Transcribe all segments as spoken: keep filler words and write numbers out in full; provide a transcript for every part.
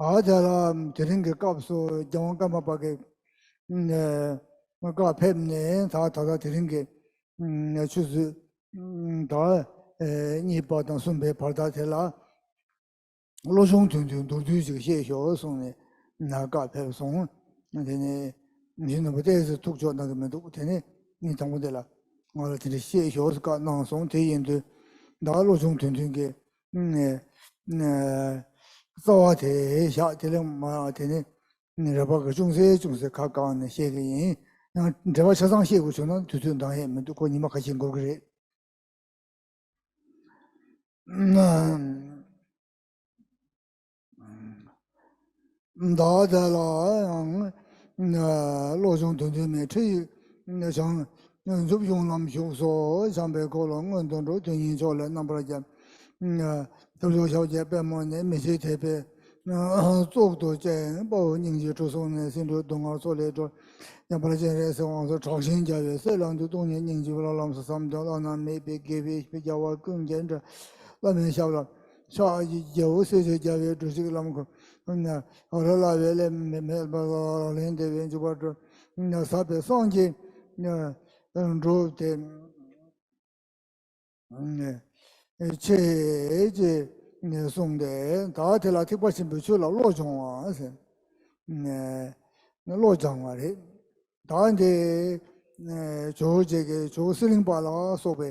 ད་དེ་ལ་དེ་རིང་གི་སྐབས་སུ་རྒྱལ་དབང་ཀརྨ་པ་གི་བཀའ་ཕེབས་ནས་ད་ད་ལྟ་དེ་རིང་གི་ཆུ་ཚོད་ད་གཉིས་པ་དང་གསུམ་པའི་བར་དག་དེ་ལ། བློ་སྦྱོང་དོན་བདུན་མདོར་བསྡུས་ཅིག་བཤད་ཤོག་གསུངས་ནས་ན་བཀའ་ཕེབས་སོང་། དེ་ནས་མི་ཤིན་ནོར་བུ་ཏོག་ཙམ་ཐུགས་འཇོག་གནང་གི་མི་འདུག་དེ་ནས་ངས་དང་པོ་དེ་ལ་ང་ལ་དེ་འདྲ་བཤད་ཤོག་བཀའ་གནང་སོང་། དེ་ཡིན་དུས་ད་བློ་སྦྱོང་དོན་བདུན་གྱི་རྩ་བ་དེ་བཞག་དེ་ལས་མ་དེ་ནས་རེ་བ་གི་ཅུང་ཟད་ཅུང་ཟད་ཁ་བཀང་ནས་བཤད་གི་ཡིན། ཡང་འགྲེལ་པ་ཆ་ཚང་བཤད་དགོས་བྱུང་ན་དུས་ཚོད་འདང་ཡས་མི་འདུག་ཁོ་ཉི་མ་ཁ་ཤས་འགོར་གི་རེད། བདག་དེ་ལ་ཡང་བློ་སྦྱོང་དོན་བདུན་མའི་ཁྲིད་ཡིག་བྱང་ཆུབ་གཞུང་ལམ་བཞུགས་སོ། བྱམས་པའི་འཁོར་ལོ་མངོན་དུ་འགྲོ། དོན་གཉིས་ཕྱོགས་ལས་རྣམ་པར་རྒྱལ། ཐབས་མཆོག་ཞབས་ཀྱི་པད་མོ་ནི། མི་ཕྱེད་དད་པས་གཙུག་ཏུ་བཅས། དཔའ་བོ་སྙིང་རྗེའི་གྲུ་གསུམ་ནི། སྲིད་མཐའི་སྡུག་བསྔལ་མཚོ་ལས་སྒྲོལ། ཉམས་དགའ་སྤྱན་རས་གཟིགས་དབང་སོགས་དྲག་ཞན་རྒྱལ་བའི་སྲས་ལ་འདུད། སྟོང་ཉིད་སྙིང་རྗེའི་བླ་ལམ་སྲོལ་གསུམ་སྟོན། བླ་ན་མེད་པའི་དགེ་བའི་རྒྱལ་བ་ཀུན་གྱི་འདྲ། བླ་མའི་ཞབས་ལ་ཕྱག་བགྱིའོ། སྲིད་མཚོའི་རྒྱལ་བའི་གྲུ་གཟིངས་ལམ་ཁྱེར། རོལ་ལ་བའི་ལས་མེད་པ་ལག་ལེན་བདེ་བའི་འཇུག་པ་སྤྲོད། ཟབ་པའི་སངས་རྒྱས་འགྲུབ་སྟེ། ཆེ་ཅེས་གསུངས་ཏེ། ད་དེ་ལ་ཐེག་པ་ཆེན་པོའི་ཆོས་ལ་བློ་སྦྱོང་བ་ཟེར། བློ་སྦྱང་བ་རེད། ད་འདི་ཇོ་བོ་རྗེ་གི་ཇོ་བོ་གསེར་གླིང་པ་ལ་སོགས་པའི་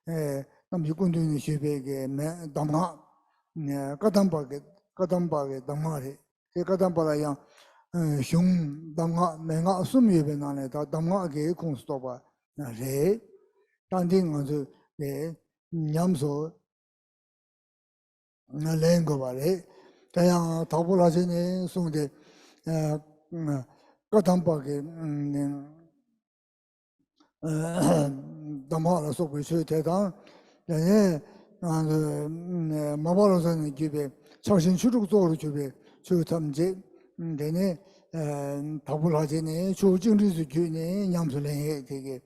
རྣམ་བཞི་སྐུ་མདུན་ནས་ཞུས་པའི་གི་མན་གདམས་ངག་བཀའ་གདམས་པ་གི་བཀའ་གདམས་པ་གི་གདམས་ངག་རེད། དེ་བཀའ་གདམས་པ་ལ་ཡང་གཞུང་གདམས་ངག་མན་ངག་གསུམ་ཡོད་པའི་ནང་ནས་ད་གདམས་ངག་གི་ཁོངས་སུ་གཏོགས་པ་རེད། ད་འདི་ང་ཚོས་དེ་ཉམས་སུ་ལེན་དགོས་པ་རེད། དེ་ཡང་དྭགས་པོ་ལྷ་རྗེ་ནས་གསུངས་ཏེ། བཀའ་གདམས་པ་གི་གདམས་ངག་ལ་སོགས་པའི་ཆོས་དེ་དང་། དེ་ནས་མར་པ་ལོ་ཙཱ་ནས་བརྒྱུད་པའི་ཕྱག་ཆེན་ཆོས་དྲུག་གཙོ་བོར་གྱུར་པའི་ཆོས་ཐམས་ཅད། དེ་ནས་དྭགས་པོ་ལྷ་རྗེ་ནས་ཆོས་བཅུ་འདྲེས་སུ་བརྒྱུད་ནས་ཉམས་སུ་ལེན་ཡས་དེ་གི་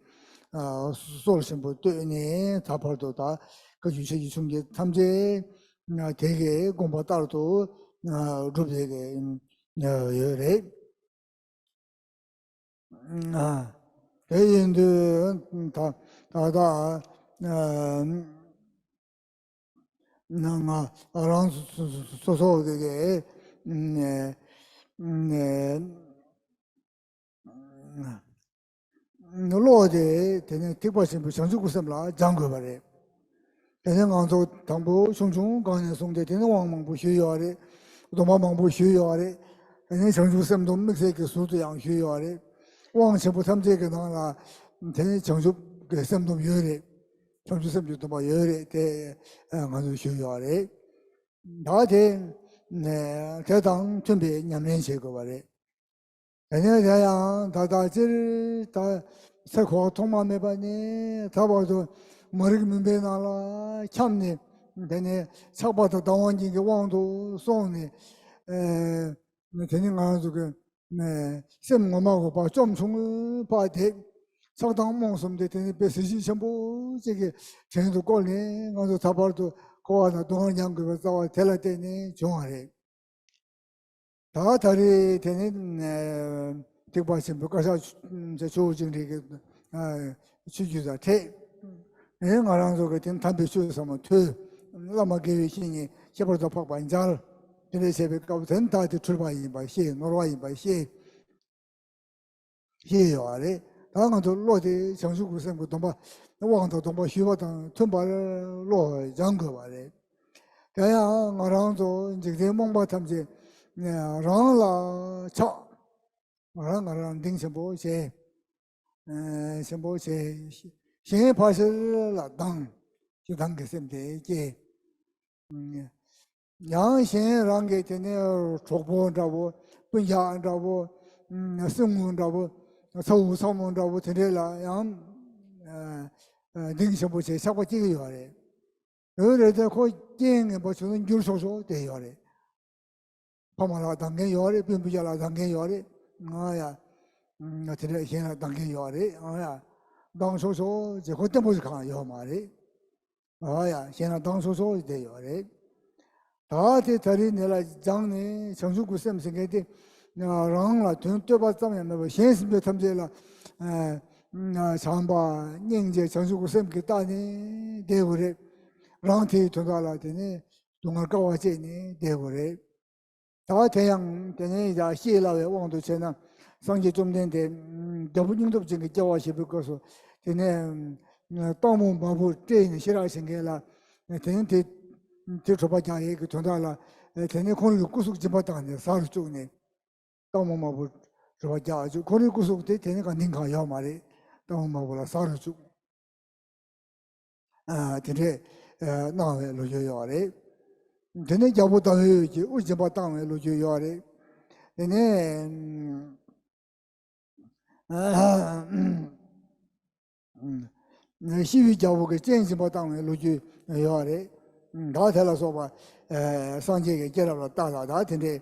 སྲོལ་ཆེན་པོ་བཏོད་ནས་ད་བར་དུ་ད་བཀའ་བརྒྱུད་ཆོས་ཀྱི་ཆུང་རྒྱུད་ཐམས་ཅད་དེ་གི་དགོངས་པ་ལྟར་དུ་སྒྲུབ་བྱེད་ཀྱི་ཡོད་རེད། དེ་ཡིན་དུས་ད་ད་ལྟ་ང་རང་སོ་སོ་གི་བློ་དེ་དེ་ནས་ཐེག་པ་ཆེན་པོའི་བྱང་ཆུབ་ཀྱི་སེམས་ལ་སྦྱང་དགོས་པ་རེད། དེ་ནས་ང་ཚོ་དང་པོ་ཆུང་ཆུང་སྒང་ནས་བཟུང་སྟེ་དེ་ནས་དབང་མང་པོ་ཞུས་ཡོད་རེད། སྡོམ་པ་མང་པོ་ཞུས་ཡོད་རེད། དེ་ནས་བྱང་ཆུབ་སེམས་སྡོམ་དམིགས་བསལ་གྱི་ཟུར་དུ་ཡང་ཞུས་ཡོད་རེད། དབང་ཆེན་པོ་ཐམས་ཅད་ཀྱི་ནང་ལ་དེ་ནས་བྱང་ཆུབ་ཀྱི་སེམས་སྡོམ་ཡོད་རེད། བྱང་ཆུབ་སེམས་ཀྱི་སྡོམ་པ་ཡོད་རེད་དེ་ང་ཚོས་ཞུས་ཡོད་རེད། ད་དེ་དེ་དང་མཐུན་པའི་ཉམས་ལེན་བྱེད་དགོས་པ་རེད། དེ་ནས་དེ་ཡང་ད་ལྟ་སྤྱིར་ད་ཚེ་འཁོར་བ་ཐོག་མ་མེད་པ་ནས་ད་བར་དུ་མ་རིག་མུན་པའི་ནང་ལ་འཁྱམས་ནས། དེ་ནས་ཆགས་པ་དང་སྡང་བ་གཉིས་ཀྱི་དབང་དུ་སོང་ནས། དེ་ནས་ང་རང་ཚོ་གི་སེམས་ངོ་མ་འོད་དཔག་བཅོམ་བྱུང་བ་དེ་ཆགས་སྡང་རྨོངས་གསུམ་དེ་དེ་ནས་དཔེ་གཟི་བརྗིད་ཆེན་པོ་གཅིག་གི་བྲན་དུ་བཀོལ་ནས་ང་ཚོ་ད་བར་དུ་འཁོར་བ་དང་སྡུག་བསྔལ་མྱང་དགོས་པའི་རྩ་བ་དེ་ལ་བརྟེན་ནས་བྱུང་བ་རེད། ད་ད་རེས་དེ་ནི་ཐེག་པ་ཆེན་པོའི་བཀའ་ཤག་ཆུ་བོ་ཆུང་འདྲིས་ཀྱི་ཆོས་བརྒྱུད་དང་འཕྲད། ཨེ་ང་རང་ཚོ་གི་དེ་ནི་དམ་པའི་ཆོས་ཟབ་མོ་ཐོས། བླ་མ་དགེ་བའི་བཤེས་གཉེན་ཁྱད་པར་དུ་འཕགས་པ་མཇལ། དེ་འདྲ་བྱས་པའི་སྐབས་དེ་ནི་ད་དེ་འཁྲུལ་པ་ཡིན་པ་ཤེས། ནོར་བ་ཡིན་པ་ཤེས། ཤེས་ཡོད་རེད། ད་ང་ཚོ་བློ་དེ་བྱང་ཆུབ་ཀྱི་སེམས་ཀྱི་སྡོམ་པ་དབང་དང་སྡོམ་པ་ཞུས་པ་དང་མཐུན་པར་བློ་སྦྱང་དགོས་པ་རེད། དེ་ཡང་ང་རང་ཚོ་འཇིག་རྟེན་རྨོངས་པ་ཐམས་ཅད་རང་ལ་ཆགས། ང་རང་ང་རང་གདེང་ཆེན་པོ་བྱེད། ཆེན་པོ་བྱེད། གཞན་ཕར་ཕྱིར་ལ་སྡང་། ཞེ་སྡང་གི་སེམས་དེ་སྐྱེ། ཡང་གཞན་རང་གི་དེ་ནས་གྲོགས་པོ་འདྲ་བོ། སྤུན་ཀྱག་འདྲ་བོ། སྲིང་མོ་འདྲ་བོ། ཚ་བོ་ཚ་མོ་འདྲ་བོ་དེ་འདྲས་ལ་ཡང་གདེང་ཆེན་པོ་བྱེད། ཆགས་པ་སྐྱེ་གི་ཡོད་རེད། ཡོད་རེད་དེ་ཁོ་རྐྱེན་ངན་པ་བྱུང་ན་འགྱུར་ཆོག་ཆོག་དེ་ཡོད་རེད། ཕ་མ་ལ་སྡང་མཁན་ཡོད་རེད། སྤུན་སྤུན་ཀྱག་ལ་སྡང་མཁན་ཡོད་རེད། ང་ཡ། ང་དེ་འདྲ་གཞན་ལ་སྡང་མཁན་ཡོད་རེད། ང་ཡ། སྡང་ཆོག་ཆོག་ཅེས་ཁོ་བརྟན་པོ་ཞིག་གང་ཡོད་མ་རེད། ཨ་ཡ། གཞན་ལ་སྡང་ཆོག་ཆོག་ཅེས་དེ་ཡོད་རེད། ད་དེ་ད་རེས་ནས་ལ་སྦྱངས་ནས་བྱང་ཆུབ་ཀྱི་སེམས་ཟེར་མཁན་དེ་རང་ལ་དོན་བསྟོད་པ་ཙམ་ཡང་མེད་པར་གཞན་སེམས་ཅན་ཐམས་ཅད་ལ་ཨ་བྱམས་པ་སྙིང་རྗེ་བྱང་ཆུབ་ཀྱི་སེམས་ཀྱིས་བལྟས་ནས་བསྡད་དགོས་རེད། རང་དེའི་དོན་དག་ལ་དེ་ནས་སྡུག་བསྔལ་དཀའ་བ་སྤྱད་ནས་བསྡད་དགོས་རེད། ད་དེ་ཡང་དེ་ནས་ཡང་ཤེས་སླ་བའི་དབང་དུ་བྱས་ན། སངས་རྒྱས་བཅོམ་ལྡན་འདས་རྒྱལ་པོ་སྙིང་སྟོབས་ཅན་གྱི་སྐྱེ་བ་བཞེས་པའི་སྐབས་སུ་དེ་ནས་སྟག་མོ་མ་བུ་སྤྲད་ནས་ཤེས་རབ་བྱེད་མཁན་ལ་དེ་ནས་དེ་དེ་དྲོ་པ་རྒྱག་ཡས་ཀྱི་དོན་དག་ལ་དེ་ནས་ཁོང་རང་གི་སྐུ་གཟུགས་སྦྱིན་པ་བཏང་ནས་ཟ་རུ་བཅུག་ནས། སྟག་མོ་མ་བུ་དྲོ་པ་རྒྱག་བཅུག་ཁོང་རང་གི་སྐུ་གཟུགས་དེ་དེ་ནས་གང་ལྡིང་གང་ཡོད་མ་རེད། སྟག་མོ་མ་བུ་ལ་ཟ་རུ་བཅུག་ཨ་དེ་འདྲས་ཨ་གནང་བའི་ལོ་རྒྱུས་ཡོད་རེད། དེ་ནས་རྒྱལ་པོ་ཟླ་འོད་ཀྱིས་དབུ་སྦྱིན་པ་བཏང་བའི་ལོ་རྒྱུས་ཡོད་རེད། དེ་ནས་ཨ་ཤི་བའི་རྒྱལ་པོ་གིས་སྤྱན་སྦྱིན་པ་བཏང་བའི་ལོ་རྒྱུས་ཡོད་རེད། ད་དེ་ལ་སོགས་པ་ཨ་སངས་རྒྱས་ཀྱི་སྐྱེས་རབས་ལ་བལྟ་ལ་ད་དེ་འདྲས་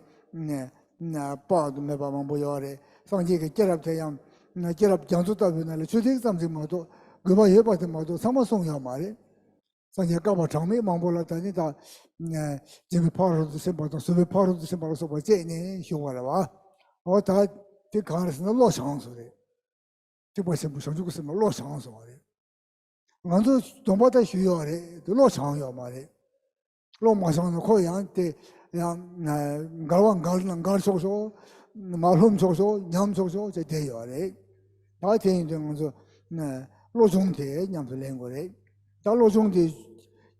དཔག་ཏུ་མེད་པ་མང་པོ་ཡོད་རེད། སངས་རྒྱས་ཀྱི་སྐྱེས་རབས་དེ་ཡང་སྐྱེས་རབས་རྒྱ་མཚོ་ལྟ་བུའི་ནང་ལ་ཆུ་ཐིགས་ཙམ་ཞིག་མ་གཏོགས་དགོས་པ་ཡོད་པ་དེ་མ་གཏོགས་ཚང་མ་གསུངས་ཡོད་མ་རེད། སངས་རྒྱས་བསྐལ་པ་གྲངས་མེད་མང་པོ་ལ་ད་ནི་ད་སྦྱིན་པའི་ཕ་རོལ་ཏུ་ཕྱིན་པ་དང་བཟོད་པའི་ཕ་རོལ་ཏུ་ཕྱིན་པ་ལ་སོགས་པ་སྤྱད་ནས་བཞུགས་པ་རེད་བ། འོ་ད་དེ་གང་རེད་ཟེར་ན་བློ་སྦྱངས་སོང་རེད། ཐེག་པ་ཆེན་པོ་བྱང་ཆུབ་ཀྱི་སེམས་ལ་བློ་སྦྱངས་སོང་བ་རེད། ང་ཚོ་སྡོམ་པ་ད་ཞུས་ཡོད་རེད་དེ་བློ་སྦྱངས་ཡོད་མ་རེད། བློ་མ་སྦྱངས་ན་ཁོ་ཡང་དེ་ཡང་འགལ་བ་འགལ་ན་འགལ་ཆོག་ཆོག་མ་རློམ་ཆོག་ཆོག་ཉམས་ཆོག་ཆོག་བྱས་བསྡད་ཡོད་རེད། ད་དེ་ཡིན་དུས་ང་ཚོ་བློ་སྦྱོང་དེ་ཉམས་སུ་ལེན་དགོས་རེད། ད་བློ་སྦྱོང་དེ་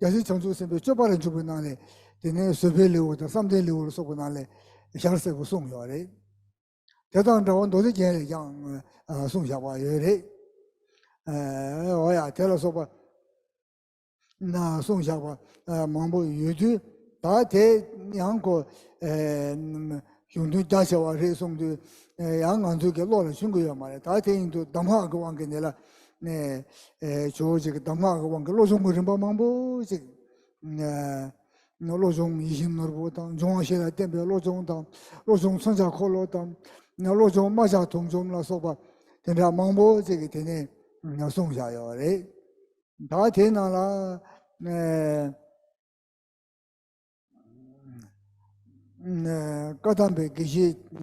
རྒྱལ་སྲས་བྱང་ཆུབ་སེམས་དཔའི་སྤྱོད་པ་ལ་འཇུག་པའི་ནང་ནས་དེ་ནས་བཟོད་པའི་ལེའུ་དང་བསམ་གཏན་ལེའུ་ལ་སོགས་པའི་ནང་ལས་ཞར་གསལ་པོ་གསུངས་ཡོད་རེད། དེ་དང་འདྲ་བ་མདོ་སྡེ་རྒྱན་ལས་ཀྱང་ཨ་གསུངས་བཞག་པ་ཡོད་རེད། ཨ་འོ་ཡ་དེ་ལ་སོགས་པ་ན་གསུངས་བཞག་པ་ཨ་མང་པོ་ཡོད་དུས། ད་དེ་ཡང་ཁོ་ཨ་གཞུང་དོན་རྒྱ་ཆེ་བ་རེད་གསུངས་དུས་ཨ་ཡང་ང་ཚོའི་གི་བློ་ལ་ཤོང་གི་ཡོད་མ་རེད། ད་དེ་ཡིན་དུས་གདམས་ངག་གི་དབང་གིས་ནི་ལ་ནས་ཨ་ཇོ་བོ་རྗེ་གི་གདམས་ངག་གི་དབང་གིས་བློ་སྦྱོང་གི་རིམ་པ་མང་པོ་ཅིག་ཨ་བློ་སྦྱོང་ཡིད་བཞིན་ནོར་བུ་དང་འབྱུང་བ་བཞི་ལ་བརྟེན་པའི་བློ་སྦྱོང་དང་བློ་སྦྱོང་མཚོན་ཆ་འཁོར་ལོ་དང་བློ་སྦྱོང་རྨ་བྱ་དུང་འཇོམས་ལ་སོགས་པ་དེ་འདྲ་མང་པོ་ཅིག་གིས་དེ་ནས་གསུངས་བཞག་ཡོད་རེད། ད་དེའི་ནང་ལ་ཨ་ཨ་བཀའ་གདམས་པའི་དགེ་བཤེས་ཨ་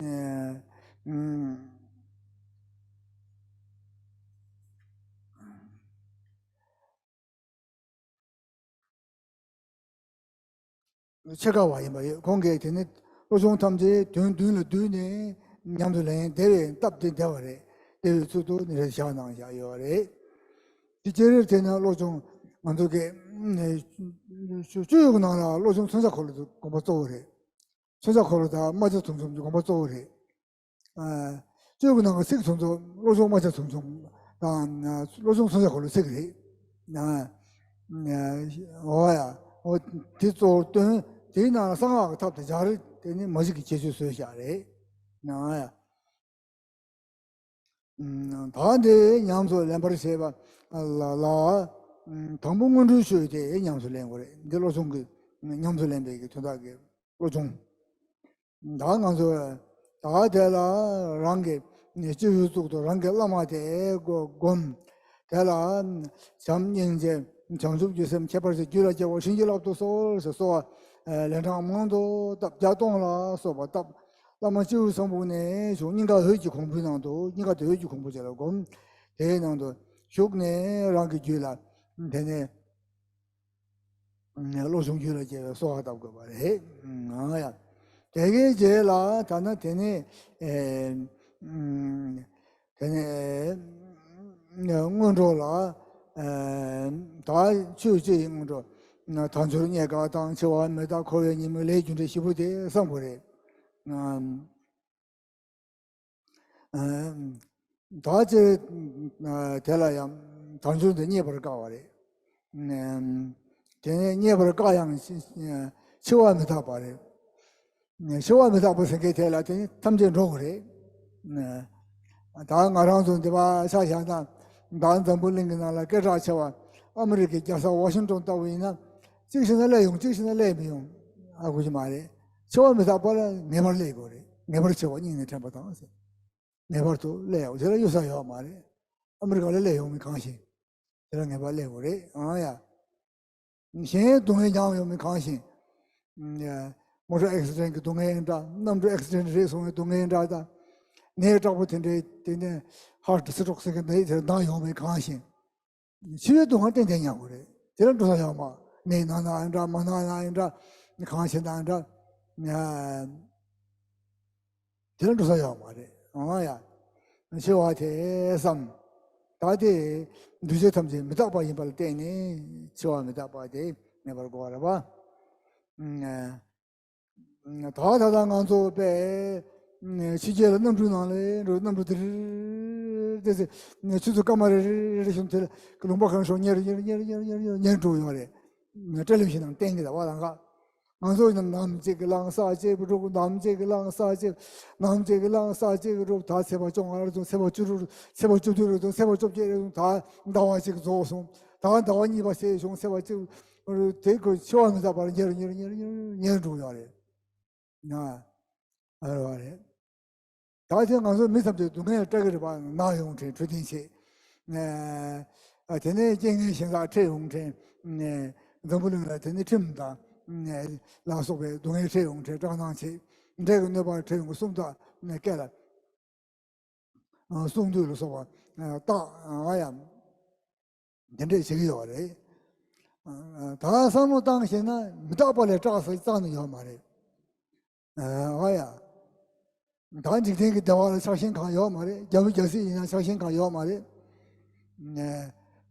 ཨ་ཆེ་དགའ་བ་ཡིན་པ་ཡོད། ཁོང་གིས་དེ་ནི་བློ་སྦྱོང་ཐམས་ཅད་དོན་མདུན་ལ་བསྡུས་ནས་ཉམས་སུ་ལེན་བདེ་བའི་སྟབས་བདེ་བདེ་བ་རེད། བདེ་བའི་ཚུལ་དུ་ནི་རེ་བཞག་གནང་བཞག་ཡོད་རེད། དེ་སྤྱིར་དེ་ནི་བློ་སྦྱོང་ང་ཚོ་གི་ཨ་སྤྱོད་ཡོན་གྱི་ནང་ལ་བློ་སྦྱོང་མཚོན་ཆ་འཁོར་ལོ་དེ་དགོངས་པ་གཙོ་བོ་རེད། མཚོན་ཆ་འཁོར་ལོ་དང་རྨ་བྱ་དུང་འཇོམས་ཀྱི་དགོངས་པ་གཙོ་བོ་རེད། ཨ་སྤྱོད་ཡོན་གྱི་ནང་གི་ཚིག་དེ་ཚོ་བློ་སྦྱོང་རྨ་བྱ་དུང་འཇོམས་དང་བློ་སྦྱོང་མཚོན་ཆ་འཁོར་ལོའི་ཚིག་རེད། ཨ་ཨ་འོ་ཡ་འོ་དེ་གཙོ་བོར་བཏོན། དེའི་ནང་ལ་གསང་སྔགས་ཀྱི་ཐབས་དང་སྦྱར་དེ་ནི་མ་གཞི་གི་ཁྱད་ཆོས་བཟོས་བཞག་རེད། ཨ་ཡ། ད་འདི་ཉམས་སུ་ལེན་པར་བྱེད་པ་ལ་ལ་དང་པོ་སྔོན་འགྲོའི་ཆོས་དེ་ཉམས་སུ་ལེན་དགོས་རེད། འདི་བློ་སྦྱོང་གི་ཉམས་སུ་ལེན་པའི་གི་དོན་དག་གི་བློ་སྦྱོང་། ད་ང་ཚོ་ད་དེ་ལ་རང་གི་སྤྱི་བོའི་གཙུག་ཏུ་རང་གི་བླ་མ་དེ་བསྒོམ། དེ་ལ་བྱམས་སྙིང་རྗེ་བྱང་ཆུབ་ཀྱི་སེམས་ཁྱད་པར་ཅན་རྒྱུད་ལ་སྐྱེ་བ་བྱིན་གྱིས་བརླབ་ཏུ་གསོལ་ཟེར་གསོལ་བ་ལན་གྲངས་མང་དུ་བཏབ། བརྒྱ་སྟོང་ལ་སོགས་པ་བཏབ། བླ་མ་སྤྱི་བོའི་ས་བོན་ནས་བྱུང་སྙིང་ག་འོད་ཀྱི་གོང་བུའི་ནང་དུ་སྙིང་ག་དེ་འོད་ཀྱི་གོང་བུ་ཅིག་ལ་བསྒོམ། དེའི་ནང་དུ་ཞུགས་ནས་རང་གི་རྒྱུད་ལ་དེ་ནས་བློ་སྦྱོང་རྒྱུད་ལ་སྐྱེ་བའི་གསོལ་བ་བཏབ་དགོས་པ་རེད། ཨང་ཡ། དེ་གའི་རྗེས་ལ་ད་ནི་དེ་ནས་ཨེ་དེ་ནས་སྔོན་འགྲོ་ལ་ཨེ་ད་ཆོས་སྤྱི་ཡི་སྔོན་འགྲོ་དལ་འབྱོར་རྙེད་དཀའ་དང་འཆི་བ་མི་རྟག་འཁོར་བའི་ཉེས་དམིགས་ལས་རྒྱུ་འབྲས་བཞི་པོ་དེ་བསམ་དགོས་རེད། ཨ་ད་ཅི་དེ་ལ་ཡང་དལ་འབྱོར་འདི་རྙེད་པར་དཀའ་བ་རེད། དེ་ནས་རྙེད་པར་དཀའ་ཡང་འཆི་བ་མི་རྟག་པ་རེད། འཆི་བ་མི་རྟག་པ་ཟེར་མཁན་དེ་ལ་དེ་ནི་ཐམས་ཅད་འགྲོ་དགོས་རེད། ད་ང་རང་ཚོ་འདི་པ་ཆ་བཞག་ན་ད་འཛམ་བུ་གླིང་གི་ནང་ལ་སྐད་གྲགས་ཆེ་བ་ཨ་མི་རི་ཀའི་རྒྱལ་ས་ཝ་ཤིང་ཏོན་ལྟ་བུ་ཡིན་ན་གཅིག་ཤི་ན་སླེབས་ཡོང་གཅིག་ཤི་ན་སླེབས་མི་ཡོང་ཨ་དགོས་ཀྱི་མ་རེད། འཆི་བ་མི་རྟག་པ་ལ་ངེས་པར་སླེབས་དགོས་རེད། ངེས་པར་འཆི་བ་སྙིང་ནས་དྲན་པ་དང་ཟེར། ངེས་པར་དུ་སླེབས་ཡོང་དེ་ལ་གཡུལ་ས་ཡོད་མ་རེད། ཨ་མི་རི་ཀ་ལ་སླེབས་ཡོང་མི་གང་ཞིག་དེ་ལ་ངེས་པར་སླེབས་དགོས་རེད། ཨང་ཡ། གཞན་སྡུག་བསྔལ་མྱངས་ཡོང་མི་གང་ཞིག་ མོ་ཊ་ཨེག་སི་ཌེན་གྱི་སྡུག་བསྔལ་འདྲ། གནམ་གྲུ་ཨེག་སི་ཌེན་རེད་སོང་བའི་སྡུག་བསྔལ་འདྲ་དང་། ནད་དྲག་པོ་དེ་འདྲའི་དེ་ནས་ཧར་ཊི་སི་ཊོག་ཟེར་གྱི་ནད་དེ་ལྡང་ཡོང་བའི་གང་ཞིང་། འཆི་བའི་སྡུག་བསྔལ་ཏན་ཏན་མྱོང་དགོས་རེད། དེ་ལ་འགྲོ་ས་ཡོད་མ། ནད་ན་ན་ཡང་འདྲ། མ་ན་ན་ཡང་འདྲ། གང་བྱེད་ན་ཡང་འདྲ། དེ་ལ་འགྲོ་ས་ཡོད་མ་རེད། འོ་ཡ། འཆི་བ་དེ་བསམ། ད་དེ་འདུས་བྱས་ཐམས་ཅད་མི་རྟག་པ་ཡིན་པ་ལ་བརྟེན་ནས་འཆི་བ་མི་རྟག་པ་དེ་ངེས་པར་དགོས་པ་རེད་པ། ད་ད་ལྟ་ང་ཚོ་པས་ཕྱི་རྒྱལ་ལ་གནམ་གྲུའི་ནང་ལ་འགྲོ། གནམ་གྲུ་དེ་རེ་རེ་དེ་ཚེ་ཆུ་ཚོད་སྐར་མ་རེ་རེ་རེ་བཞིན་དེ་ལ་ལུང་པ་གང་ཤོར་ཉེར་ཉེར་ཉེར་ཉེར་ཉེར་ཉེར་འགྲོ་ཡོད་རེད། སྤྲེལ་ལེབ་ཞིག་ནང་བསྟན་གྱི་ད་བ་ལང་ག་ང་ཚོ་ཡིན་ན་ནམ་གཅིག་གི་ལང་ས་གཅིག་གི་འགྲོ། ནམ་གཅིག་གི་ལང་ས་གཅིག་ནམ་གཅིག་གི་ལང་ས་གཅིག་གི་འགྲོ། ད་ཚེས་པ་བཅོ་ལྔ་རེ་སོང་། ཚེས་པ་བཅུ་དྲུག་ཚེས་པ་བཅུ་བདུན་རེ་སོང་། ཚེས་པ་བཅོ་བརྒྱད་རེ་སོང་། ད་ཟླ་བ་གཅིག་རྫོགས་སོང་། ད་ཟླ་བ་གཉིས་པ་ཚེས་བྱུང་། ཚེས་པ་གཅིག་དེ་ཁོ་འཆི་བ་མི་རྟག་པར་ཉེར་ཉེར་ཉེར་ཉེར་ཉེར་འགྲོ་ཡོད་རེད། ན་ཨ་རེད་བ་རེད། ད་ཆ་ང་ཚོ་མི་ཐམས་ཅད་སྡུག་བསྔལ་སྐྲག་གི་རེད་པ། ན་ཡོང་དྲན་འཕྲོད་བསྟེན་བྱེད། ཨ་དེ་ནས་རྐྱེན་ངན་གཞན་དག་འཕྲད་ཡོང་དྲན། འཛམ་བུ་གླིང་ལ་དེ་ནས་ཁྲིམས་དང་ལ་སོགས་པའི་སྡུག་བསྔལ་འཕྲད་ཡོང་དྲན། སྐྲག་སྣང་བྱེད། འབྲས་ཀྱི་གནོད་པ་འཕྲད་ཡོང་གསུམ་དག་སྐད་ལ། གསུང་དུས་ལ་སོགས་པ་རྟག་ཡ། དེ་འདྲས་བྱེད་ཀྱི་ཡོད་རེད། ད་བསམ་བློ་བཏང་ཤེས་ན་མི་རྟག་པ་ལས་སྐྲག་ས་རྩ་ནས་ཡོད་མ་རེད། ཨ་ཡ། ད་འཇིག་རྟེན་གྱི་བདེ་བ་ལ་ཆགས་ཞེན་གང་ཡོད་མ་རེད། རྒྱལ་པོ་རྒྱལ་སྲིད་ཡིན་ན་ཆགས་ཞེན་གང་ཡོད་མ་རེད།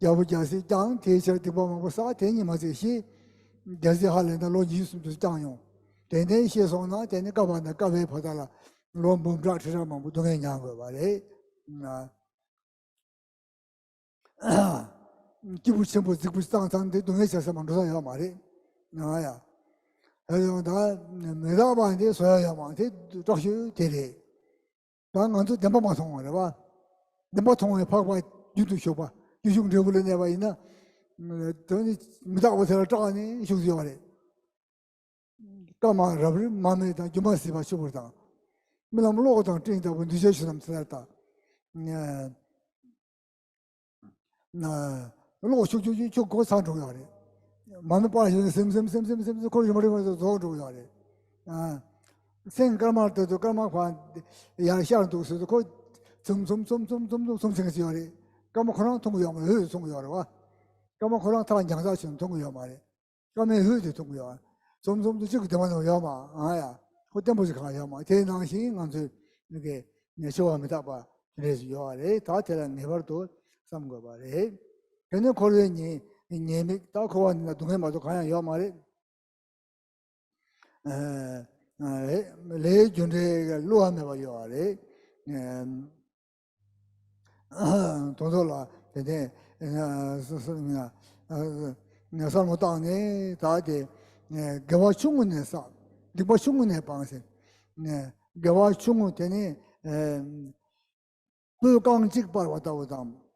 རྒྱལ་པོ་རྒྱལ་སྲིད་ཀྱང་དེའི་ཕྱིར་སྡིག་པ་མང་པོ་བསགས། དེ་ཉི་མ་ཚེ་ཤི། རྒྱལ་སྲིད་ཧ་ལས་ན་ལོ་ཉི་ཤུ་སུམ་ཅུ་བསྐྱངས་ཡོང་། དེ་ནས་ཤི་སོང་ན་དེ་ནི་བསྐལ་པ་ན་བསྐལ་པའི་བར་དག་ལ་ལོ་འབུམ་ཕྲག་ཁྲི་ཕྲག་མང་པོ་སྡུག་བསྔལ་མྱང་དགོས་པ་རེད། སྐྱིད་པོ་ཆེན་པོ་རྫིག་པོ་བཏང་ཚང་དེ་སྡུག་བསྔལ་བྱ་ས་མ་འགྲོ་ས་ཡོད་མ་རེད། ང་ཡ། ད་ཡང་ད་མི་རྟག་པ་འདི་བཟོ་ཡ་ཡོད་མ་དེ་སྐྲག་ཤོས་དེ་རེད། ད་ང་ཚོ་བདེན་པ་མ་མཐོང་བ་རེད་བ། བདེན་པ་མཐོང་བའི་འཕགས་པ་རྒྱུན་དུ་ཞུགས་པ། རྒྱུན་ཞུགས་འབྲས་བུ་ལ་གནས་པ་ཡིན་ན། དོན་ནི་མི་རྟག་པ་དེ་ལ་སྐྲག་ནས་ཞུགས་ཡོད་རེད། བཀའ་མ་རབ་རིབ་མ་སྨྲས་དང་། སྒྱུ་མ་སྲིད་པ་ཆུ་བུར་དང་། རྨི་ལམ་གློག་དང་སྤྲིན་ལྟ་བུ་འདུས་བྱས་ཆོས་རྣམས་ཚེ་ལྟར་དག་ན་གློག་ཤུགས་ཤུགས་ཤུགས་ཤུགས་གོ་ཚང་འགྲོ་ཡོད་རེད། མ་ཎི་པར་ཞིག་སིམ་སིམ་སིམ་སིམ་སིམ་སིམ་ཁོ་རིམ་པ་རིམ་པ་རྫོགས་འགྲོ་ཡོད་རེད། ཨ། སེང་སྐར་མ་ལྟ་དུས་སྐར་མ་ཕར་ཡར་ཤར་འདུག་ཟེར་དུས་ཁོ་ཚུམ་ཚུམ་ཚུམ་ཚུམ་ཚུམ་ཚུམ་ཚུམ་ཚིག་ཅིག་ཡོད་རེད། སྐར་མ་ཁོ་རང་མཐོང་གི་ཡོད་མ་རེད། འོད་མཐོང་གི་ཡོད་རེད་བ། སྐར་མ་ཁོ་རང་ཐག་རྒྱང་ཐག་ཆོད་མཐོང་གི་ཡོད་མ་རེད། སྐར་མའི་འོད་དེ་མཐོང་གི་ཡོད། ཚུམ་ཚུམ་དུ་གཅིག་གི་བདེ་བ་ནང་ཡོད་མ་ཨ་ཡ། ཁོ་བརྟན་པོ་ཞིག་གང་ཡོད་མ། དེ་ནང་བཞིན་ང་ཚོས་མི་དགེ་ཉེས་ཆེ་བ་མི་རྟག་པ་དེ་འདྲས་ཡོད་རེད། ད་དེ་ལ་ངེས་པར་དུ་བསམ་དགོས་པ་རེད། དེ་ནི་འཁོར་བའི་ཉེས་ཉེས་དམིགས། ད་འཁོར་བ་འདི་ན་སྡུག་བསྔལ་མ་གཏོགས་གང་ཡང་ཡོད་མ་རེད། ལས་རྒྱུ་འབྲས་བསླུ་བ་མེད་པ་ཡོད་རེད། དོན་ཐོག་ལ་དེ་ནས་བསམ་བློ་བཏང་ནས་ད་དེ་དགེ་བ་ཆུང་ངུ་ནས་བསགས། སྡིག་པ་ཆུང་ངུ་ནས་སྤང་ཟེར། དགེ་བ་ཆུང་ངུ་དེ་ནི་སྤོས་རྐང་གཅིག་སྤར་བ་ལྟ་བུ་དང་།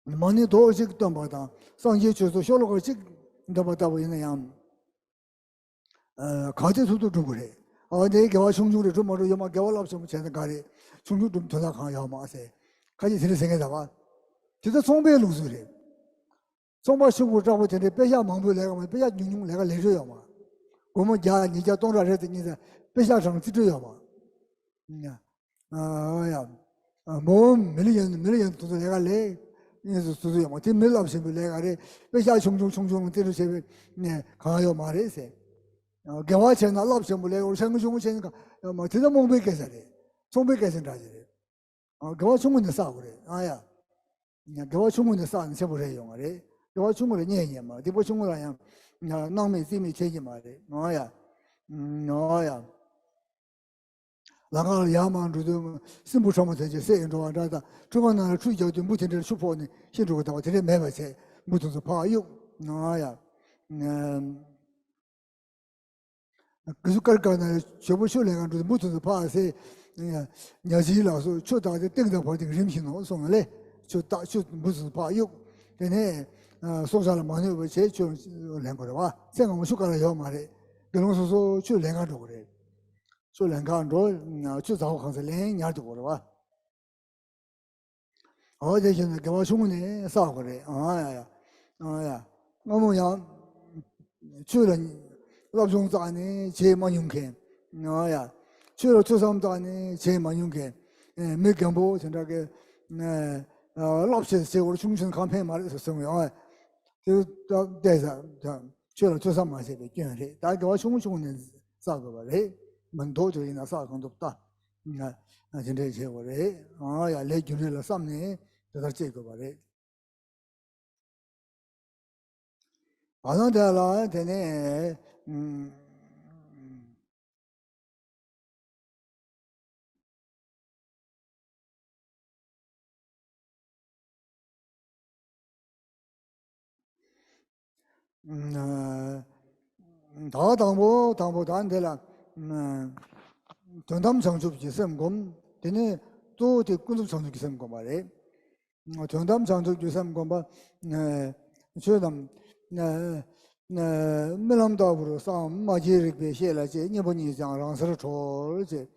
མ་ཎི་རྡོག་གཅིག་བཏོན་པ་དང་། སངས་རྒྱས་ཆོས་ཚོགས་ཤོ་ལོ་ཀ་གཅིག་འདོན་པ་ལྟ་བུ་ཡིན་ན་ཡང་། ག་ཚོད་ཐུབ་ཐུབ་སྒྲུབ་དགོས་རེད། ཨ་ནི་དགེ་བ་ཆུང་ཆུང་རེ་སྒྲུབ་མ་སྒྲུབ་ཡོད་མ། དགེ་བ་རླབས་ཆེན་པོ་བྱས་ན་དགའ་རེད། ཆུང་ཆུང་སྒྲུབ་དོན་དག་གང་ཡོད་མ་ཟེར། ཁ་ཅིག་དེ་འདྲ་ཟེར་མཁན་འདུག་བ། དེ་ཚོ་ཚོང་པའི་ལུགས་སྲོལ་རེད། ཚོང་པ་ཕྱུག་པོ་དྲག་པོ་དེ་འདྲའི་པེ་ཤག་མང་པོའི་ལས་ཀ་མ། པེ་ཤག་ཉུང་ཉུང་ལས་ཀ་ལས་འཕྲོ་ཡོད་མ། སྒོར་མོ་བརྒྱ་ཉིས་བརྒྱ་སྟོང་ཕྲག་རེ་དང་གཉིས་དང་པེ་ཤག་གྲངས་རྩིས་འཕྲོ་ཡོད་མ། ཨ་ཡ། མོ་མི་ལི་ཡོན་མི་ལི་ཡོན་དུ་ལས་ཀ་ལས་ངེས་སུ་སུ་སུ་ཡོད་མ། དེ་མི་རླབས་ཆེན་པོའི་ལས་ཀ་རེད། པེ་ཤག་ཆུང་ཆུང་ཆུང་ཆུང་ལ་བརྩི་འགྲོ་བྱས་པའི་ནས་གང་ཡོད་མ་རེད་ཟེར། དགེ་བ་བྱས་ན་རླབས་ཆེན་པོ་ལས་ཀ་རེད། ཆུང་ཆུང་བྱས་ན་གང་ཡོད་མ། དེ་ད་རྨོངས་པའི་སྐད་ཆ་རེད། ཚོང་པའི་སྐད་ཆ་འདྲ་ཞིག་རེད། དགེ་བ་ཆུང་ངུ་ནས་བསགས་དགོས་རེད། ཨ་ཡ། དགེ་བ་ཆུང་ངུ་ནས་བསགས་ན་ཆེན་པོ་རེད་ཡོང་བ་རེད། དགེ་བ་ཆུང་ངུ་ལ་བརྙས་ཉེས་མ་རེད། སྡིག་པ་ཆུང་ངུ་ལ་ཡང་སྣང་མེད་རྩིས་མེད་བྱེད་ཀྱི་མ་རེད། ཨ་ཡ། ཨ་ཡ། ལམ་ཁ་ལ་ཡར་མར་འགྲོ་དུས་སྲིན་འབུ་ཕྲ་མོ་དེ་ཚོས་བསད་འགྲོ་བ་འདྲ་དང་། ཁྲུས་ཁང་ནང་ལ་ཁྲུས་རྒྱག་དུས་འབུ་དེ་འདྲར་ཆུ་ཕོག་ནས་ཤི་འགྲོ་གི་འདུག་བ། དེ་འདྲ་མེད་པ་བྱས། འབུ་དེ་ཚོ་ཕར་གཡུག་ཨ་ཡ། གི་ཟུག་དཀར་དཀར་ན་ཞོགས་པ་ཆུ་ལེན་ག་འགྲོ་དུས་འབུ་དེ་ཚོ་ཕར་བསད། ཉ་ཆིང་ལགས་སོ། ཆུ་བཏགས་ཏེ་སྟེང་དང་བར་སྟེང་རིམ་བཞིན་ནོ་གསུངས་ལེ། ཆུ་བཏགས། ཆུ་འབུ་དེ་ཚོ་ཕར་གཡུག་དེ་ནས་སྲོག་ཆགས་ལ་མ་གནོད་པ་བྱས་ཆུ་ལེན་དགོས་རེད་བ། ཚེ་སྔ་མ་ཆུ་དཀར་ལ་ཡོད་མ་རེད། དགེ་སློང་སོ་སོ་ཆུ་ལེན་ག་འགྲོ་དགོས་རེད། ཆུ་ལེན་ག་འགྲོ། ཆུ་ཚ་བོ་གང་ཚེ་ལེན་ཉར་དུ་དགོས་རེད་བ། འོ་དེ་བཞིན་དུ་དགེ་བ་ཆུང་ངུ་ནས་བསགས་དགོས་རེད། ཨ་ཡ་ཡ། ཨ་ཡ། སྔ་མོ་ཡང་ཆུ་ལ་ བསླབ་སྦྱོང་རྩ་ནས་བྱེད་མ་མྱོང་མཁན། ཨ་ཡ། ཆོས་ལ་ཐོས་བསམ་རྩ་ནས་བྱེད་མ་མྱོང་མཁན། ཨེ། མི་རྒན་པོ་དེ་འདྲ་གི། ཨེ། ཨ། བསླབ་བྱ་བྱེད་པར་ཆུང་ཆུང་གང་ཕན་མ་རེད་ཟེར་གསུངས་ཡོང་། དེ་ལྟ་བསྡད་ས་ཆོས་ལ་ཐོས་བསམ་མ་བྱས་པའི་སྐྱོན་རེད། ད་དགེ་བ་ཆུང་ཆུང་ནས་བསགས་དགོས་པ་རེད། མི་མདོ་དེ་ཡིན་ན་བསགས་གང་ཐུབ་ལྟ། ང་དེ་འདྲས་བྱེད་དགོས་རེད། ཨ་ཡ། ལས་རྒྱུ་འབྲས་ལ་བསམ་ནས་དེ་ལྟར་བྱེད་དགོས་པ་རེད། ཨ་ནི་དེ་ལ་དེ་ནས། ཨུམ། ཨ། ད་དང་པོ་དང་པོ་ད་འདི་ལ། ཨ། དོན་དམ་བྱང་ཆུབ་ཀྱི་སེམས་བསྒོམ། དེ་ནས་གཙོ་བོ་དེ་ཀུན་རྫོབ་བྱང་ཆུབ་ཀྱི་སེམས་བསྒོམ་པ་རེད། དོན་དམ་བྱང་ཆུབ་ཀྱི་སེམས་བསྒོམ་པ། ཨ། ཆོས་རྣམས། ཨ། རྨི་ལམ་ལྟ་བུར་བསམ། མ་སྐྱེས་རིག་པས་ཤེས་ལ་སྐྱེ། གཉེན་པོ་ཉིད་ཀྱང་རང་སར་གྲོལ། ཅེས་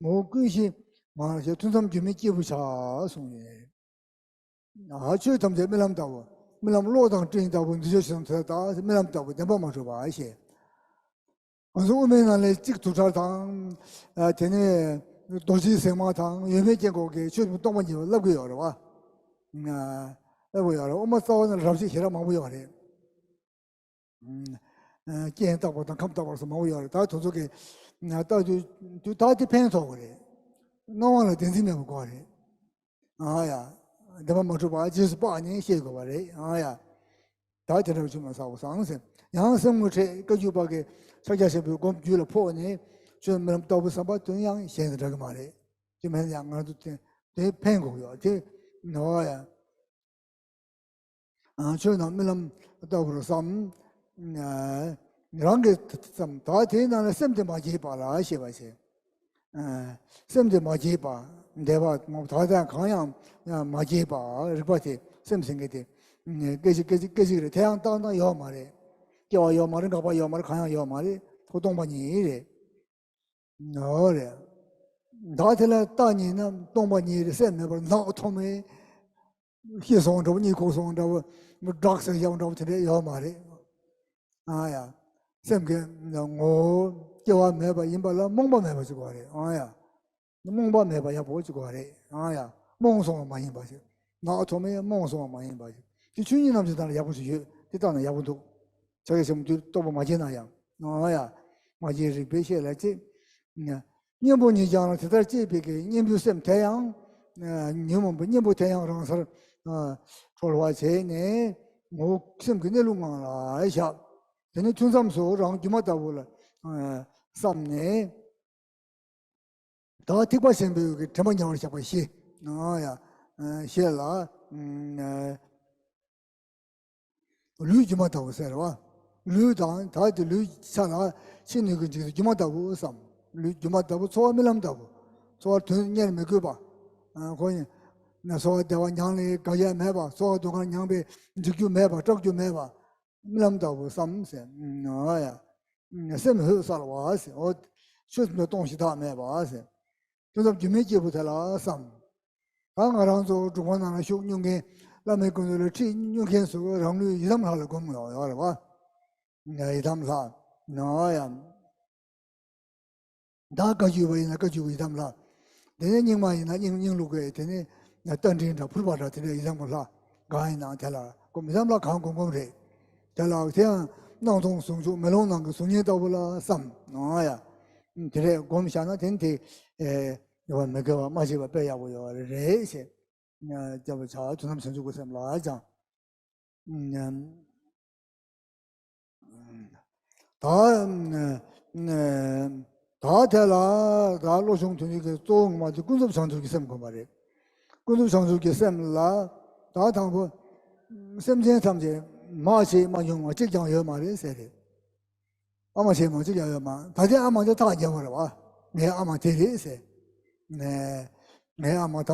ངོ་བོ་ཀུན་ཤེས་མ་ལ་ཤེས། ཐུན་མཚམས་སྒྱུ་མའི་སྐྱེས་བུ་བྱ་གསུངས་ཡོད། ཨ། ཆོས་ཐམས་ཅད་རྨི་ལམ་ལྟ་བུ། རྨི་ལམ་གློག་དང་སྤྲིན་ལྟ་བུ་འདི་ཆོས་ཐམས་ཅད་རྨི་ལམ་ལྟ་བུ་བདེན་པར་མ་གྲུབ་པ་ཞེས། ང་ཚོ་དབུ་མའི་ནང་ལས་གཅིག་དུར་ཁྲོད་དང་། ཨ། དེ་ནས་རྡོ་རྗེ་ཟེགས་མ་དང་ཡོད་མེད་སྐྱེ་འགོག་གི་ཆོས་སྟོང་པ་ཉིད་ལབ་གི་ཡོད་རེད་བ། ཨ། ལབ་གི་ཡོད་རེད། དབུ་མ་རྩ་བ་ནས་རབ་བྱེད་ཞེ་དྲག་མང་པོ་ཡོད་རེད། ཨ། རྐྱེན་བརྟག་པ་དང་ཁམས་བརྟག་པ་སོགས་མང་པོ་ཡོད་རེད། ད་དེ་ཚོ་གི་ཨ། ལྟ་དུས་དུས་ད་དེ་ཕན་ཐོགས་གི་རེད། སྣང་བ་ལ་བདེན་འཛིན་མེད་པ་དགོས་རེད། ཨ་ཡ། བདེན་པ་མ་གྲུབ་པ་རྗེས་སུ་དཔག་ནས་ཤེས་དགོས་པ་རེད། ཨ་ཡ། ད་དེ་འདྲ་བྱུང་ན་ཚ་བོ་སང་ཟེར། ཡང་སེམས་ངོ་འཕྲད་བཀའ་བརྒྱུད་པ་གི་ཕྱག་རྒྱ་ཆེན་པོའི་སྒོམ་རྒྱུད་ལ་ཕོག་ནས་ཆོས་རྨི་ལམ་ལྟ་བུ་བསམ་པ་དོན་ཡང་གཞན་དང་འདྲ་གི་མ་རེད། དེ་མིན་ཡང་ང་ཚོ་དེ་དེ་ཕན་དགོས་ཡོད་དེ། ཨ་ཡ། ཨ། ཆོས་རྣམས་རྨི་ལམ་ལྟ་བུར་བསམ། ཨ། རང་གི་བསམ། ད་དེའི་ནང་ལ་སེམས་དེ་མ་སྐྱེས་པ་ལ་ཞེས་པ་ཞེས། ཨ། སེམས་དེ་མ་སྐྱེས་པ། འདས་པ་ད་ལྟ་གང་ཡང་མ་སྐྱེས་པ་རིག་པ་དེ་སེམས་ཟེར་མཁན་དེ། ཨ། སྐད་ཅིག་སྐད་ཅིག་སྐད་ཅིག་རེད། དེ་ཡང་བཏང་ན་ཡོད་མ་རེད། སྐྱེ་བ་ཡོད་མ་རེད། འགག་པ་ཡོད་མ་རེད། གང་ཡང་ཡོད་མ་རེད། ཁོ་སྟོང་པ་ཉིད་རེད། ཨོ་རེད། ད་དེ་ལ་བརྟག་ཉིད་ན་སྟོང་པ་ཉིད་རེད། སེམས་མེད་པར་ནག་ཐོམ་མེ། ཤི་སོང་འདྲ་བོ། གཉིད་ཁུག་སོང་འདྲ་བོ། སྦྲག་སེ་བཞག་འདྲ་བོ་དེ་འདྲ་ཡོད་མ་རེད། ཨ་ཡ། སེམས་ཀྱི་ངོ་བོ་སྐྱེ་བ་མེད་པ་ཡིན་པ་ལ་རྨོངས་པ་མེད་པ་ཅིག་དགོས་རེད། ཨ་ཡ། རྨོངས་པ་མེད་པ་ཡག་པོ་ཅིག་དགོས་རེད། ཨ་ཡ། རྨོངས་སོང་བ་མ་ཡིན་པ་ཞིག་ནག་ཐོམ་མེ་རྨོངས་སོང་བ་མ་ཡིན་པ་ཞིག་དེ་ཆོས་ཉིད་རྣམ་འབྱེད་དང་ཡག་པོ་ཞིག་ཡོད། དེ་ལྟ་ན་ཡག་པོ་འདུག་ཕྱག་རྒྱ་ཆེན་པོ་དུས་རྟོགས་པ་མ་སྐྱེས་ན་ཡང་། ཨ་ཡ། མ་སྐྱེས་རིག་པས་ཤེས་ལ་སྐྱེ། གཉེན་པོ་ཉིད་ཀྱང་དེ་ལྟར་སྐྱེས་པའི་གི་གཉེན་པོའི་སེམས་དེ་ཡང་། ཨ། ཉོན་མོངས་པའི་གཉེན་པོ་དེ་ཡང་རང་སར། ཨ། གྲོལ་བར་བྱས་ནས་ངོ་བོ་སེམས་ཀྱི་གནས་ལུགས་ངང་ལ་བཞག་དེ་ནས་ཐུན་མཚམས་སུ་རང་སྒྱུ་མ་ལྟ་བུ་ལ། ཨ། བསམ་ནས། ད་ཐེག་པ་ཆེན་པོའི་གི་དྲན་པ་ཉེ་བར་བཞག་པ་ཞེས། ཨ་ཡ། ཨ། ཞེས་ལ། ཨ། ལུས་སྒྱུ་མ་ལྟ་བུ་ཟེར་བ། ལུས་དང་ད་དེ་ལུས་ཆ་ལ་ཕྱི་སྣོད་ཀྱི་འཇིག་རྟེན་སྒྱུ་མ་ལྟ་བུ་བསམ། ལུས་སྒྱུ་མ་ལྟ་བུ། ཚོར་བ་རྨི་ལམ་ལྟ་བུ། ཚོར་བ་དོན་གཉེར་མི་དགོས་པ། ཨ། ཁོ་ཡིན་ན་ཚོར་བ་བདེ་བ་མྱང་ལ་དགའ་ཡ་མེད་པ། ཚོར་བ་སྡུག་བསྔལ་མྱངས་པའི་འཇིགས་རྒྱུ་མེད་པ། སྐྲག་རྒྱུ་མེད་པ། རྨི་ལམ་ལྟ་བུ་བསམ་ཟེར། ཨ་ཡ། སེམས་ལྷོད་གསལ་བ་ཟེར། འོ། ཆོས་སྟོང་ཞིང་བདག་མེད་པ་ཟེར། དེ་ཙམ་སྒྱུ་མའི་སྐྱེས་བུ་དེ་ལ་བསམ། ད་ང་རང་ཚོ་སྒྲུབ་ཁང་ནང་ལ་ཤུགས་སྙོན་མཁན་བླ་མའི་སྐུ་མདུན་ལ་ཁྲིད་སྙོན་མཁན་ཚོ་རང་ལུས་ཡི་དམ་ལྷ་ལ་བསྒོམ་ཡོད་རེད་བ། ཡི་དམ་ལྷ། ཨ་ཡ། ད་བཀའ་བརྒྱུད་པ་ཡིན་ན་བཀའ་བརྒྱུད་པའི་ཡི་དམ་ལྷ། དེ་ནས་རྙིང་མ་ཡིན་ན་རྙིང་རྙིང་ལུགས་ཀྱི་དེ་ནས་རྟ་མགྲིན་འདྲ་ཕུར་པ་འདྲ་དེ་འདྲ་ཡི་དམ་གྱི་ལྷ་གང་ཡིན་ནའང་དེ་ལ་སྒོམ། ཡི་དམ་ལྷ་གང་སྒོམ་སྒོམ་རེད། དེ་ལ་དེ་ཡང་སྣང་སྟོང་ཟུང་འཇུག་མེ་ལོང་ནང་གི་གཟུགས་བརྙན་ལྟ་བུ་ལ་བསམ། ཨ་ཡ། དེ་རེད། སྒོམ་བཞག་ན་དེ་ནི་དེ། ཨེ། ཡོད་པ་མི་དགེ་བ་མ་བྱས་པ་དཔེ་ཡག་པོ་ཡོད་རེད་ཞེས། ཨ། སྐྱབས་པ་བྱ་བ་དུས་ནམ་བྱང་ཆུབ་ཀྱི་སེམས་ལ་སྦྱང་། ད། ད་དེ་ལ་ད་བློ་སྦྱོང་དོན་གཉེར་གྱི་གཙོ་བོ་ངོ་མ་དེ་ཀུན་རྫོབ་བྱང་ཆུབ་ཀྱི་སེམས་སྒོམ་པ་རེད། ཀུན་རྫོབ་བྱང་ཆུབ་ཀྱི་སེམས་ལ་ད་དང་པོ། སེམས་ཅན་ཐམས་ཅད་མ་བྱས་མ་མྱོང་བ་གཅིག་ཀྱང་ཡོད་མ་རེད་ཟེར་རེད། ཨ་མ་བྱས་མ་གཅིག་ཀྱང་ཡོད་མ། ད་ལྟའི་ཨ་མ་དེ་ཐག་ཉེ་བ་རེད་བ། ངའི་ཨ་མ་དེ་རེད་ཟེར། ངའི་ངའི་ཨ་མ་ད་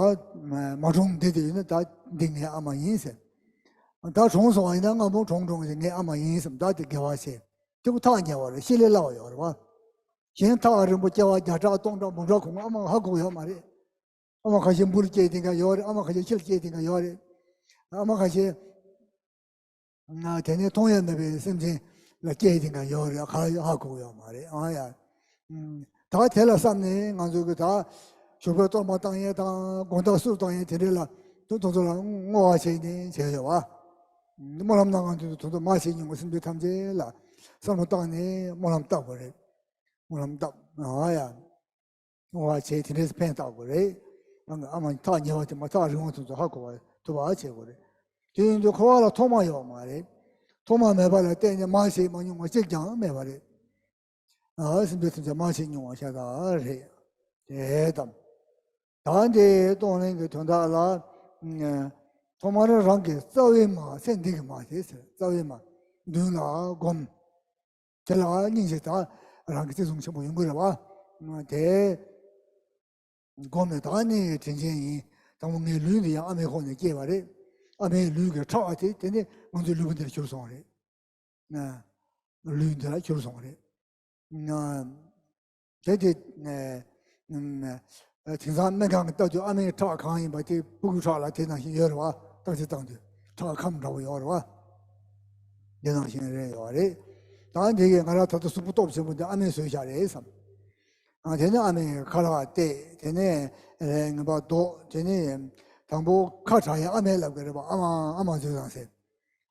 མ་གྲོངས་བསྡད་དེ་ཡོད་ན་ད་འདི་ངའི་ཨ་མ་ཡིན་ཟེར། ད་གྲོངས་སོང་བ་ཡིན་ན་སྔ་མོ་གྲོངས་གྲོངས་ཟེར། ངའི་ཨ་མ་ཡིན་ཟེར། ད་དེ་དགེ་བ་བྱས། དེ་ཁོ་ཐག་ཉེ་བ་རེད། ཤི་ལས་སླ་བ་ཡོད་རེད་བ། གཞན་ཐག་རིང་པོ་སྐྱེ་བ་བརྒྱ་ཕྲག་སྟོང་ཕྲག་འབུམ་ཕྲག་གོང་ཨ་མ་ཧ་གོ་ཡོད་མ་རེད། ཨ་མ་ཁ་ཤས་འབུར་སྐྱེས་དེ་འགའ་ཡོད་རེད། ཨ་མ་ཁ་ཤས་ཁྱིལ་སྐྱེས་དེ་འགའ་ཡོད་རེད། ཨ་མ་ཁ་ཤས། ང་དེ་ནས་མཐོང་ཡས་མེད་པའི་སེམས་ཅན་ ལ་སྐྱེས་དེ་འགའ་ཡོད་རེད། ཧ་ཧ་གོ་ཡོད་མ་རེད། ཨང་ཡ། ད་དེ་ལ་བསམ་ནས་ང་ཚོ་གི་ད་ཞོགས་པའི་གཏོར་མ་བཏང་ཡས་དང་དགོང་དག་གསུར་བཏང་ཡས་དེ་འདྲས་ལ་དུ་དུ་ཚོ་ལ་བསྔོ་བ་བྱས་ནས་བྱས་ཡོད་བ། སྨོན་ལམ་གནང་ང་དུ་དུ་དུ་མ་བྱས་མྱོང་བ་སེམས་ཅན་ཐམས་ཅད་ལ་བསམ་བློ་བཏང་ནས་སྨོན་ལམ་བཏབ་དགོས་རེད། སྨོན་ལམ་བཏབ། ཨང་ཡ། བསྔོ་བ་བྱས་དེ་འདྲས་ཕན་བཏགས་དགོས་རེད། ཨ་མ་ཐག་ཉེ་བ་དེ་མ་ཐག་རིང་བ་དེ་ཚོ་ཧ་གོ་བ་ཐུབ་པ་བྱེད་དགོས་རེད། དེ་ཡིན་དུས་འཁོར་བ་ལ་ཐོག་མ་ཡོད་མ་རེད། ཐོག་མ་མེད་པ་ལ་བརྟེན་ནས་མ་བྱས་མ་མྱོང་བ་གཅིག་ཀྱང་མེད་པ་རེད། ཨ་སེམས་ཅན་ཐམས་ཅད་མ་བྱས་མྱོང་བ་ཤ་སྟག་རེད། དེ་ལྟར། ད་འདི་གཏོང་ལེན་གྱི་དོན་དག་ལ། ཐོག་མར་རང་གི་རྩ་བའི་མ་ཚེ་འདི་གི་མ་དེ་ཟེར། རྩ་བའི་མ་མདུན་ལ་བསྒོམ། དེ་ལ་སྙིང་རྗེ་དང་རང་གི་བརྩི་སྲུང་ཆེན་པོ་ཡོང་གི་རེད་བ། དེ་བསྒོམས་ནས་ད་ནི་དྲིན་ཆེན་ཡིན། དང་པོ་ངའི་ལུས་འདི་ཡང་ཨ་མའི་ཁོག་ནས་སྐྱེས་པ་རེད། ཨ་མའི་ལུས་ཀྱི་ཁྲག་དེ་དེ་ནི་ང་ཚོའི་ལུས་པོ་འདིར་གྱུར་སོང་རེད། ལུས་འདི་ལ་གྱུར་སོང་རེད། དེ་དེ་དེང་སང་སྨན་ཁང་གི་ལྟ་དུས་ཨ་མའི་ཁྲག་གང་ཡིན་པ་དེ་སྤུ་གུའི་ཁྲག་ལ་དེ་ནང་བཞིན་ཡོད་རེད་བ། བརྟག་དཔྱད་བཏང་དུས་ཁྲག་ཁམ་འདྲ་བོ་ཡོད་རེད་བ། དེ་ནང་བཞིན་རེད་ཡོད་རེད། ད་འདི་གས་ང་རང་ད་ལྟ་གཟུགས་པོ་སྟོབས་ཆེན་པོ་འདི་ཨ་མས་བཟོས་བཞག་རེད་བསམ། ཨ་དེ་ནས་ཨ་མས་ཁ་ལག་བལྟས། དེ་ནས་ངན་པ་ལྡོག་དེ་ནས་དང་པོ་ཁ་གྲག་ཡས་ཨ་མས་ལབ་ཀྱི་རེད་པ། ཨ་མ་ཨ་མ་བཟོས་དང་ཟེར།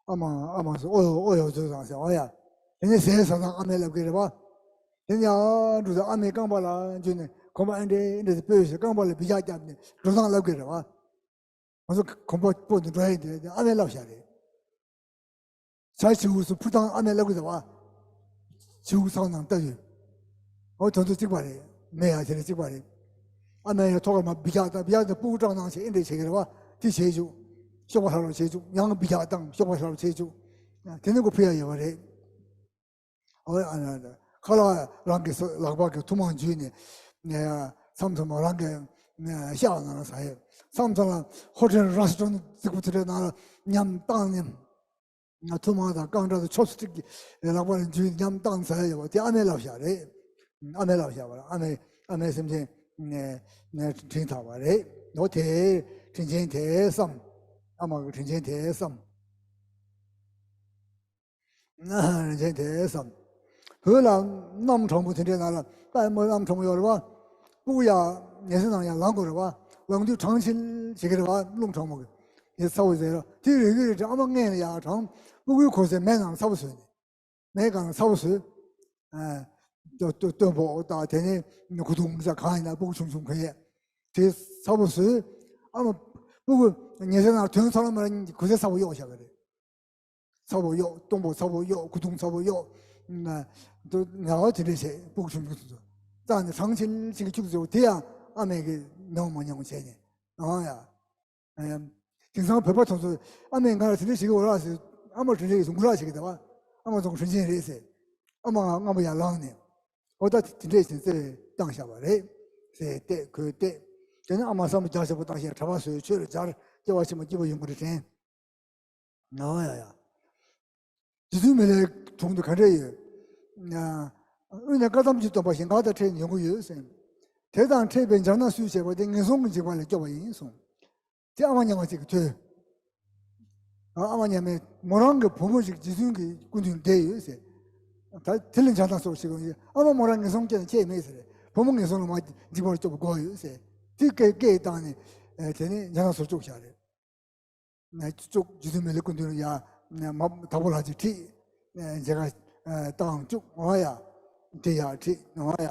ཨ་མ་ཨ་མ་ཟེར། ཨོ་ཡོ་ཨོ་ཡོ་བཟོས་དང་ཟེར། ཨོ་ཡ། དེ་ནས་ཟས་ཟ་དང་ཨ་མས་ལབ་ཀྱི་རེད་པ། དེ་ནས་ཡང་འགྲོ་ས་ཨ་མའི་རྐང་པ་ལ་འཇུས་ནས་གོམ་པ་ཨེ་འདྲས་ཨེ་འདྲས་སྤོས་ཟེར། རྐང་པ་ལ་སྦི་ལྕག་བརྒྱབ་ནས་འགྲོ་སྟངས་ལབ་ཀྱི་རེད་པ། ང་ཚོ་གོམ་པ་སྤོས་ནས་འགྲོ་ཡས་དེ་ཨ་མས་ལབ་བཞག་རེད། བྱ་བྱིའུ་ཚོ་འཕུར་སྟངས་ཨ་མས་ལབ་ཀྱི་རེད་པ། བྱིའུ་ཚང་ནང་ལྟ་ཡོད། འོ་དོན་དུ་གཅིག་པ་རེད། མེ་ཡང་དེ་རེད། གཅིག་པ་རེད། ཨ་མས་ཡང་ཐོག་ཁར་མར་སྦི་ལྕག་བཏང་། སྦི་ལྕག་དང་སྤུ་གུ་སྐྲག་སྣང་བྱས་ཨེ་འདྲས་བྱེད་ཀྱི་རེད་པ། དེ་བྱེད་བཅུག་གཤོག་པ་ལྷག་ལྷག་བྱེད་བཅུག་ཡང་སྦི་ལྕག་བཏང་། གཤོག་པ་ལྷག་ལྷག་བྱེད་བཅུག་དེ་ནས་ཁོ་འཕུར་ཡ་ཡོད་པ་རེད། ཨོ་ཨ་ན་ཁ་ལག་རང་གི་ལག་པ་གི་ཐུར་མ་འཇུས་ནས་མཚམས་མཚམས་རང་གི་ཤ་ནང་ལ་ཟ་ཡས། མཚམས་མཚམས་ལ་ཧོ་ཊེལ་རེ་སི་ཊོ་རན་རྫིག་པོ་དེ་འདྲའི་ནང་ལ་མཉམ་བཏང་ནས། ཐུར་མ་དང་རྐང་སྒྲ་དང་ཆོབ་སི་ཊིག་གི་ལག་པ་ལ་འཇུས་མཉམ་བཏང་ཟ་ཡ་ཡོད་པ་དེ་ཨ་མས་ལབ་བཞག་རེད། ཨ་མས་ལབ་བཞག་པ་རེད། ཨ་མས་ཨ་མས་སེམས་ཅན་ནས་ནས་དྲིན་ཐག་པ་རེད། འོ་དེ་དྲིན་ཆེན་དེ་བསམ། ཨ་མ་གི་དྲིན་ཆེན་དེ་བསམ། དྲིན་ཆེན་དེ་བསམ། བོད་ལ་གནམ་གྲང་མོ་དེ་འདྲའི་ནང་ལ་ད་མོ་གནམ་གྲང་མོ་ཡོད་རེད་པ། སྤུ་གུ་ཡ་ཉལ་ས་ནང་ཡར་ལངས་དགོས་རེད་པ། ལངས་དུས་གྲང་ཆིལ་བྱེད་ཀྱི་རེད་པ། རླུང་གྲང་མོ་གི་དེ་ཚ་པོ་ཟེར་ར། དེ་རེ་རེ་རེ་ཨ་མ་མངལ་ལ་ཡར་གྲང་། སྤུ་གུའི་གོ་སའི་མལ་ནང་ཚ་པོ་བཟོས་ནས། མལ་སྒང་ལ་ཚ་པོ་བཟོས། ཨ་སྟོན་སྟོན་པོ་དང་དེ་ནས་གོས་ཐུང་མི་ཚ་གང་ཡིན་ན་སྤུ་གུ་ཆུང་ཆུང་གོན་ཡས་དེ་ཚ་པོ་བཟོས། ཨ་མ་སྤུ་གུ་ཉལ་ས་ནང་ཐོན་ཚར་ལ་མ་ར་གོས་ས་ཚ་པོ་གཡོགས་བཞག་གི་རེད། ཚ་པོ་གཡོགས། སྟོན་པོ་ཚ་པོ་གཡོགས། གོས་ཐུང་ཚ་པོ་གཡོགས། ང་ང་བ་དེ་འདྲས་བྱས། སྤུ་གུ་ཆུང་ཆུང་ཚོ་རྩ་ནས་གྲང་ཆིལ་ཆིལ་གྱི་བཅུག་ཟེར་བ་དེ་ཡང་ཨ་མས་གི་མྱོང་མ་མྱོང་བྱས་ནས། ཨ་ཡ། ཨ་ཡ། དེང་སང་བོད་པ་ཚོ་ཚོ་ཨ་མས་ང་ལ་དེ་འདྲས་བྱེད་ཀྱི་ཡོད་ར་ཟེར། ཨ་མ་དེ་འདྲས་ཀྱི་ཟུང་ར་བྱེད་ཀྱི་འདུག་པ། ཨ་མ་ཚོ་དྲིན་ཆེན་རེད་ཟེར། ཨ་མ་སྔ་མོ་ཡར་ལངས་ནས་འོ་ད་དེ་འདྲས་བྱས་བརྩེ་བས་བཏང་བཞག་པ་རེད་ཟེར་བལྟས། ཁོས་བལྟས། དེ་ནས་ཨ་མ་བསམ་བློ་རྒྱག་ཆེན་པོ་བཏང་བྱས་གྲྭ་པ་བཟོས། ཆོས་ལ་སྦྱར། སྐྱེ་བ་ཕྱི་མ་སྐྱིད་པོ་ཡོང་གི་རེད་དྲན། ཨོ་ཡ་ཡ། རྗེ་བཙུན་མི་ལའི་དྲུང་དུ་ག་འདྲ་ཡོད། དབུས་ནས་བཀའ་གདམས་ཀྱི་སྟོན་པ་ཞིང་ག་དང་འཕྲད་ནས་ཡོང་གི་ཡོད་ཟེར། དེ་དང་འཕྲད་པའི་འཇག་སྣང་སུས་བྱས་པ་དེ་ངན་སོང་གི་འཇིགས་པ་ལས་སྐྱོབ་པ་ཡིན་གསུངས། དེ་ཨ་མ་མྱ་ངན་ཅིག་གིས་ཐོས། ཨ་ཨ་མ་མཉམ་མེད་མོ་རང་གི་བུ་མོ་ཞིག་རྗེ་བཙུན་གྱི་སྐུ་མདུན་བསྡད་ཡོད་ཟེར། ད་དེ་ལ་འཇག་སྣང་སོགས་ཤིག་ཡོང་ཡོད། ཨ་མ་མོ་རང་ངན་སོང་སྐྱེས་ན་ཁྱད་མེད་ཟེར། བུ་མོ་ངན་སོང་ལ་མ་འཇིགས་པར་སྐྱོབ་པ་དགོས་ཡོད་ཟེར། དེ་སྐད་སྐད་བཏང་ནས་དེ་ནས་འཇག་སྣང་སོགས་བཅུག་བཞག་རེད། ནས་བཅུག་རྗེ་བཙུན་མི་ལའི་སྐུ་མདུན་ལ་ཡ་ནས་མ་དྭགས་པོ་ལྷ་ཅིག་ཁྲིད། ནས་མཇལ་ཁ་བཏང་བཅུག་འོ་ཡ། དེ་ཡ་ཁྲིད་འོ་ཡ།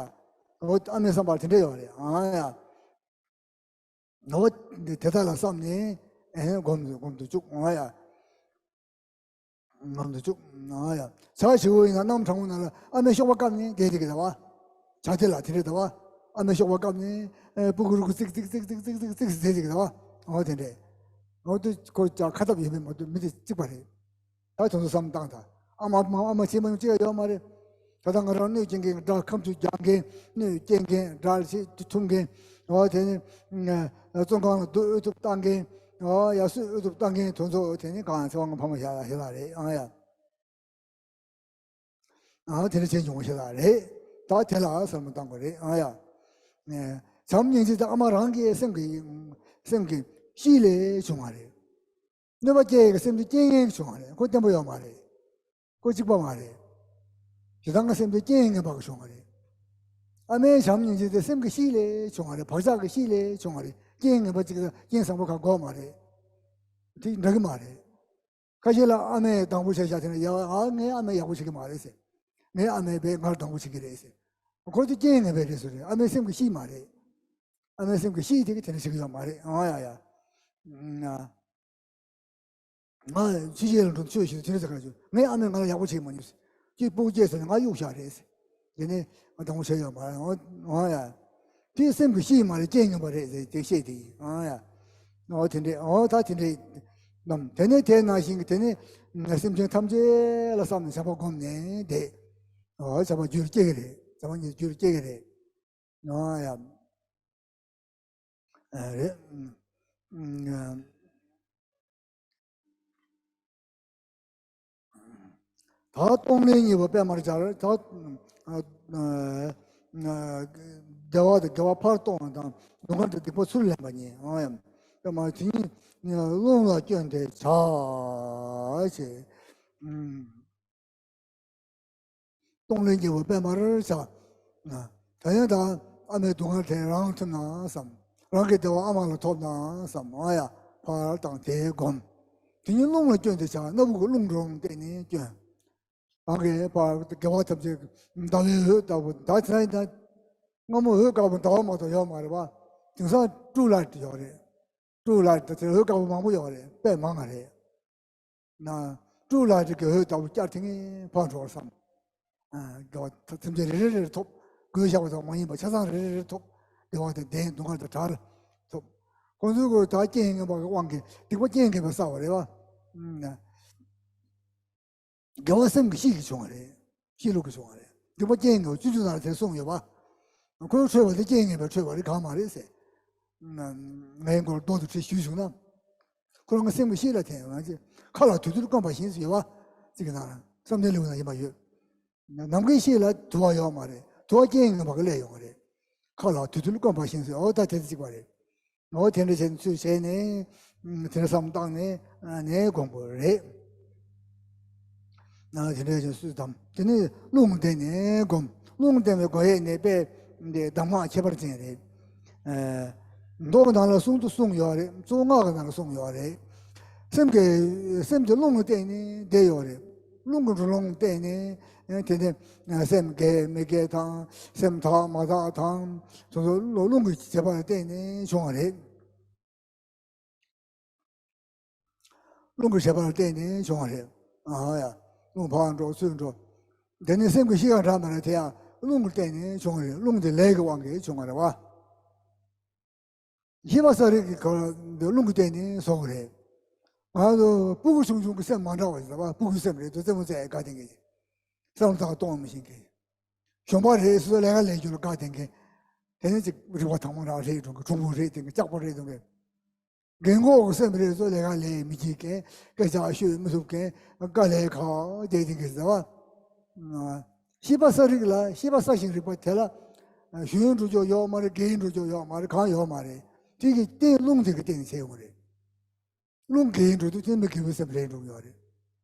འོ་ཨ་མའི་བསམ་པར་དེ་འདྲ་ཡོད་རེད་ཨ་ཡ། འོ་དེ་དག་ལ་བསམ་ནས་ཨེ་སྒོམ་དུ་སྒོམ་དུ་བཅུག་འོ་ཡ། སྒོམ་དུ་བཅུག་འོ་ཡ། བྱ་བྱིའུ་ཡིན་ན་གནམ་གྲང་མོ་ནང་ལ་ཨ་མའི་གཤོག་པ་བཀབ་ནས་བསྡད་དེ་གི་ད་བ། བྱ་དེ་ལ་དེ་འདྲ་ད་བ། ཨ་མའི་གཤོག་པ་བཀབ་ནས་ཨེ་སྤུ་གུ་རུ་གུ་ཙིག་ཙིག་ཙིག་ཙིག་ཙིག་ཙིག་ཙིག་ཟེར་ཅིག་ད་བ། འོ་དེ་འདྲས། འོ་དེ་ཁོ་ཅག་ཁ་ཐབས་ཡོད་མེད་མ་གཏོགས་མི་དེ་གཅིག་པ་རེད། ད་དེ་ཚོ་བསམ་བཏང་ད། ཨ་མ་ཨ་མ་བྱེད་མ་མྱོང་ཅི་ཡང་ཡོད་མ་རེད། ད་ལྟ་ང་རང་གནོད་སྐྱེལ་མཁན་དགྲ་ཁ་མཆུ་རྒྱག་མཁན། གནོད་སྐྱེལ་མཁན་དགྲ་ལ་བྱེད་ཐུབ་མཁན། འོ་དེ་ནི་བཙོན་ཁང་ལ་སྡོད་འོས་ཐུབ་བཏང་མཁན། འོ་ཡ་སུས་འོས་ཐུབ་བཏང་མཁན་དེ་ཚོ་དེ་ནི་གང་ཚེ་དབང་ཕ་མ་ཞལ་ལག་ཞལ་ལག་རེད་ཨང་ཡ། ཨ་དེ་འདྲ་བྱས་མྱོང་བ་ཞིག་ལ་རེད། ད་དེ་ལ་བསམ་བློ་བཏང་དགོས་རེད་ཨ་ཡ། བྱམས་སྙིང་རྗེ་དེ་ཨ་མ་རང་གི་སེམས་ཀྱི་སེམས་ཀྱི་གཤིས་ལས་བྱུང་བ་རེད། གནོད་པ་སྐྱེལ་ཡས་ཀྱི་སེམས་དེ་སྐྱེ་མཁན་གྱིས་བྱུང་བ་རེད། ཁོ་བརྟན་པོ་ཡོད་མ་རེད། ཁོ་གཅིག་པ་མ་རེད། དེ་དང་སེམས་དེ་རྐྱེན་ངན་པ་གིས་བྱུང་བ་རེད། ཨ་མའི་བྱམས་སྙིང་རྗེ་དེ་སེམས་ཀྱི་གཤིས་ལས་བྱུང་བ་རེད། བག་ཆགས་ཀྱི་གཤིས་ལས་བྱུང་བ་རེད། རྐྱེན་ངན་པ་གཅིག་དང་རྐྱེན་བཟང་པོ་གང་དགོས་མ་རེད། དེ་འདྲ་གི་མ་རེད། ཁ་ཤས་ལ་ཨ་མས་སྡང་པོ་བྱས་བཞག་དེ་ན་ཡ་ཨ་ངའི་ཨ་མས་ཡག་པོ་བྱེད་ཀྱི་མ་རེད་ཟེར། ངའི་ཨ་མས་བས་ང་ལ་སྡང་པོ་བྱེད་ཀྱི་རེད་ཟེར། ཁོ་ཚོ་རྐྱེན་ངན་པའི་རེད་ཟེར་རེད། ཨ་མའི་སེམས་ཀྱི་གཤིས་མ་རེད། ཨ་མའི་སེམས་ཀྱི་གཤིས་དེ་གིས་དེ་འདྲ་བྱེད་ཀྱི་ཡོད་མ་རེད། ཨང་ཡ་ཡ། ང་ཕྱི་རྒྱལ་ལ་འགྲོ་ཆོས་ཞིག་དེ་འདྲ་ཟེར་ག་ཞུ། ངའི་ཨ་མས་ང་ལ་ཡག་པོ་བྱེད་མ་མྱོང་ཟེར། ཁྱོད་སྤུ་གུ་སྐྱེས་ཟེར་ནས་ང་གཡུག་བཞག་རེད་ཟེར། དེ་ནས་ང་སྡང་པོ་བྱས་ཡོད་མ་རེད། ཨང་ཡ། དེ་སེམས་ཀྱི་གཤིས་མ་རེད། རྐྱེན་ངན་པ་རེད་ཟེར་དེ་བཤད་དེ་ཡིན། ཨང་ཡ། ཨོ་དེ་འདྲས། ཨོ་ད་དེ་འདྲས་རྣམས་དེ་ནས་དེ་ནང་བཞིན་གྱི་དེ་ནས་སེམས་ཅན་ཐམས་ཅད་ལ་བསམ་ནས་བྱམས་པ་བསྒོམས་ནས་བསྡད། ཨོ་བྱམས་པ་རྒྱུད་ལ་སྐྱེ་གི་རེད། བྱམས་པ་ཉིད་རྒྱུད་ལ་སྐྱེ་གི་རེད། ཨོ་ཡ། ཨ་རེད། ཨ་ཨ་ད་གཏོང་ལེན་གཉིས་པོ་པདྨར་སྦྱར། ད་ཨ་ཨ་བདེ་བ་དང་དགེ་བ་ཕར་གཏོང་བ་དང་། སྡུག་བསྔལ་དང་སྡིག་པ་ཚུར་ལེན་པ་གཉིས། ཨང་ཡ། པདྨ་དེ་ཉིད་རླུང་ལ་བསྐྱོན་ཏེ་བྱ་ཞེས། ཨ་གཏོང་ལེན་གཉིས་པོ་པདྨར་བྱ། ད་ཡང་ད་ཨ་མའི་སྡུག་བསྔལ་དེ་རང་ཐོབ་ན་བསམ། རང་གི་བདེ་བ་ཨ་མ་ལ་ཐོབ་ན་བསམ། ཨ་ཡ། ཕར་བཏང་དེ་བསྒོམ། དེ་ཉིད་རླུང་ལ་བསྐྱོན་ཏེ་བྱ། སྣ་བུག་གི་རླུང་འགྲོ་འོང་བསྟན་ནས་བསྐྱོན། རང་གི་ཕར་དགེ་བ་ཐམས་ཅད་ཟླ་བའི་འོད་ལྟ་བུ། ད་དེ་ན་ཡིན་ན་སྔ་མོ་འོད་དཀར་པོ་ཟླ་བ་མ་གཏོགས་ཡོད་མ་རེད་པ། དེང་སང་ཊུ་ལའིཊ་ཡོད་རེད། ཊུ་ལའིཊ་དེ་འོད་དཀར་པོ་མང་པོ་ཡོད་རེད། དཔེ་མང་ང་རེད། ན་ཊུ་ལའིཊ་གི་འོད་ལྟ་བུ་བསྐྱར་དེ་ངས་ཕར་འགྲོ་བར་བསམ། ཨ་དགེ་བ་ཐམས་ཅད་རེ་རེ་རེ་རེ་ཐོབ། བགོས་བཞག་པ་དང་མ་ཡིན་པ་ཆ་ཚང་རེ་རེ་རེ་ཐོབ། བདེ་བ་དང་ལྡན། སྡུག་བསྔལ་དང་བྲལ་ཐོབ། ཁོང་ཚོའི་གོ་ད་རྐྱེན་ངན་པ་གི་དབང་གིས་སྡིག་པ་རྐྱེན་ངན་པས་བསགས་པ་རེད་པ། ཨ་དགེ་བ་སེམས་ཀྱི་གཤིས་ཀྱིས་བྱུང་བ་རེད། གཤིས་ལུགས་ཀྱིས་བྱུང་བ་རེད། སྡིག་པ་རྐྱེན་ངན་པ་སྤྱོད་འཇུག་ནང་ལ་དེ་གསུངས་ཡོད་པ། ཁོའི་འཕྲོད་པ་དེ་རྐྱེན་ངན་པས་འཕྲོད་པ་རེད། གང་མ་རེད་ཟེར། ང་ངའི་མགོར་རྡོ་དང་གྲི་གཞུས་བྱུང་ན། ཁོ་རང་གི་སེམས་ཀྱི་གཤིས་ལ་ཐེ་ང་ཅི། མཁའ་ལ་དུད་འགྲོ་བསྐོན་པ་བཞིན་ཟེར་ཡོད་པ། ཅིག་གི་ནང་ལ་བསམ་གཏན་ལེའུ་ན་ཡིན་པ་ཡོད། ནམ་མཁའི་གཤིས་ལ་དུ་བ་ཡོད་མ་རེད། དུ་བ་རྐྱེན་ངན་པ་གིས་སླེབས་ཡོང་བ་རེད། མཁའ་ལ་དུད་འགྲོ་བསྐོན་པ་བཞིན་ཟེར། འོ་ད་དེ་ཚོ་གཅིག་པ་རེད། འོ་དེ་འདྲ་བྱས་ནས་ཚུལ་བྱས་ནས། ཨ་དེ་འདྲ་བསམ་བཏང་ནས། ཨ་ནས་སྒོམ་དགོས་རེད། ཨ་དེ་འདྲ་བྱས་ཚུལ་དམ། དེ་ནས་རླུང་བསྟན་ནས་སྒོམ། རླུང་བསྟན་པའི་སྒོ་དབྱེ་ནས་དཔེ་འདི་གདམས་ངག་ཁྱད་པར་ཅན་རེད། ཨ་མདོ་གི་ནང་ལ་གསུང་དུ་གསུངས་ཡོད་རེད། གཙོ་བོ་སྔགས་ཀྱི་ནང་ལ་གསུངས་ཡོད་རེད། སེམས་ཀྱི་སེམས་ཀྱི་རླུང་ལ་བརྟེན་ནས་བསྡད་ཡོད་རེད། རླུང་གི་འགྲོ་ལུགས་བརྟེན་ནས། ཨ་དེ་ནས་སེམས་དགེ་མི་དགེ་དང་། སེམས་དག་མ་དག་དང་། དེ་ཚོ་རླུང་གི་བྱེད་པ་ལ་བརྟེན་ནས་བྱུང་བ་རེད། རླུང་གི་བྱེད་པ་ལ་བརྟེན་ནས་བྱུང་བ་རེད། ཨ་ཡ། རླུང་ཕར་འགྲོ་ཚུར་འགྲོ། དེ་ནས་སེམས་ཀྱི་གཤིས་ཀ་འདྲ་མི་འདྲ་དེ་ཡང་རླུང་གི་བརྟེན་ནས་བྱུང་བ་རེད། རླུང་དེ་ལས་ཀྱི་དབང་གིས་བྱུང་བ་རེད་པ། ཤེས་པ་གསལ་རིག་གི་ཁར་འདི་རླུང་གི་སྟེང་ནས་བཟོ་གི་རེད། ང་ཚོ་སྤུ་གུ་ཆུང་ཆུང་གི་སེམས་མ་འདྲ་བ་ཞིག་ལ་བ། སྤུ་གུའི་སེམས་རེད་དོ། རྩེད་མོ་རྩེ་ཡ་དགའ་དེ་འགའ་ཞིག། བསམ་བློ་བཏང་གཏོང་མི་ཤེས་མཁན། གཞོན་པ་རེད། སོ་སོ་ལས་ཀ་ལས་རྒྱུ་ལ་དགའ་དེ་འགའ། དེ་ནས་ཅིག་རིག་པ་དྭངས་མོ་རང་རེད་འགྲོ་མཁན། གྲུང་པོ་རེད་དེ་འགའ། སྐྱག་པ་རེད་འགྲོ་མཁན། རྒན་གོག་གི་སེམས་རེད་དོ། ལས་ཀ་ལས་མི་བྱེད་མཁན། སྐད་ཆ་ཤོད་མི་ཐུབ་མཁན། དཀའ་ལས་ཁག་དེ་དེ་འགའ་ཟེར་བ། ཤེས་པ་གསལ་རིག་ལ། ཤེས་པ་གསལ་ཞིང་རིག་པ་དེ་ལ་གཞོན་འགྲོ་རྒྱུ་ཡོད་མ་རེད། རྒས་འགྲོ་རྒྱུ་ཡོད་མ་རེད། གང་ཡོད་མ་རེད། དེ་གི་སྟེང་རླུང་དེ་གི་སྟེང་ནས་བྱས་ཡོང་རེད། རླུང་རྒས་འགྲོ་དུས་དེ་མི་རྒས་པའི་སེམས་རེད་འགྲོ་གི་ཡོད་རེད།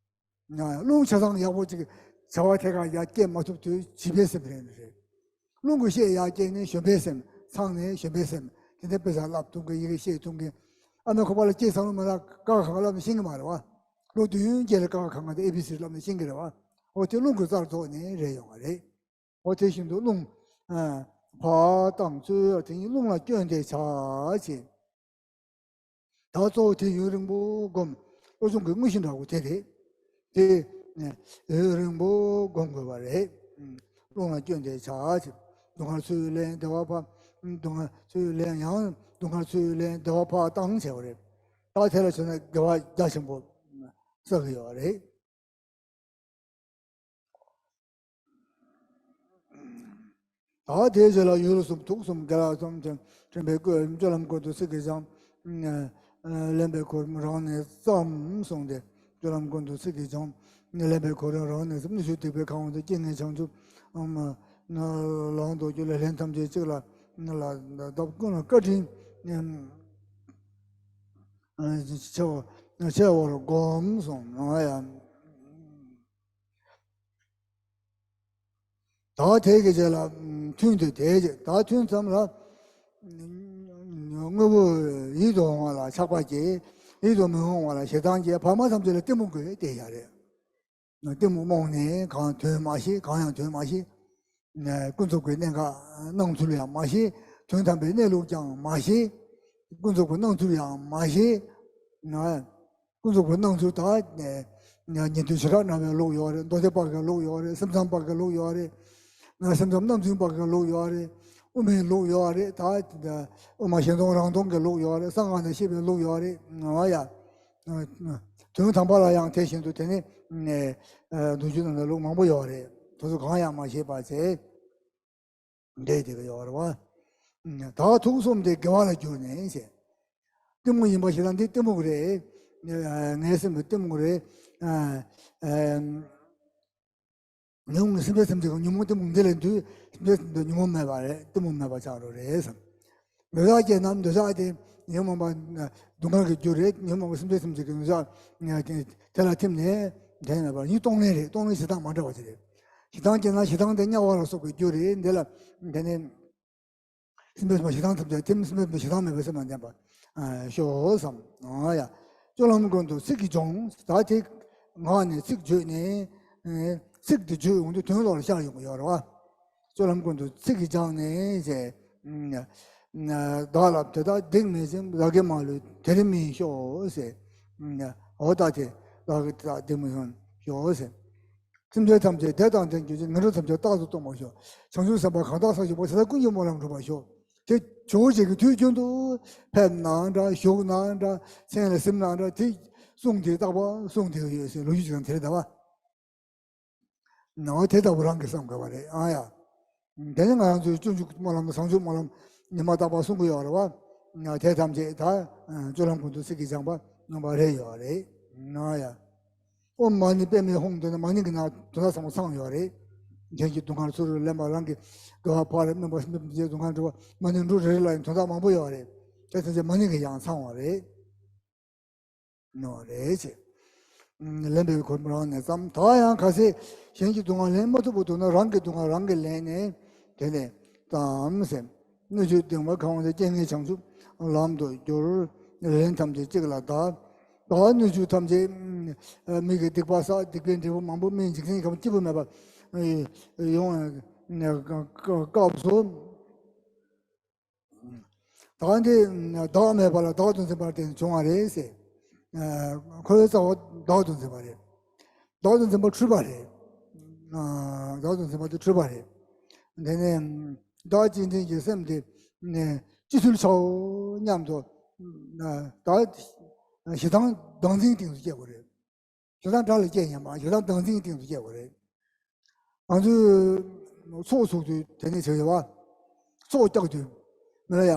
ཡང་རླུང་ཆ་ཚང་ཡག་པོ་ཅིག་བྱ་བ་ཐད་ཀར་ཡར་སྐྱེད་མ་ཐུབ་དུས་བྱིས་པའི་སེམས་རེད་ནི་རེད། རླུང་གི་ཤེད་ཡར་སྐྱེད་ནས་གཞོན་པའི་སེམས། ཚང་ནས་གཞོན་པའི་སེམས། དེ་འདྲ་དཔེ་ཆ་བསླབ་ཐུབ་མཁན། ཡི་གེ་ཤེས་ཐུབ་མཁན། ཨ་མའི་ཁོག་པ་ལ་སྐྱེས་ཚར་ལོ་མ་ལ་ཀ་ཁ་ག་བསླབ་ནས་ཤེས་ཀྱི་མ་རེད་བ། ལོ་བདུན་བརྒྱད་ལ་ཀ་ཁ་ག་ང་དང་ཨེ་བི་སི་བསླབ་ནས་ཤེས་ཀྱི་རེད་བ། འོ་དེ་རླུང་གི་རྩར་རྫོགས་ནས་རེད་ཡོང་བ་རེད། འོ་དེ་བཞིན་དུ་རླུང་ཨ་ཕར་བཏང་ཚུར། དེ་ཉིད་རླུང་ལ་བསྐྱོན་ཏེ་བྱ་ཞེས། ད་གཙོ་བོ་དེ་ཡུན་རིང་པོ་སྒོམ། བློ་སྦྱོང་གི་དངོས་གཞི་འདྲ་བོ་དེ་རེད། དེ་ཡུན་རིང་པོ་སྒོམ་དགོས་པ་རེད། རླུང་ལ་བསྐྱོན་ཏེ་བྱ་ཞེས། སྡུག་བསྔལ་ཚུར་ལེན་བདེ་བ་ཕར། སྡུག་བསྔལ་ཚུར་ལེན་ཡང་། སྡུག་བསྔལ་ཚུར་ལེན་བདེ་བ་ཕར་བཏང་བྱས་པ་རེད། ད་དེ་ལ་བྱས་ན་དགེ་བ་རྒྱ་ཆེན་པོ་བསགས་ཀྱི་ཡོད་རེད། ད་དེའི་རྗེས་ལ་ཡུལ་གསུམ་དུས་གསུམ་དགེ་ལེགས་གསུམ་ཅན་འདྲེན་པའི་སྐུ། སྤྱོད་ལམ་ཀུན་ཏུ་ཚིག་གིས་སྦྱངས། ལེན་པའི་གོ་རིམ་རང་ནས་བརྩམས་གསུངས་ཏེ། སྤྱོད་ལམ་ཀུན་ཏུ་ཚིག་གིས་སྦྱངས། ལེན་པའི་གོ་རིམ་རང་ནས་བརྩམས། ནུས་ཤུགས་སྡིག་པའི་ཁམས་དང་། རྐྱེན་ངན་བྱང་ཆུབ་ལ་ལྡོག་རྒྱུ་ལ། ལན་ཐམས་ཅད་གཅིག་ལ་ལ་བརྡབ། ཀུན་ལ་བཀའ་དྲིན་ཆེ་བ་ཆེ་བར་བསྒོམ་གསུངས། ཡང་། ད་དེ་གི་རྗེས་ལ་ཐུན་དུ་དེའི་རྗེས་ད་ཐུན་ཙམ་ལ། དངོས་པོ་ཡིད་དུ་འོང་བ་ལ་ཆགས་པ་སྐྱེ། ཡིད་དུ་མི་འོང་བ་ལ་ཞེ་སྡང་སྐྱེ། བར་མ་ཐམས་ཅད་ལ་གཏི་མུག་གིས་བལྟས་ཡ་རེད། གཏི་མུག་རྨོངས་ནས་གང་དོན་མ་ཤེས། གང་ཡང་དོན་མ་ཤེས། ཀུན་རྫོབ་ཀྱི་གནད་འགག་སྣང་ཚུལ་ཡང་མ་ཤེས། དོན་དམ་པའི་གནས་ལུགས་ཀྱང་མ་ཤེས། ཀུན་རྫོབ་ཀྱི་སྣང་ཚུལ་ཡང་མ་ཤེས། ཀུན་རྫོབ་ཀྱི་སྣང་ཚུལ་དག་ནས་ཉན་ཐོས་བྱེ་བྲག་སྨྲ་བའི་ལུགས་ཡོད་རེད། མདོ་སྡེ་པ་གི་ལུགས་ཡོད་རེད། སེམས་ཙམ་པ་གི་ལུགས་ཡོད་རེད། སེམས་ཙམ་རྣམ་རྫུན་པ་གི་ལུགས་ཡོད་རེད། དབུ་མའི་ལུགས་ཡོད་རེད། ད་དབུ་མ་གཞན་སྟོང་རང་སྟོང་གི་ལུགས་ཡོད་རེད། གསང་སྔགས་ནས་བཤད་པའི་ལུགས་ཡོད་རེད། ཨ་ཡ། དོན་དམ་པ་ལ་ཡང་དེ་བཞིན་དུ་དེ་ནི་བདུན་ཅུ་དོན་གྲངས་ལུགས་མང་པོ་ཡོད་རེད། དེ་ཚོ་གང་ཡང་མ་ཤེས་པ་བྱས། འདྲེས་དེ་ག་ཡོད་རེད་བ། ད་དུག་གསུམ་དེ་དགེ་བ་ལ་བསྒྱུར་ནས་ཟེར། གཏི་མུག་ཡིན་པ་ཞིག་ལ་འདི་གཏི་མུག་རེད། ངའི་སེམས་ཀྱི་གཏི་མུག་རེད། ཉོན་མོངས་སེམས་པའི་སེམས་ཀྱི་ཉོན་མོངས་གཏི་མུག་འདི་ལས་འདུས། སེམས་པའི་སེམས་ཀྱི་ཉོན་མོངས་མེད་པ་རེད། གཏི་མུག་མེད་པ་ཆགས་འགྲོ་རེད་བསམ། འདོད་ཆགས་སྐྱེས་ན་འདོད་ཆགས་དེ་ཉོན་མོངས་པ་སྡུག་བསྔལ་གྱི་རྒྱུ་རེད། ཉོན་མོངས་པ་སེམས་པའི་སེམས་ཀྱི་འདོད་ཆགས་དེ་ལ་ཐིམ་ནས་དྲན་མེད་པར་ཡིད་གཏོང་ལེན་རེད། གཏོང་ལེན་ཞེ་སྡང་མ་འདྲ་བ་ཅིག་རེད། ཞེ་སྡང་སྐྱེས་ན་ཞེ་སྡང་དེ་དམྱལ་བ་ལ་སོགས་པའི་རྒྱུ་རེད། འདི་ལ་འདི་ནི། སེམས་པའི་ཞེ་སྡང་ཐམས་ཅད་ཐིམ། སེམས་པའི་ཞེ་སྡང་མེད་པའི་སེམས་ལ་ལྡན་པ་ཤོག་བསམ། ཨ་ཡ། སྤྱོད་ལམ་ཀུན་ཏུ་ཚིག་གིས་སྦྱོང་། ད་དེ་ངག་ནས་ཚིག་བརྗོད་ནས། ཚིག་དེ་བརྗོད་ཡོང་དུས་དོན་ལོག་ལ་ཤར་ཡོང་གི་ཡོད་རེད་བ། སྤྱོད་ལམ་ཀུན་ཏུ་ཚིག་གིས་སྦྱངས་ནས་ཟེར། བདག་ལ་དེ་དག་སྡིག་མེད་ཅིང་། བདག་གིས་མ་ལུས་དེར་སྨིན་ཤོག་ཟེར། འོ་ད་དེ་བདག་གིས་དེ་དག་སྡིག་མེད་ཤོག་ཟེར། སེམས་ཅན་ཐམས་ཅད་བདེ་དང་ལྡན་གྱུར་ཅིག། ངན་འགྲོ་ཐམས་ཅད་རྟག་ཏུ་སྟོངས་པར་ཤོག། བྱང་ཆུབ་སེམས་དཔའ་གང་དག་བསགས་ཀྱི་བར། དེ་དག་ཀུན་གྱི་སྨོན་ལམ་འགྲུབ་པར་ཤོག། དེ་ཇོ་བོ་རྗེ་གིས་དུས་རྒྱུན་དུ་ཕེབས་ན་འདྲ། བཞུགས་ན་འདྲ། མཚན་ལ་གཟིམས་ན་འདྲ། དེ་གསུང་དེ་རྟག་པར་གསུང་དེ་ཡོད་ཟེར་ལོ་རྒྱུས་ཅིག་དང་དེ་རེད་ད་བ། ནའོ་དེ་ལྟ་བུ་རང་གིས་བསམ་དགོས་པ་རེད། ཨ་ཡ། དེ་ནི་ང་རང་ཚོའི་སྤྱོད་འཇུག་སྨོན་ལམ་བཟང་སྤྱོད་སྨོན་ལམ་ཉི་མ་རྟག་པར་གསུང་གི་ཡོད་རེད་བ། དེ་ཐམས་ཅད་ད་སྤྱོད་ལམ་ཀུན་ཏུ་ཚིག་གིས་སྦྱངས་པ་རྣམ་པ་རེ་ཡོད་རེད། ཨ་ཡ། ཨོཾ་མ་ཎི་པདྨེ་ཧཱུྃ་འདོན་ན་མ་ཎི་གི་ནང་དོན་དག་ཚང་མ་ཚང་ཡོད་རེད། གཞན་གྱི་སྡུག་བསྔལ་ཚུར་ལེན་པ། རང་གི་དགེ་བ་ཕར་སྨོན་པ། སེམས་ཅན་སྡུག་བསྔལ་འདྲི་བ། མ་ཎི་འབྲུ་རེ་རེ་ལ་ཡང་དོན་དག་མང་པོ་ཡོད་རེད། དེ་ཐམས་ཅད་མ་ཎི་གི་ཡང་ཚང་བ་རེད། ནོ་རེད་ཅེས། ལེན་པའི་གོ་རིམ་རང་ནས་ཙམ། ད་ཡང་ཁ་ཟས་གཞན་གྱི་སྡུག་བསྔལ་ལེན་མ་ཐུབ་པ་འདུག་ན་རང་གི་སྡུག་བསྔལ་རང་གིས་ལེན་ནས་དེ་ནས་ཙམ་ཟེར། སྣོད་བཅུད་གདིང་བ་གང་བ་དེ་རྐྱེན་ངན་བྱང་ཆུབ་ལམ་དུ་བསྒྱུར། ལན་ཐམས་ཅད་གཅིག་ལ་བདག། བདག་སྣོད་བཅུད་ཐམས་ཅད་མི་གི་སྡིག་པ་བསགས། སྡིག་པའི་འབྲས་བུ་མང་པོ་སྨིན། འཇིག་རྟེན་ཁམས་སྐྱིད་པོ་མེད་པ་ཡོང་སྐབས་སུ། ད་འདི་བདག་མེད་པ་ལ་བདག་ཏུ་འཛིན་པར་བརྟེན་བྱུང་བ་རེད་ཟེར། ཁོའི་རྩ་བ་བདག་ཏུ་འཛིན་པ་རེད། བདག་ཏུ་འཛིན་པ་འཁྲུལ་པ་རེད། བདག་ཏུ་འཛིན་པ་དེ་འཁྲུལ་པ་རེད། དེ་ནས་བདག་གཅིག་འཛིན་གྱི་སེམས་དེ་ཅི་ཚུལ་བྱའོ་སྙམ་དུ། ད་ཞེ་སྡང་བདག་འཛིན་སྟེང་དུ་སྐྱེ་དགོས་རེད། ཞེ་སྡང་དགྲ་ལ་སྐྱེས་སྙམ་པ། ཞེ་སྡང་བདག་འཛིན་སྟེང་དུ་སྐྱེ་དགོས་རེད། ང་ཚོས་ཚོགས་ཚུགས་དུས་དེ་ནས་བྱེད་ཡོད་པ། ཚོགས་རྒྱག་དུས་མི་ལ་ཡ།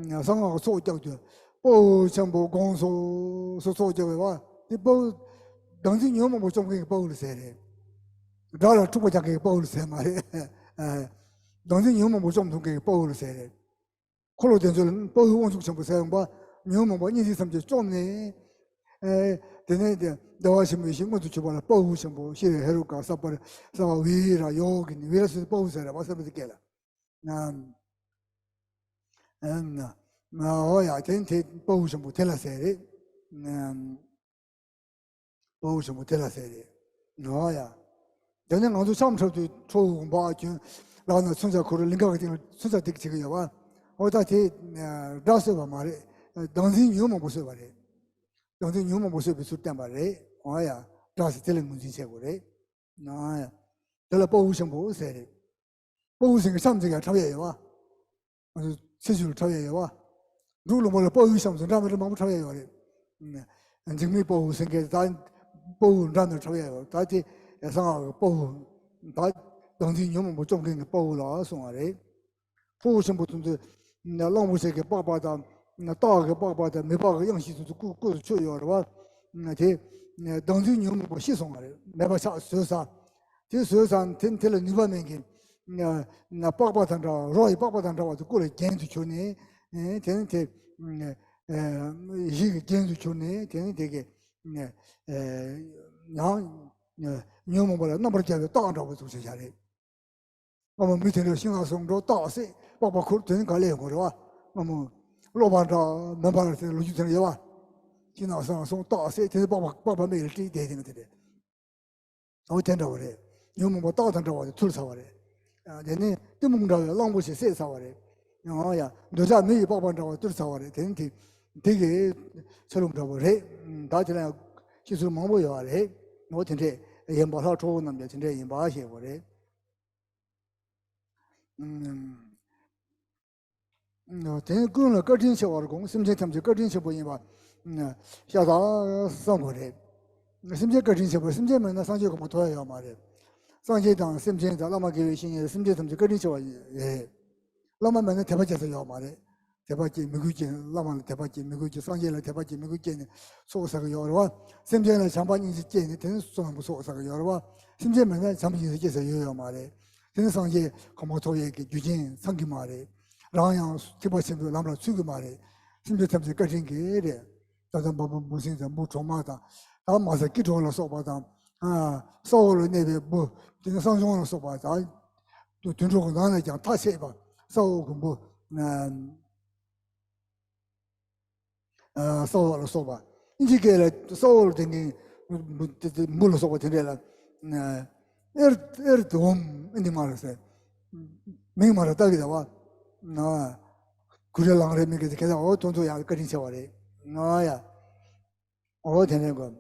གསང་སྔགས་ཀྱི་ཚོགས་རྒྱག་དུས་དཔའ་བོ་ཆེན་པོ་དགོངས་སོ་སོ་ཚོགས་རྒྱག་ཡོད་པ། དེ་དཔའ་བོ་བདག་འཛིན་ཉོན་མོངས་པ་བཅོམ་མཁན་གྱི་དཔའ་བོ་ལ་ཟེར་རེད། དགྲ་ལ་འཁྲུག་པ་རྒྱག་མཁན་གྱི་དཔའ་བོ་ལ་ཟེར་མ་རེད། བདག་འཛིན་ཉོན་མོངས་པ་བཅོམ་ཐུབ་མཁན་གྱི་དཔའ་བོ་ལ་ཟེར་རེད། འཁོར་ལོ་བདེ་མཆོག་ལ་དཔའ་བོའི་དབང་ཕྱུག་ཆེན་པོ་ཟེར་ཡོང་པ། ཉོན་མོངས་པ་གཉིས་འཛིན་ཐམས་ཅད་བཅོམ་ནས། ཨེ། དེ་ནས་དེ་བདེ་བ་ཆེན་པོའི་ཞིང་མངོན་དུ་གྱུར་པ་ལ་དཔའ་བོ་ཆེན་པོ་ཤྲཱི་ཧེ་རུ་ཀ་ས་པ་རི་ས་བ་ཝི་ར་ཡོ་གི་ནི་ཝི་ར་སུ་དཔའ་བོ་ཟེར་ར་བ་ས་པ་དེ་སྐད་ལ། ཨ་ཨ་ཨོ་ཡ་དེ་དེ་དཔའ་བོ་ཆེན་པོ་དེ་ལ་ཟེར་རེད། དཔའ་བོ་ཆེན་པོ་དེ་ལ་ཟེར་རེད། ཨོ་ཡ། དེ་ནས་ང་ཚོ་འཆམ་འཁྲབ་དུས་ཁྲོ་བོ་འབག་གྱོན། ལག་ན་མཚོན་ཆ་ཁུར། ལིང་ག་གི་སྟེང་ལ་མཚོན་ཆ་འདེགས་བྱེད་ཀྱི་ཡོད་པ། ཨོ་ད་དེ་དགྲ་གསོད་པ་མ་རེད། བདག་འཛིན་ཉོན་མོངས་པ་གསོད་པ་རེད། བདག་འཛིན་ཉོན་མོངས་པ་གསོད་པའི་ཚུལ་བསྟན་པ་རེད། ཨོ་ཡ། དགྲ་ཟེར་དེ་ལ་ངོས་འཛིན་བྱེད་དགོས་རེད། ཨོ་ཡ། དེ་ལ་དཔའ་བོ་ཆེན་པོ་ཟེར་རེད། དཔའ་བོ་ཆེན་གྱི་ཆམ་འཛིན་ཡང་འཁྲབ་ཡས་ཡོད་པ། ང་ཚོ་ཚེ་ཆུ་ལ་འཁྲབ་ཡས་ཡོད་པ། འབྲུག་ལུང་པ་ལ་དཔའ་བོའི་ཆམ་ཟེར་འདྲ་མི་འདྲ་མང་པོ་འཁྲབ་ཡས་ཡོད་རེད། འཇིགས་མེད་དཔའ་བོ་ཟེར་མཁན་ད་དཔའ་བོ་འདྲ་མི་འཁྲབ་ཡས་ཡོད། ད་དེ་གསང་སྔགས་ཀྱི་དཔའ་བོ། ད་བདག་འཛིན་ཉོན་མོངས་པ་བཅོམ་མཁན་གྱི་དཔའ་བོ་ལ་གསུངས་པ་རེད། དཔའ་བོ་ཆེན་པོ་དེ་ཚོས་གླང་པོ་ཆེ་གི་པགས་པ་དང་། སྟག་གི་པགས་པ་དང་། མི་པགས་ཀྱི་གཡང་གཞི་དེ་ཚོ་སྐུ་སྐུ་དུ་ཆུད་ཡོད་རེད་བ། དེ་བདག་འཛིན་ཉོན་མོངས་པ་ཤི་སོང་བ་རེད། མེད་པ་ཆགས་བཟོས་ཚར། དེ་བཟོས་ཚར་དེ་དེ་ལ་ནུས་པ་མེད་མཁན། ན་པགས་པ་དང་འདྲ་བ། རོ་ཡི་པགས་པ་དང་འདྲ་བ་དེ་སྐུ་ལ་རྒྱན་དུ་གྱུར་ནས། ཨེ། དེ་ནི་དེ་ཨེ་གཞི་གི་རྒྱན་དུ་གྱུར་ནས། དེ་ནི་དེ་གི་ཨེ་ཡང་ཉོན་མོངས་པ་ལ་རྣམ་པར་རྒྱལ་བའི་སྟག་འདྲ་བོ་ཚུགས་བྱས་བཞག་རེད། སྔ་མོ་མི་དེ་འདྲ་ཤིང་ནགས་སུ་འགྲོ་རྟགས་གསལ་པགས་པ་ཁུར་དེ་ནི་ག་ལས་ཡོང་གི་རེད་བ། སྔ་མོ་སློབ་པ་འདྲ་མོན་པ་ལ་དེ་ལོ་རྒྱུས་དེ་འདྲ་ཡོད་བ། ཤིང་ནགས་སུ་སོང་རྟགས་གསལ་དེ་ནི་པགས་པ་པགས་པ་མིག་ལ་དཀྲིས་བསྡད་དེ་ནི་དེ་རེད། འོ་དེ་འདྲ་བ་རེད། ཉོན་མོངས་པ་རྟགས་དང་འདྲ་བ་དེ་ཐུལ་ཚར་བ་རེད། ཨ། དེ་ནས་གཏི་མུག་འདྲ་བའི་གླང་པོ་ཆེ་བསད་ཚར་བ་རེད། ཡང་ཡང་འདོད་ཆགས་མེ་ཡི་པགས་པ་འདྲ་བ་བཏུལ་ཚར་བ་རེད། དེ་ནི་དེ་དེ་གའི་ཆ་ལུགས་འདྲ་བོ་རེད། ད་དེ་ལ་ཡང་བཤད་ཚུལ་མང་པོ་ཡོད་པ་རེད། འོ་དེ་འདྲས་ཡིན་པ། ལྷ་ཁྲོ་བོ་རྣམས་ཀྱང་དེ་འདྲས་ཡིན་པ་ཞེས་པ་རེད། ཨུམ། དེ་ནི་ཀུན་ལ་བཀའ་དྲིན་ཆེ་བར་དགོངས། སེམས་ཅན་ཐམས་ཅད་བཀའ་དྲིན་ཆེན་པོ་ཡིན་པ་ཤ་སྟག་བསམ་དགོས་རེད། སེམས་ཅན་བཀའ་དྲིན་ཆེ་བ། སེམས་ཅན་མེད་ན་སངས་རྒྱས་གོ་འཕང་ཐོབ་ཡ་ཡོད་མ་རེད། སངས་རྒྱས་དང་སེམས་ཅན་དང་བླ་མ་དགེ་བའི་བཤེས་གཉེན་ལ་སེམས་ཅན་ཐམས་ཅད་བཀའ་དྲིན་ཆེ་བ་རེད། བླ་མ་མེད་ན་དད་པ་བྱེད་ས་ཡོད་མ་རེད། དད་པ་སྐྱེ་མི་དགོས་ཀྱི། བླ་མ་ལ་དད་པ་སྐྱེ་མི་དགོས་ཀྱི། སངས་རྒྱས་ལ་དད་པ་སྐྱེ་མི་དགོས་ཀྱི་ནི་ཚོགས་བསགས་ཀྱི་ཡོད་རེད་བ། སེམས་ཅན་ལ་བྱམས་པ་སྙིང་རྗེ་སྐྱེས་ནས་དེ་ནི་བསོད་ནམས་ཀྱི་ཚོགས་བསགས་ཀྱི་ཡོད་རེད་བ། སེམས་ཅན་མེད་ན་བྱམས་པ་སྙིང་རྗེ་སྐྱེ་ས་ཡོད་ཡོད་མ་རེད། དེ་ནི་སངས་རྒྱས་གོ་འཕང་ཐོབ་ཡས་ཀྱི་རྒྱུ་རྐྱེན་ཚང་གི་མ་རེད། རང་ཡང་ཐེག་པ་ཆེན་པོའི་ལམ་ལ་ཚུད་ཀྱི་མ་རེད། སེམས་ཅན་ཐམས་ཅད་བཀའ་དྲིན་གྱིས་རེད། ད་ལྟ་འབའ་འབུ་འབུ་སྲིན་དང་འབུ་གྲོག་མ་དང་། ད་མ་ཟད་སྐྱིད་གྲོགས་ལ་སོགས་པ་དང་། ཨ། ས་འོག་ལ་གནས་པའི་འབུ། དེ་ནི་གསང་གཞོང་ལ་སོགས་པ་དང་། དུད་འགྲོ་གི་ནང་ནས་ཀྱང་ཐ་ཆད་པ། ས་འོག་གི་འབུ། ཨ། ཨ། ས་འོག་ལ་སོགས་པ། ཨིན་ཇི་སྐད་ལ་ས་འོག་ལ་དེ་ནི་འབུ་ལ་སོགས་པ་དེ་འདྲས་ལ། ཨ། ཨེར་ཨེར་དུ་འོམ་ཨིན་དེ་མ་རེད་ཟེར། མིང་མ་རེད་ལྟ་གི་ད་བ། ན། གུ་རེ་ལང་རེ་མིང་གི་དེ་ག་ད། འོ་དོན་དུ་ཡང་བཀའ་དྲིན་ཆེ་བ་རེད། ང་ཡ། འོ་དེ་ནས་གོ།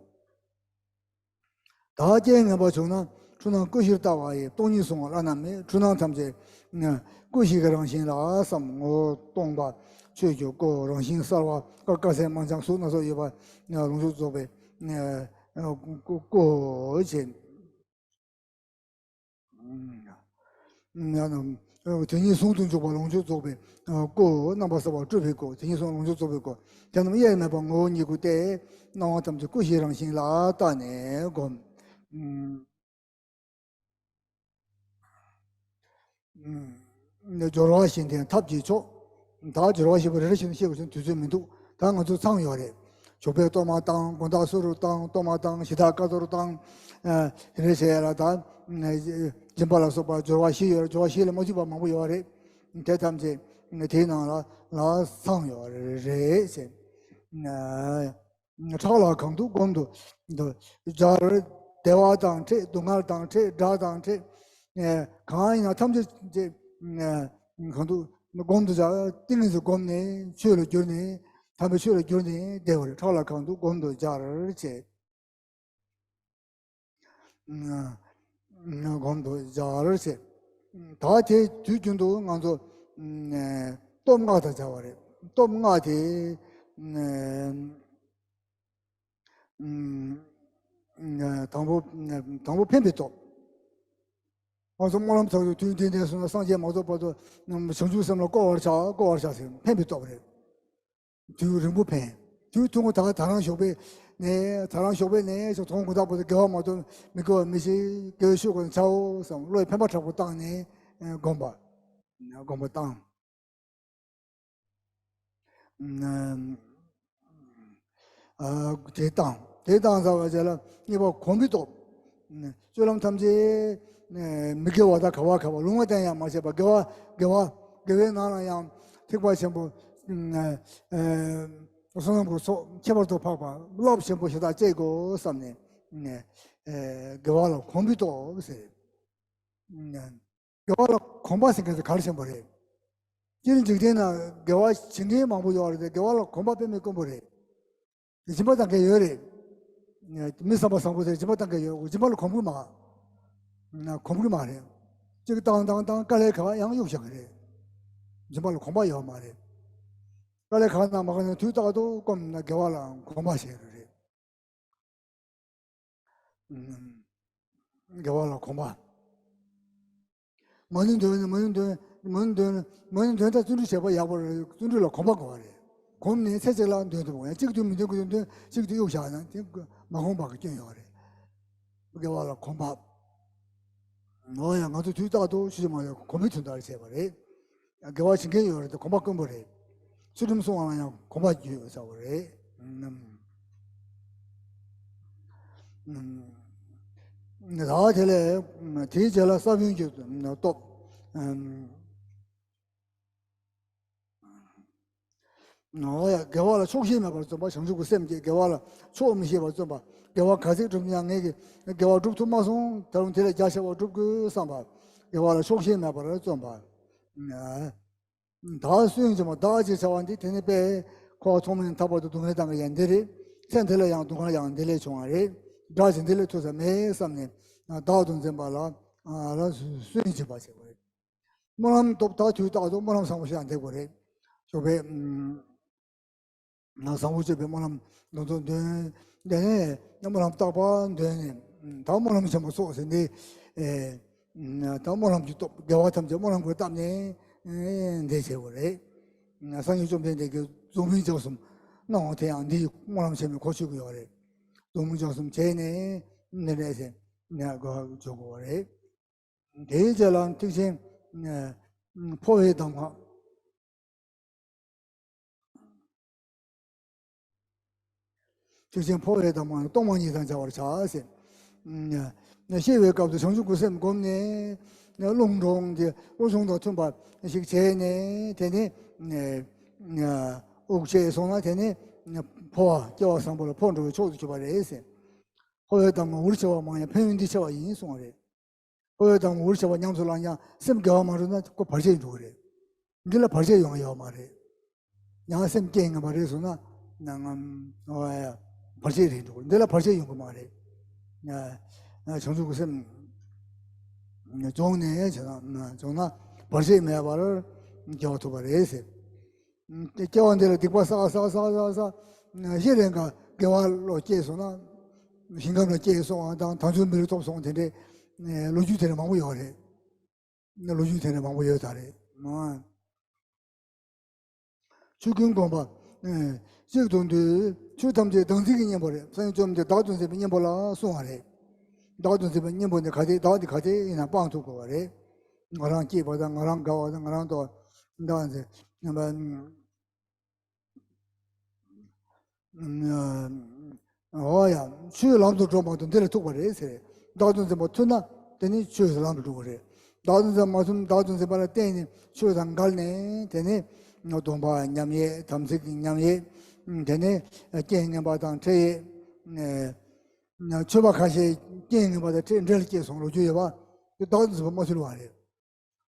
བདག་རྐྱེན་ངན་པ་བྱུང་ན། འཁྲུལ་སྣང་ཀུན་གཞིར་ལྟ་བ་ཡིས། སྟོང་ཉིད་བཟུང་བ་བླ་ན་མེད། འཁྲུལ་སྣང་ཐམས་ཅད་ཀུན་གཞི་གི་རང་བཞིན་ལ་བསམ། ངོ་བོ་སྟོང་པ་ཆོས་ཀྱི་སྐུ། རང་བཞིན་གསལ་བ་དཀར། དཀར་གསལ་དམར་འཇམ་གཟུགས་སྣ་ཚོགས་ཡོད་པ། ལོངས་སྤྱོད་རྫོགས་པའི་སྐུ་ཞེས། དེ་ཉིད་ཟུང་དུ་འཇུག་པ་ལོངས་སྤྱོད་རྫོགས་པའི་སྐུ། རྣམ་པར་གསལ་བ་སྤྲུལ་པའི་སྐུ། དེ་ཉིད་ཟུང་ལོངས་སྤྱོད་རྫོགས་པའི་སྐུ། དེ་རྣམས་དབྱེར་མེད་པ་ངོ་བོ་ཉིད་སྐུ་སྟེ། སྣང་བ་ཐམས་ཅད་སྐུ་བཞིའི་རང་བཞིན་ལ་བརྟགས་ནས་བསྒོམ། སྦྱོར་བ་བཞི་ལྡན་ཐབས་ཀྱི་མཆོག། ད་སྦྱོར་བ་བཞི་པོ་རེ་རེ་བཞིན་དུ་བཤད་དགོས་ཟེར་དུས་ཚོད་མི་འདུག་ད་ང་ཚོ་ཚང་ཡོད་རེད། ཞོགས་པའི་གཏོར་མ་བཏང་། དགོང་དག་གསོལ་རས་བཏང་། གཏོར་མ་བཏང་། ཞི་བདག་དཀའ་གཏོར་བཏང་། ཨ། དེ་འདྲ་བྱས་ལ་ད། སྦྱིན་པ་ལ་སོགས་པ་སྦྱོར་བ་བཞི་ཡོད་རེད། སྦྱོར་བ་བཞི་ལས་མ་གཅིག་པ་མང་པོ་ཡོད་རེད། དེ་ཐམས་ཅད་དེའི་ནང་ལ་ལ་ཚང་ཡོད་རེད་ཟེར། ཨ། ཕྲག་ལ་གང་འདུག་བསྒོམ་དུ་སྦྱར། བདེ་བ་དང་འཕྲད། སྡུག་བསྔལ་དང་འཕྲད། དགྲ་དང་འཕྲད། ཨེ། གང་ཡིན་ན་ཐམས་ཅད་ཅེས། ཨེ། གང་འདུག་བསྒོམ་དུ་སྦྱར། ཏིང་ངེ་འཛིན་བསྒོམས་ནས་ཆོས་ལ་གྱུར་ནས། དམ་པའི་ཆོས་ལ་གྱུར་ནས་བསྡད་པ་རེད། ཕྲག་ལ་གང་འདུག་བསྒོམ་དུ་སྦྱར་ཅེས། སྒོམ་དུ་སྦྱར་ཞེས། ད་དེ་དུས་རྒྱུན་དུ་ང་ཚོ་སྟོབས་ལྔ་དང་སྦྱར་བ་རེད། སྟོབས་ལྔ་དེ་དང་པོ། དང་པོ་འཕེན་པའི་སྟོབས། ང་ཚོ་སྨོན་ལམ་ཚོགས་དུས་འདི་འདས་སོང་ན་སངས་རྒྱས་མ་རྫོགས་བར་དུ་བྱང་ཆུབ་སེམས་ལ་བསྐོར་བར་བྱ། བསྐོར་བར་བྱ་ཟེར་འཕེན་པའི་སྟོབས་རེད། དུས་རིང་པོ་འཕེན། དུས་ཐུང་ངུ་ད་ད་རང་ཞོགས་པའི་ནས། ད་རང་ཞོགས་པའི་ནས་ཞོགས་མཐོང་དགོང་དག་བར་དུ་དགེ་བ་མ་གཏོགས་མི་དགེ་བ་མི་བྱེད། དགེ་བའི་ཆོས་ཀུན་བྱའོ་བསམ། བློའི་འཕེན་པ་དྲག་པོ་བཏང་ནས་སྒོམ་པ། སྒོམ་པ་བཏང་། ཨ། དེ་བཏང་། དེ་བཏང་ཚར་བའི་རྗེས་ལ་གཉིས་པ་གོམས་པའི་སྟོབས། སྤྱོད་ལམ་ཐམས་ཅད་མི་དགེ་བ་དང་ག་བ་ག་བ་ལུང་བ་བསྟན་ཡང་མ་བྱས་པ། དགེ་བ་དགེ་བ། དགེ་བའི་ནང་ལ་ཡང་ཐེག་པ་ཆེན་པོ། ཨ། བསོད་ནམས་ཀྱི་ཚོགས་ཁྱད་པར་དུ་འཕགས་པ་རླབས་ཆེན་པོ་ཞེ་དྲག་སྐྱེ་དགོས་བསམ་ནས། ཨ། དགེ་བ་ལ་གོམས་པའི་སྟོབས་ཟེར། དགེ་བ་ལ་གོམས་པ་ཟེར་མཁན་དེ་གལ་ཆེན་པོ་རེད། སྤྱིར་འཇིག་རྟེན་ན་དགེ་བ་བྱེད་མཁན་མང་པོ་ཡོད་རེད་དེ། དགེ་བ་ལ་གོམས་པ་དཔེ་མི་དཀོན་པོ་རེད། སྦྱིན་པ་གཏང་མཁན་ཡོད་རེད། མི་བསམ་པ་བཟང་པོ་དེ་སྦྱིན་པ་གཏང་མཁན་ཡོད། སྦྱིན་པ་ལ་གོམས་ཀྱི་མ། གོམས་ཀྱི་མ་རེད། གཅིག་བཏང་བཏང་བཏང་། དཀའ་ལས་ཁག་ཡང་གཡུག་བཞག་གི་རེད། སྦྱིན་པ་ལ་གོམས་པ་ཡོད་མ་རེད། དཀའ་ལས་ཁག་ན་མ་ཁག་ན་དུས་རྟག་ཏུ་སྒོམ་ན་དགེ་བ་ལ་གོམས་པ་ཞིག་རེད། དགེ་བ་ལ་གོམས་པ། མ་ཎི་འདོན་ན། མ་ཎི་འདོན། མ་ཎི་འདོན། མ་ཎི་འདོན་དང་བརྩོན་འགྲུས་བྱེད་པ་ཡག་པོ་རེད། བརྩོན་འགྲུས་ལ་གོམས་པ་དགོས་པ་རེད། གོམས་ནས་ཚེ་གཅིག་ལ་འདོན་ཐུབ་དགོས། ཡང་གཅིག་ཏུ་མི་འདོན་དགོས། འདོན། གཅིག་ཏུ་གཡུག་བཞག་ན་དེ་མ་གོམས་པ་གི་སྐྱོན་ཡོད་རེད། དགེ་བ་ལ་གོམས་པ། འོ་ཡ། ང་ཚོ་དུས་རྟག་ཏུ་ཤུལ་མ་ཡང་གོམས་པའི་དོན་དག་བྱས་པ་རེད། དགེ་བ་བྱེད་མཁན་ཡོད་རེད་དེ་གོམས་པ་དཀོན་པོ་རེད། ཚུལ་ཁྲིམས་སྲུང་བ་ལ་ཡང་གོམས་པ་ཡོད་ཟེར་བ་རེད། ད་དེ་ལས་དེའི་རྗེས་ལ་ས་བོན་གྱི་སྟོབས། ཨམ། འོ་ཡ། དགེ་བ་ལ་ཆོག་ཤེས་མེད་པར་བརྩོན་པ། བྱང་ཆུབ་ཀྱི་སེམས་ཀྱིས་དགེ་བ་ལ་ཆོག་མི་ཤེས་པར་བརྩོན་པ། དགེ་བ་ག་ཚད་བསྒྲུབ་ཀྱང་ངེད་ཀྱིས་དགེ་བ་བསྒྲུབ་ཐུབ་མ་སོང་། ད་རུང་དེ་ལས་རྒྱ་ཆེ་བ་བསྒྲུབ་དགོས་བསམ་པ། དགེ་བ་ལ་ཆོག་ཤེས་མེད་པར་བརྩོན་པ། བདག་སུན་འབྱིན་པ། བདག་ཅེས་བྱ་བ་འདི་དེ་ནི་དཔེ་འཁོར་བ་ཐོག་མེད་ནས་མཐའ་བར་དུ་སྡུག་བསྔལ་བཏང་གི་ཡ་འདི་རེད། ཚེ་འདི་ལ་ཡང་སྡུག་བསྔལ་ཡང་འདི་ལས་བྱུང་བ་རེད། དགྲ་ཅིག་འདི་ལས་ཐུབ་ས་མེད་བསམ་ནས་བདག་ཏུ་འཛིན་པ་ལ་ལ་སུན་འབྱིན་པ་ཟེར་བ་རེད། སྨོན་ལམ་སྟོབས་དག་དུས་རྟག་ཏུ་སྨོན་ལམ་བཟང་པོ་ཞིག་ཡང་འདེབས་དགོས་རེད། ཞོགས་པའི་ཨུམ། བཟང་པོ་སྤྱོད་པའི་སྨོན་ལམ་དེ་ཚོ་འདོན། དེ་ནས་སྨོན་ལམ་རྟག་པར་འདོན་ནས་ད་སྨོན་ལམ་ཆེན་པོ་སོགས་ཟེར་ནས་ཨེ། ད་སྨོན་ལམ་གྱི་སྟོབས། དགེ་བ་ཐམས་ཅད་སྨོན་ལམ་གྱིས་བཏབ་ནས་ཨེ་འདི་བྱེད་དགོས་རེད། སངས་རྒྱས་བཅོམ་ལྡན་འདས་ཀྱིས་རྫོགས་སྨིན་སྦྱོར་གསུམ་གནང་བ་དེ་ཡང་འདིའི་སྨོན་ལམ་ཆེན་མོའི་གོ་ཆོད་ཀྱི་ཡོད་རེད། རྫོགས་སྨིན་སྦྱོར་གསུམ་བྱས་ནས་འདི་འདྲ་ཟེར་ནས་དགོས་འཇོག་དགོས་རེད། དེའི་རྗེས་ལ་ཐེག་ཆེན་འཕོ་བའི་གདམས་ངག་ཐེག་ཆེན་འཕོ་བའི་གདམས་ངག་སྟོང་པ་ཉིད་དང་སྦྱར་བར་བྱ་ཟེར། ཤི་བའི་སྐབས་སུ་བྱང་ཆུབ་ཀྱི་སེམས་བསྒོམས་ནས་རླུང་དྲངས་ཏེ་རླུང་གཞུང་དང་མཐུན་པ་ཞིག་བྱས་ནས། དེ་ནས་དབུགས་ཆད་སོང་ན་དེ་ནས་འཕོ་བ་སྐྱེ་བ་བཟང་པོ་ལ་འཕོ་འགྲོ་བའི་མཆོག་ཏུ་གྱུར་པ་རེད་ཟེར། འཕོ་བའི་གདམས་ངག་འུར་ཆེ་བ་མང་ཡང་ཕན་ཡོན་འདི་ཆེ་བ་ཡིན་གསུངས་པ་རེད། འཕོ་བའི་གདམས་ངག་འུར་ཆེ་བ་ཉམས་སུ་བླངས་ཀྱང་སེམས་དགེ་བ་མ་འགྲུབ་ན་ཁོ་བར་ཆད་འགྲོ་གི་རེད། འདི་ལ་བར་ཆད་ཡོང་ཡ་ཡོད་མ་རེད། ཡང་སེམས་རྐྱེན་ངན་པ་རེད་སོང་ན་ནང་ངམ་འོ་ཡ་བར་ཆད་རེད་འགྲོ་གི་རེད། འདི་ལ་བར་ཆད་ཡོང་གི་མ་རེད། ཡ་བྱང་ཆུབ་ཀྱི་སེམས་སྦྱོང་ནས་བྱས་ན་སྦྱོང་ན་བར་ཆད་མེད་པར་སྐྱེ་བ་ཐོབ་པ་རེད་ཟེར། སྐྱེ་བ་འདི་ལ་སྡིག་པ་བསགས་བསགས་བསགས་བསགས་བསགས་གཞི་རེ་འགའ་དགེ་བ་ལོ་སྐྱེས་སོང་ན་ཞིང་ཁམས་ལ་སྐྱེས་སོང་བ་དང་དམ་ཆོས་མི་ལུས་ཐོབ་སོང་། དེ་འདྲའི་ལོ་རྒྱུས་དེ་འདྲ་མང་པོ་ཡོད་རེད། ལོ་རྒྱུས་དེ་འདྲ་མང་པོ་ཡོད་ས་རེད། ཆོས་ཀུན་བསྒོམ་པ། གཅིག་ཏུ་འདུས། ཆོས་ཐམས་ཅད་བདག་འཛིན་གྱི་གཉེན་པོ་རེད། སངས་རྒྱས་བཅོམ་ལྡན་འདས་བདག་ཏུ་འཛིན་པའི་གཉེན་པོ་ལ་གསུངས་པ་རེད། བདག་ཏུ་འཛིན་པའི་གཉེན་པོ་འདི་ག་དེ་བདག་འདི་ག་དེ་ཡིན་ན་སྤང་ཐུབ་དགོས་པ་རེད། ང་རང་སྐྱིད་པ་དང་ང་རང་དགའ་བ་དང་ང་རང་ལྟོགས་བདག་འཛིན་འོ་ཡ། ཆོས་ལམ་དུ་འགྲོ་མ་ཐུབ་འདི་ལ་ཐུག་པ་རེད་ཟེར། བདག་ཏུ་འཛིན་པ་ཐུབ་ན་དེ་ནི་ཆོས་ལམ་དུ་འགྲོ་བ་རེད། བདག་ཏུ་འཛིན་མ་ཐུབ། བདག་ཏུ་འཛིན་པ་ལ་བརྟེན་ནས་ཆོས་དང་འགལ་ནས་དེ་ནི་སྡོམ་པ་ཉམས་ཡས། དམ་ཚིག་ཉམས་ཡས། དེ་ནི་རྐྱེན་ངན་པ་དང་འཕྲད་ཡས། ཆོས་པ་ཁ་ཤས་རྐྱེན་ངན་པ་དང་འཕྲད་འདྲེ་ལ་སྐྱེས་སོང་ལོ་རྒྱུས་ཡོད་པ། དེ་བདག་ཏུ་འཛིན་པ་མ་ཐུབ་པ་རེད།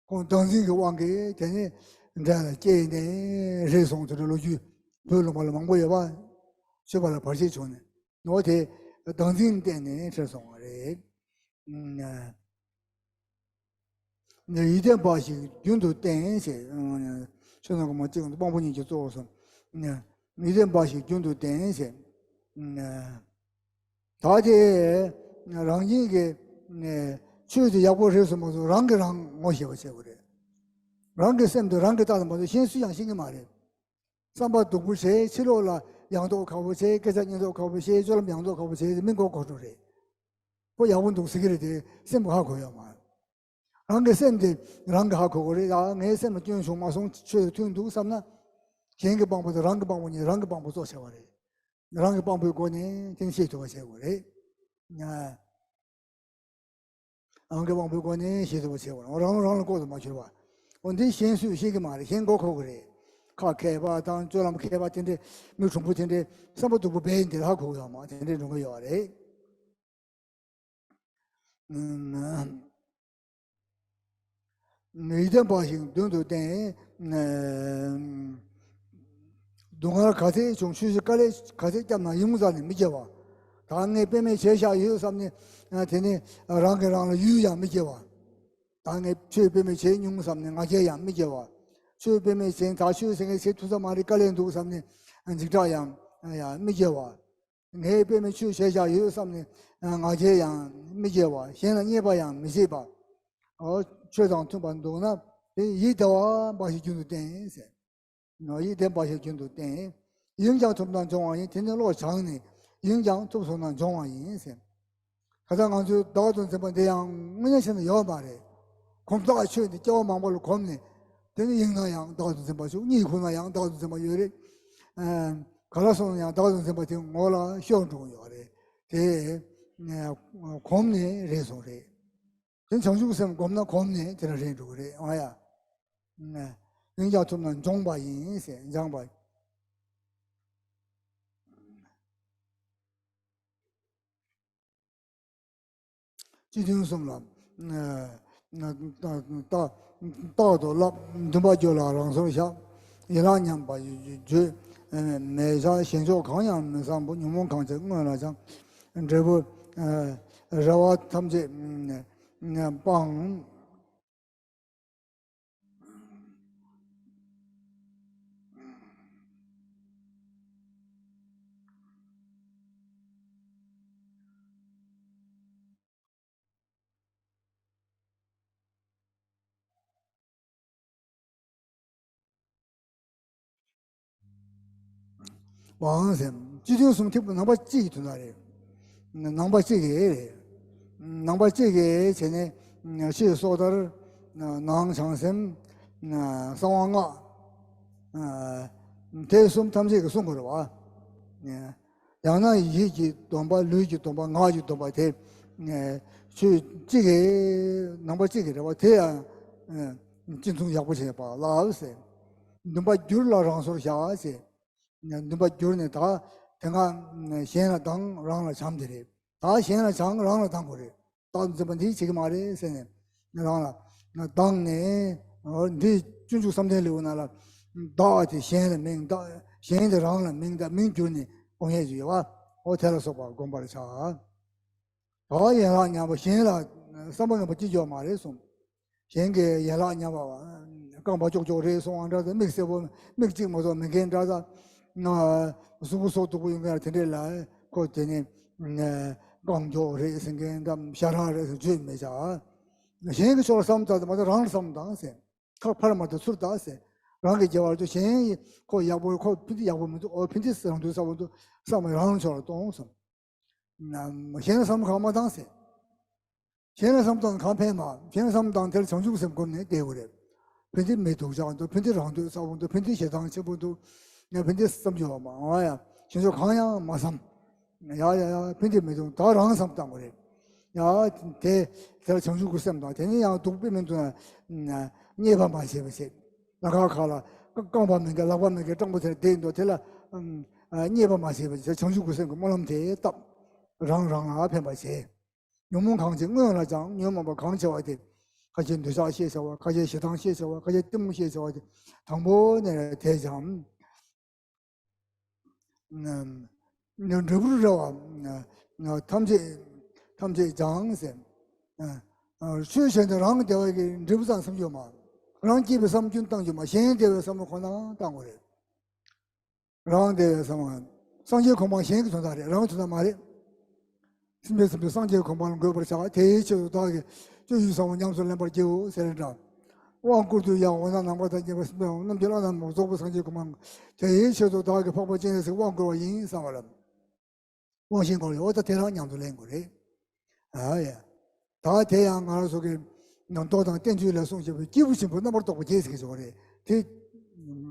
ཁོང་བདག་འཛིན་གྱི་དབང་གིས་དེ་ནས་འདྲེ་ལ་སྐྱེས་ནས་རེད་སོང་དེ་འདྲ་ལོ་རྒྱུས་བོད་ལུང་པ་ལ་མང་པོ་ཡོད་པ། ཆོས་པ་ལ་བར་ཆད་བྱུང་ནས་ནོ་དེ་བདག་འཛིན་བརྟེན་ནས་འཕྲད་སོང་བ་རེད། ཡིད་བརྟན་འབའ་ཞིག་རྒྱུན་དུ་བསྟེན་ཞེས། ཆོས་ནང་གི་མ་གཅིག་དབང་པོ་གཉིས་ཀྱི་གཙོ་བོ་སོང་། ཡིད་བརྟན་འབའ་ཞིག་རྒྱུན་དུ་བསྟེན་ཞེས། ད་དེ་རང་ཉིད་ཀྱི་ཆོས་དེ་ཡག་པོ་རེད་སོང་མ་སོང་རང་གིས་རང་ངོ་ཤེས་པ་བྱེད་དགོས་རེད། རང་གི་སེམས་དེ་རང་གིས་བལྟ་དང་མ་གཏོགས་གཞན་སུས་ཀྱང་ཤེས་ཀྱི་མ་རེད། བསམ་པ་སྡུག་པོ་བྱས། ཕྱི་ལོགས་ལ་ཡང་དོགས་ཁ་པོ་བྱས། སྐད་ཆ་སྙན་དོགས་ཁ་པོ་བཤད། སྤྱོད་ལམ་ཡང་དོགས་ཁ་པོ་བྱས་ཏེ་མི་མགོ་འཁོར་འགྲོ་རེད། ཁོ་ཡག་པོ་འདུག་ཟེར་གྱི་རེད་དེ་སེམས་ཁོ་ཧ་གོ་ཡོད་མ་རེད། རང་གི་སེམས་དེ་རང་གིས་ཧ་གོ་དགོས་རེད། ཡ་ངའི་སེམས་ལ་སྐྱོན་བྱུང་མ་སོང་། ཆོས་དེ་མཐུན་འདུག་བསམ་ན། གཞན་གྱི་དཔང་པོ་དང་རང་གི་དཔང་པོ་གཉིས་རང་གི་དཔང་པོ་གཙོ་ཆེ་བ་རེད། རང་གི་དཔང་པོའི་སྒོ་ནས་དེ་ཤེས་ཐུབ་པ་བྱེད་དགོས་རེད། རང་གི་དབང་པོའི་སྒོ་ནས་ཤེས་ཐུབ་པ་བྱེད་དགོས། རང་རང་ལ་ལྐོག་ཏུ་མ་གྱུར་པ། འོ་འདི་གཞན་སུས་ཤེས་ཀྱི་མ་རེད། གཞན་མགོ་འཁོར་གྱི་རེད། ཁ་མཁས་པ་དང་སྤྱོད་ལམ་མཁས་པ་དེ་འདྲས་མི་གྲུང་པོ་དེ་འདྲས་བསམ་པ་སྡུག་པོ་སྦས་ཡིན་དེ་ཧ་གོ་གི་ཡོད་མ་དེ་འདྲས་འགྲོ་གི་ཡོད་རེད། ཡིད་བརྟན་འབའ་ཞིག་མདུན་དུ་བསྟེན། སྡུག་བསྔལ་ག་ཚད་བྱུང་། ཆོས་བཞིན་དཀའ་ལས་ག་ཚད་བརྒྱབ་ན་ཡིད་འོང་ཙམ་ནས་མི་སྐྱེ་བ། ད་ངས་དཔེ་མེད་བྱས་བཞག་ཡོད་བསམ་ནས་དེ་ནས་རང་གིས་རང་ལ་ཡུལ་ཡང་མི་སྐྱེ་བ། ད་ངས་ཆོས་དཔེ་མེད་བྱས་མྱོང་བསམ་ནས་ང་རྒྱལ་ཡང་མི་སྐྱེ་བ། ཆོས་དཔེ་མེད་བྱས། ད་ཆོས་ཟེར་མཁན་བྱེད་ཐུབ་ས་མ་རེད། དཀའ་ལས་འདུག་བསམ་ནས་འཇིགས་སྐྲག་ཡང་ཡང་མི་སྐྱེ་བ། ངས་དཔེ་མེད་ཆོས་བྱས་བཞག་ཡོད་བསམ་ནས་ང་རྒྱལ་ཡང་མི་སྐྱེ་བ། གཞན་ལ་བརྙས་པ་ཡང་མི་བྱེད་པ། ཨོ་ཆོས་དང་མཐུན་པར་འདུག་ན་དེ་ཡིད་བདེ་བ་འབའ་ཞིག་རྒྱུན་དུ་བསྟེན་ཟེར། ཡིད་བདེ་འབའ་ཞིག་རྒྱུན་དུ་བསྟེན། ཡིན་ཀྱང་ཐོབ་ན་འབྱུང་བ་ཡིན། དེ་ནི་བློ་སྦྱངས་ནས་ཡིན་ཀྱང་ཐོབ་སོང་ན་འབྱུང་བ་ཡིན་ཟེར། ཁ་སང་ང་ཚོའི་བདག་ཏུ་འཛིན་པ་འདི་ཡང་དངོས་གནས་བྱས་ན་ཡོད་མ་རེད། གོམ་བདག་ཆོས་འདི་སྐྱེ་བ་མང་པོ་ལ་གོམས་ནས་དེ་ནི་ཡིན་ན་ཡང་བདག་ཏུ་འཛིན་པ་བྱུང་། གཉིད་ཁུག་ན་ཡང་བདག་ཏུ་འཛིན་པ་ཡོད་རེད། ག་ལ་སོང་ན་ཡང་བདག་ཏུ་འཛིན་པ་དེ་ངོ་ལ་ཤོར་འགྲོ་གི་ཡོད་རེད། དེ་གོམས་ནས་རེད་སོང་རེད། དེ་བྱང་ཆུབ་སེམས་བསྒོམས་ན་གོམས་ནས་དེ་ལ་རེད་འགྲོ་གི་རེད། ཨང་ཡ། ལྷིང་འཇགས་ཐུབ་ན་འབྱོངས་པ་ཡིན་ཟེར། འབྱོངས་པ། སྤྱི་དོན་གསུམ་ལ། རྟག་ཏུ་བསླབ། འདུན་པ་རྒྱུད་ལ་རང་སོར་བཞག། ཡན་ལག་མཉམ་པ་བརྗོད་མེད་བྱ། ཞེན་ཕྱོགས་གང་ཡང་མི་བསམ་པ། ཉོན་མོངས་གང་ཆེ་སྔོན་ལ་སྦྱང་། འབྲས་བུ་རེ་བ་ཐམས་ཅད་སྤང་། བའང་ཟེར། སྤྱི་དོན་གསུམ་ཐེག་པ་ནང་པ་གཅིག་གི་དོན་དག་རེད། ནང་པ་གཅིག་གི་རེད། ནང་པ་གཅིག་གིས་བྱས་ནས་ཕྱི་སོ་ཐར། ནང་བྱང་སེམས། གསང་བ་སྔགས། དེ་གསུམ་ཐམས་ཅད་ཀྱིས་གསུང་དགོས་རེད་བ། ཡང་ན་ཡིད་ཀྱི་སྡོམ་པ། ལུས་ཀྱི་སྡོམ་པ། ངག་གི་སྡོམ་པ་དེ། ཆོས་གཅིག་གི་ནང་པ་གཅིག་གི་རེད་བ། དེ་ཡང་གཅིག་མཚུངས་ཡག་པོ་བྱས་པ་ལགས་ཟེར། འདུན་པ་བསྒྱུར་ལ་རང་སོར་བཞག་ཟེར། འདུན་པ་བསྒྱུར་ནས་ད་དེ་སྔ་གཞན་ལ་སྡང་རང་ལ་བྱམས་དེ་རེད། ད་གཞན་ལ་བྱམས་རང་ལ་སྡང་དགོས་རེད། རྟག་ཏུ་འཛིན་པ་འདི་བྱེད་ཀྱི་མ་རེད་ཟེར་ནས་རང་ལ་སྡང་ནས། འདི་སྤྱོད་འཇུག་བསམ་གཏན་ལེའུ་ནང་ལ་བདག་དེ་གཞན་ལ་མིང་བཏགས། གཞན་དེ་རང་ལ་མིང་བཏགས། མིང་བསྒྱུར་ནས་སྤོང་ཡས་ཡོད་པ། འོ་དེ་ལ་སོགས་པ་བསྒོམ་པར་བྱ། ད་ཡན་ལག་མཉམ་པ་གཞན་ལ་བསམ་པ་ངན་པ་ཅི་ཡོད་མ་རེད་གསུངས། གཞན་གྱི་ཡན་ལག་མཉམ་པ་རྐང་པ་ཀྱོག་ཀྱོག་རེད་གསུངས་པ་འདྲ། མིག་སེར་པོ་མིག་གཅིག་མ་གཏོགས་མེད་མཁན་འདྲ། གཟུགས་པོ་སྲོག་སྡུག་པོ་ཡོད་མཁན་དེ་འདྲས་ལ་ཁོ་དེ་ནི་རྐང་ཀྱོག་རེད་ཟེར་མཁན་འདྲ། ཞ་རག་རེད་ཟེར་བརྗོད་མི་བྱ། གཞན་གྱི་ཕྱོགས་ལ་བསམ་བཏང་དེ་མ་གཏོགས་རང་ལ་བསམ་བཏང་ཟེར། ཁ་ཕར་མ་གཏོགས་ཚུར་བལྟ་ཟེར། རང་གི་དགེ་བ་ལ་གཞན་ཡིས་ཁོ་ཡག་པོ། ཁོ་ཕན་ཚུན་ཡག་པོ་མི་འདུག་འོ་ཕན་ཚུན་རང་དོན་བསམ་པ་འདུག་བསམ་པ་རང་ལ་ཕྱོགས་ལ་གཏོང་གསུངས། གཞན་ལ་བསམ་བློ་གང་མ་བཏང་ཟེར། གཞན་ལ་བསམ་བློ་བཏང་གང་ཕན་མ། གཞན་ལ་བསམ་བློ་བཏང་དེ་ལ་བྱང་ཆུབ་སེམས་བསྒོམས་ནས་བསྡད་དགོས་རེད། ཕན་ཚུན་མི་སྡུག་ཅག་འདུག་ཕན་ཚུན་རང་འདོད་ཚ་པོ་འདུག་ཕན་ཚུན་ཞེ་སྡང་ཆེན་པོ་འདུག་ཕན་ཚུན་བསམ་རྒྱུ་བ་མ་ཡ། ཞེན་ཆགས་གང་ཡང་མ་བསམ། ཡ་ཡ་ཡ། ཕན་ཚུན་མི་སྡུག་ད་རང་བསམ་བཏང་དགོས་རེད། ཡ། དེ་དེ་ལ་བྱང་ཆུབ་ཀྱི་སེམས་དང་དེ་ནས་ཡང་སྡུག་དཔེ་མི་འདུག་ན་རྙེད་པ་མ་བྱས་པ་བྱེད། ལ་ཁ་ཁ་ལ་རྐང་པ་མེད་མཁན་ལག་པ་མེད་མཁན་སྤྲང་པོ་དེར་བསྡད་འདུག་དེ་ལ་རྙེད་པ་མ་བྱས་པ་བྱེད། བྱང་ཆུབ་ཀྱི་སེམས་ཀྱི་སྨོན་ལམ་དེ་བཏབ། རང་རང་ལ་ཕན་པ་བྱེད། ཉོན་མོངས་གང་ཆེ་སྔོན་ལ་སྦྱང་། ཉོན་མོངས་པ་གང་ཆེ་བ་དེ། ཁ་ཆེ་འདོད་ཆགས་ཤས་ཆེ་བ། ཁ་ཆེ་ཞེ་སྡང་ཤས་ཆེ་བ། ཁ་ཆེ་གཏི་མུག་ཤས་ཆེ་བ་དེ་དང་པོ་ནས་དེ་སྦྱང་། འབྲས་བུ་རེ་བ་ཐམས་ཅད་ཐམས་ཅད་སྦྱང་ཟེར། ཆོས་བྱས་ནས་རང་བདེ་བའི་འབྲས་བུ་ཙམ་བསམ་རྒྱུ་མ། རང་སྐྱིད་པའི་བསམ་རྒྱུ་བཏང་རྒྱུ་མ། གཞན་བདེ་བའི་བསམ་བློ་ཁོ་ན་བཏང་དགོས་རེད། རང་བདེ་བའི་བསམ་བློ། སངས་རྒྱས་གོ་འཕང་གཞན་གྱི་དོན་དག་རེད། རང་གི་དོན་དག་མ་རེད། སེམས་ཅན་ཐམས་ཅད་སངས་རྒྱས་གོ་འཕང་ལ་འགོད་པར་བྱ། དེའི་ཆེད་དུ་བདག་གིས་སྤྱོད་ཡུལ་ཟབ་མོ་ཉམས་སུ་ལེན་པར་བགྱིའོ་ཟེར་འདྲ། དབང་བསྐུར་དུས་ཡང་འོ་ན་ནམ་མཁའ་དང་མཉམ་པའི་སེམས་དཔའ་རྣམས་ཀྱི་བླ་ན་མེད་པ་རྫོགས་པའི་སངས་རྒྱས་གོ་འཕང་། དེའི་ཆེད་དུ་བདག་གིས་འཕགས་པ་སྤྱན་རས་གཟིགས་དབང་བསྐུར་བ་ཡིན་བསམ་པ་ལ། དབང་ཆེན་སྐོར་ཡོད། ད་དེ་རང་མཉམ་དུ་ལེན་དགོས་རེད། ཨ་ཡ། ད་དེ་ཡང་ང་རང་ཚོ་གི་ནང་མདོ་དང་བསྟན་བཅོས་ལ་གསུངས་བཞག་པའི་སྐྱེས་བུ་ཆེན་པོ་རྣམ་པར་རྟོག་པ་རྒྱས་ཟེར་གྱི་ཡོད་རེད། དེ་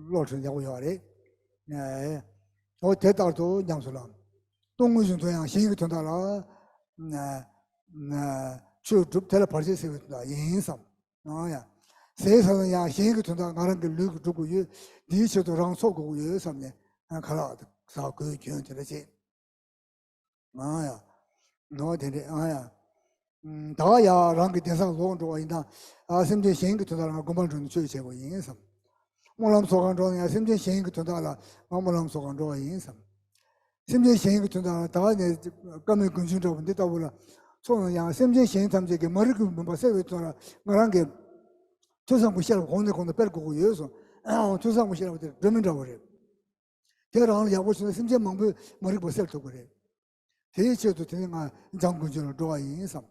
བློ་འཁྲུལ་ཡག་པོ་ཡོད་རེད། ཨ་ཡ། འོ་དེ་ལྟར་དུ་ཉམས་སུ་བླང་། སྟོང་ཉིད་གཞུང་དུ་ཡང་གཞན་གྱི་དོན་དག་ལ་ཆོས་སྒྲུབ། དེ་ལ་བར་ཆད་སེལ་བའི་དོན་དག་ཡིན་བསམ། ཨ་ཡ། ཟས་ཟ་ན་ཡང་གཞན་གྱི་དོན་དག་ང་རང་གི་ལུས་ཀྱིས་སྒྲུབ་དགོས་ཡོད། འདིའི་ཆེད་དུ་རང་འཚོ་དགོས་ཀྱི་ཡོད་བསམ་ནས་ཁ་ལག་ཟ་དགོས་རྒྱུ་དེ་འདྲ་བྱེད། ཨ་ཡ། ནོ་དེ་འདྲས། ཨ་ཡ། ད་ཡ་རང་གི་བདེ་སར་ལོག་འགྲོ་བ་ཡིན་ན། ཨ་སེམས་ཅན་གཞན་གྱི་དོན་དག་ལ་ང་དགོན་པར་འགྲོ་ནས་ཆོས་བྱེད་དགོས་ཡིན་བསམ། སྨོན་ལམ་ཚོགས་ཁང་འགྲོ་ན་ཡང་སེམས་ཅན་གཞན་གྱི་དོན་དག་ལ་ང་སྨོན་ལམ་ཚོགས་ཁང་འགྲོ་བ་ཡིན་བསམ། སེམས་ཅན་གཞན་གྱི་དོན་དག་ལ་ད་ནས་བཀའ་མའི་དགོན་ཆུང་འདྲ་བོ་འདི་ལྟ་བུ་ལ་ཚོགས་ན་ཡང་སེམས་ཅན་གཞན་ཐམས་ཅད་ཀྱི་མ་རིག་པའི་མུན་པ་སེལ་བའི་དོན་ལ་ང་རང་གི་ཐོས་བསམ་གྱི་ཤེས་རབ་གོང་ནས་གོང་དུ་སྤེལ་དགོས་ཀྱི་ཡོད་བསམ། ཐོས་བསམ་གྱི་ཤེས་རབ་དེ་སྒྲོན་མེ་འདྲ་བོ་རེད། དེ་རང་ལ་ཡག་པོ་བྱུང་ན་སེམས་ཅན་མང་པོའི་མ་རིག་པ་སེལ་ཐུབ་ཀྱི་རེད། དེའི་ཆེད་དུ་དེ་ནི་ང་འཇང་དགོན་ཆུང་ལ་འགྲོ་བ་ཡིན་བསམ།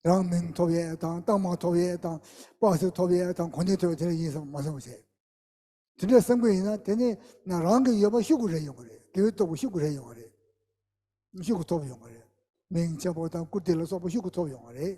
རང་མིང་ཐོབ་ཡས་དང་། རྟགས་མ་ཐོབ་ཡས་དང་། པགས་གཟུགས་ཐོབ་ཡས་དང་། གོ་གནས་ཐོབ་ཡས་དེ་འདྲ་ཡིན་བསམ་མ་བསམ་བྱས། དེ་འདྲ་བསམ་གྱི་ཡིན་ན་དེ་ནི་ན་རང་གི་ཡོད་པ་ཤུགས་ཀྱིས་རལ་ཡོང་གི་རེད། དགེ་བའི་སྟོབས་ཀྱིས་ཤུགས་ཀྱིས་རལ་ཡོང་གི་རེད། ཤུགས་ཀྱིས་ཐོབ་ཡོང་གི་རེད། མིང་ཆེན་པོ་དང་བཀུར་སྟི་ལ་སོགས་པ་ཤུགས་ཀྱིས་ཐོབ་ཡོང་གི་རེད།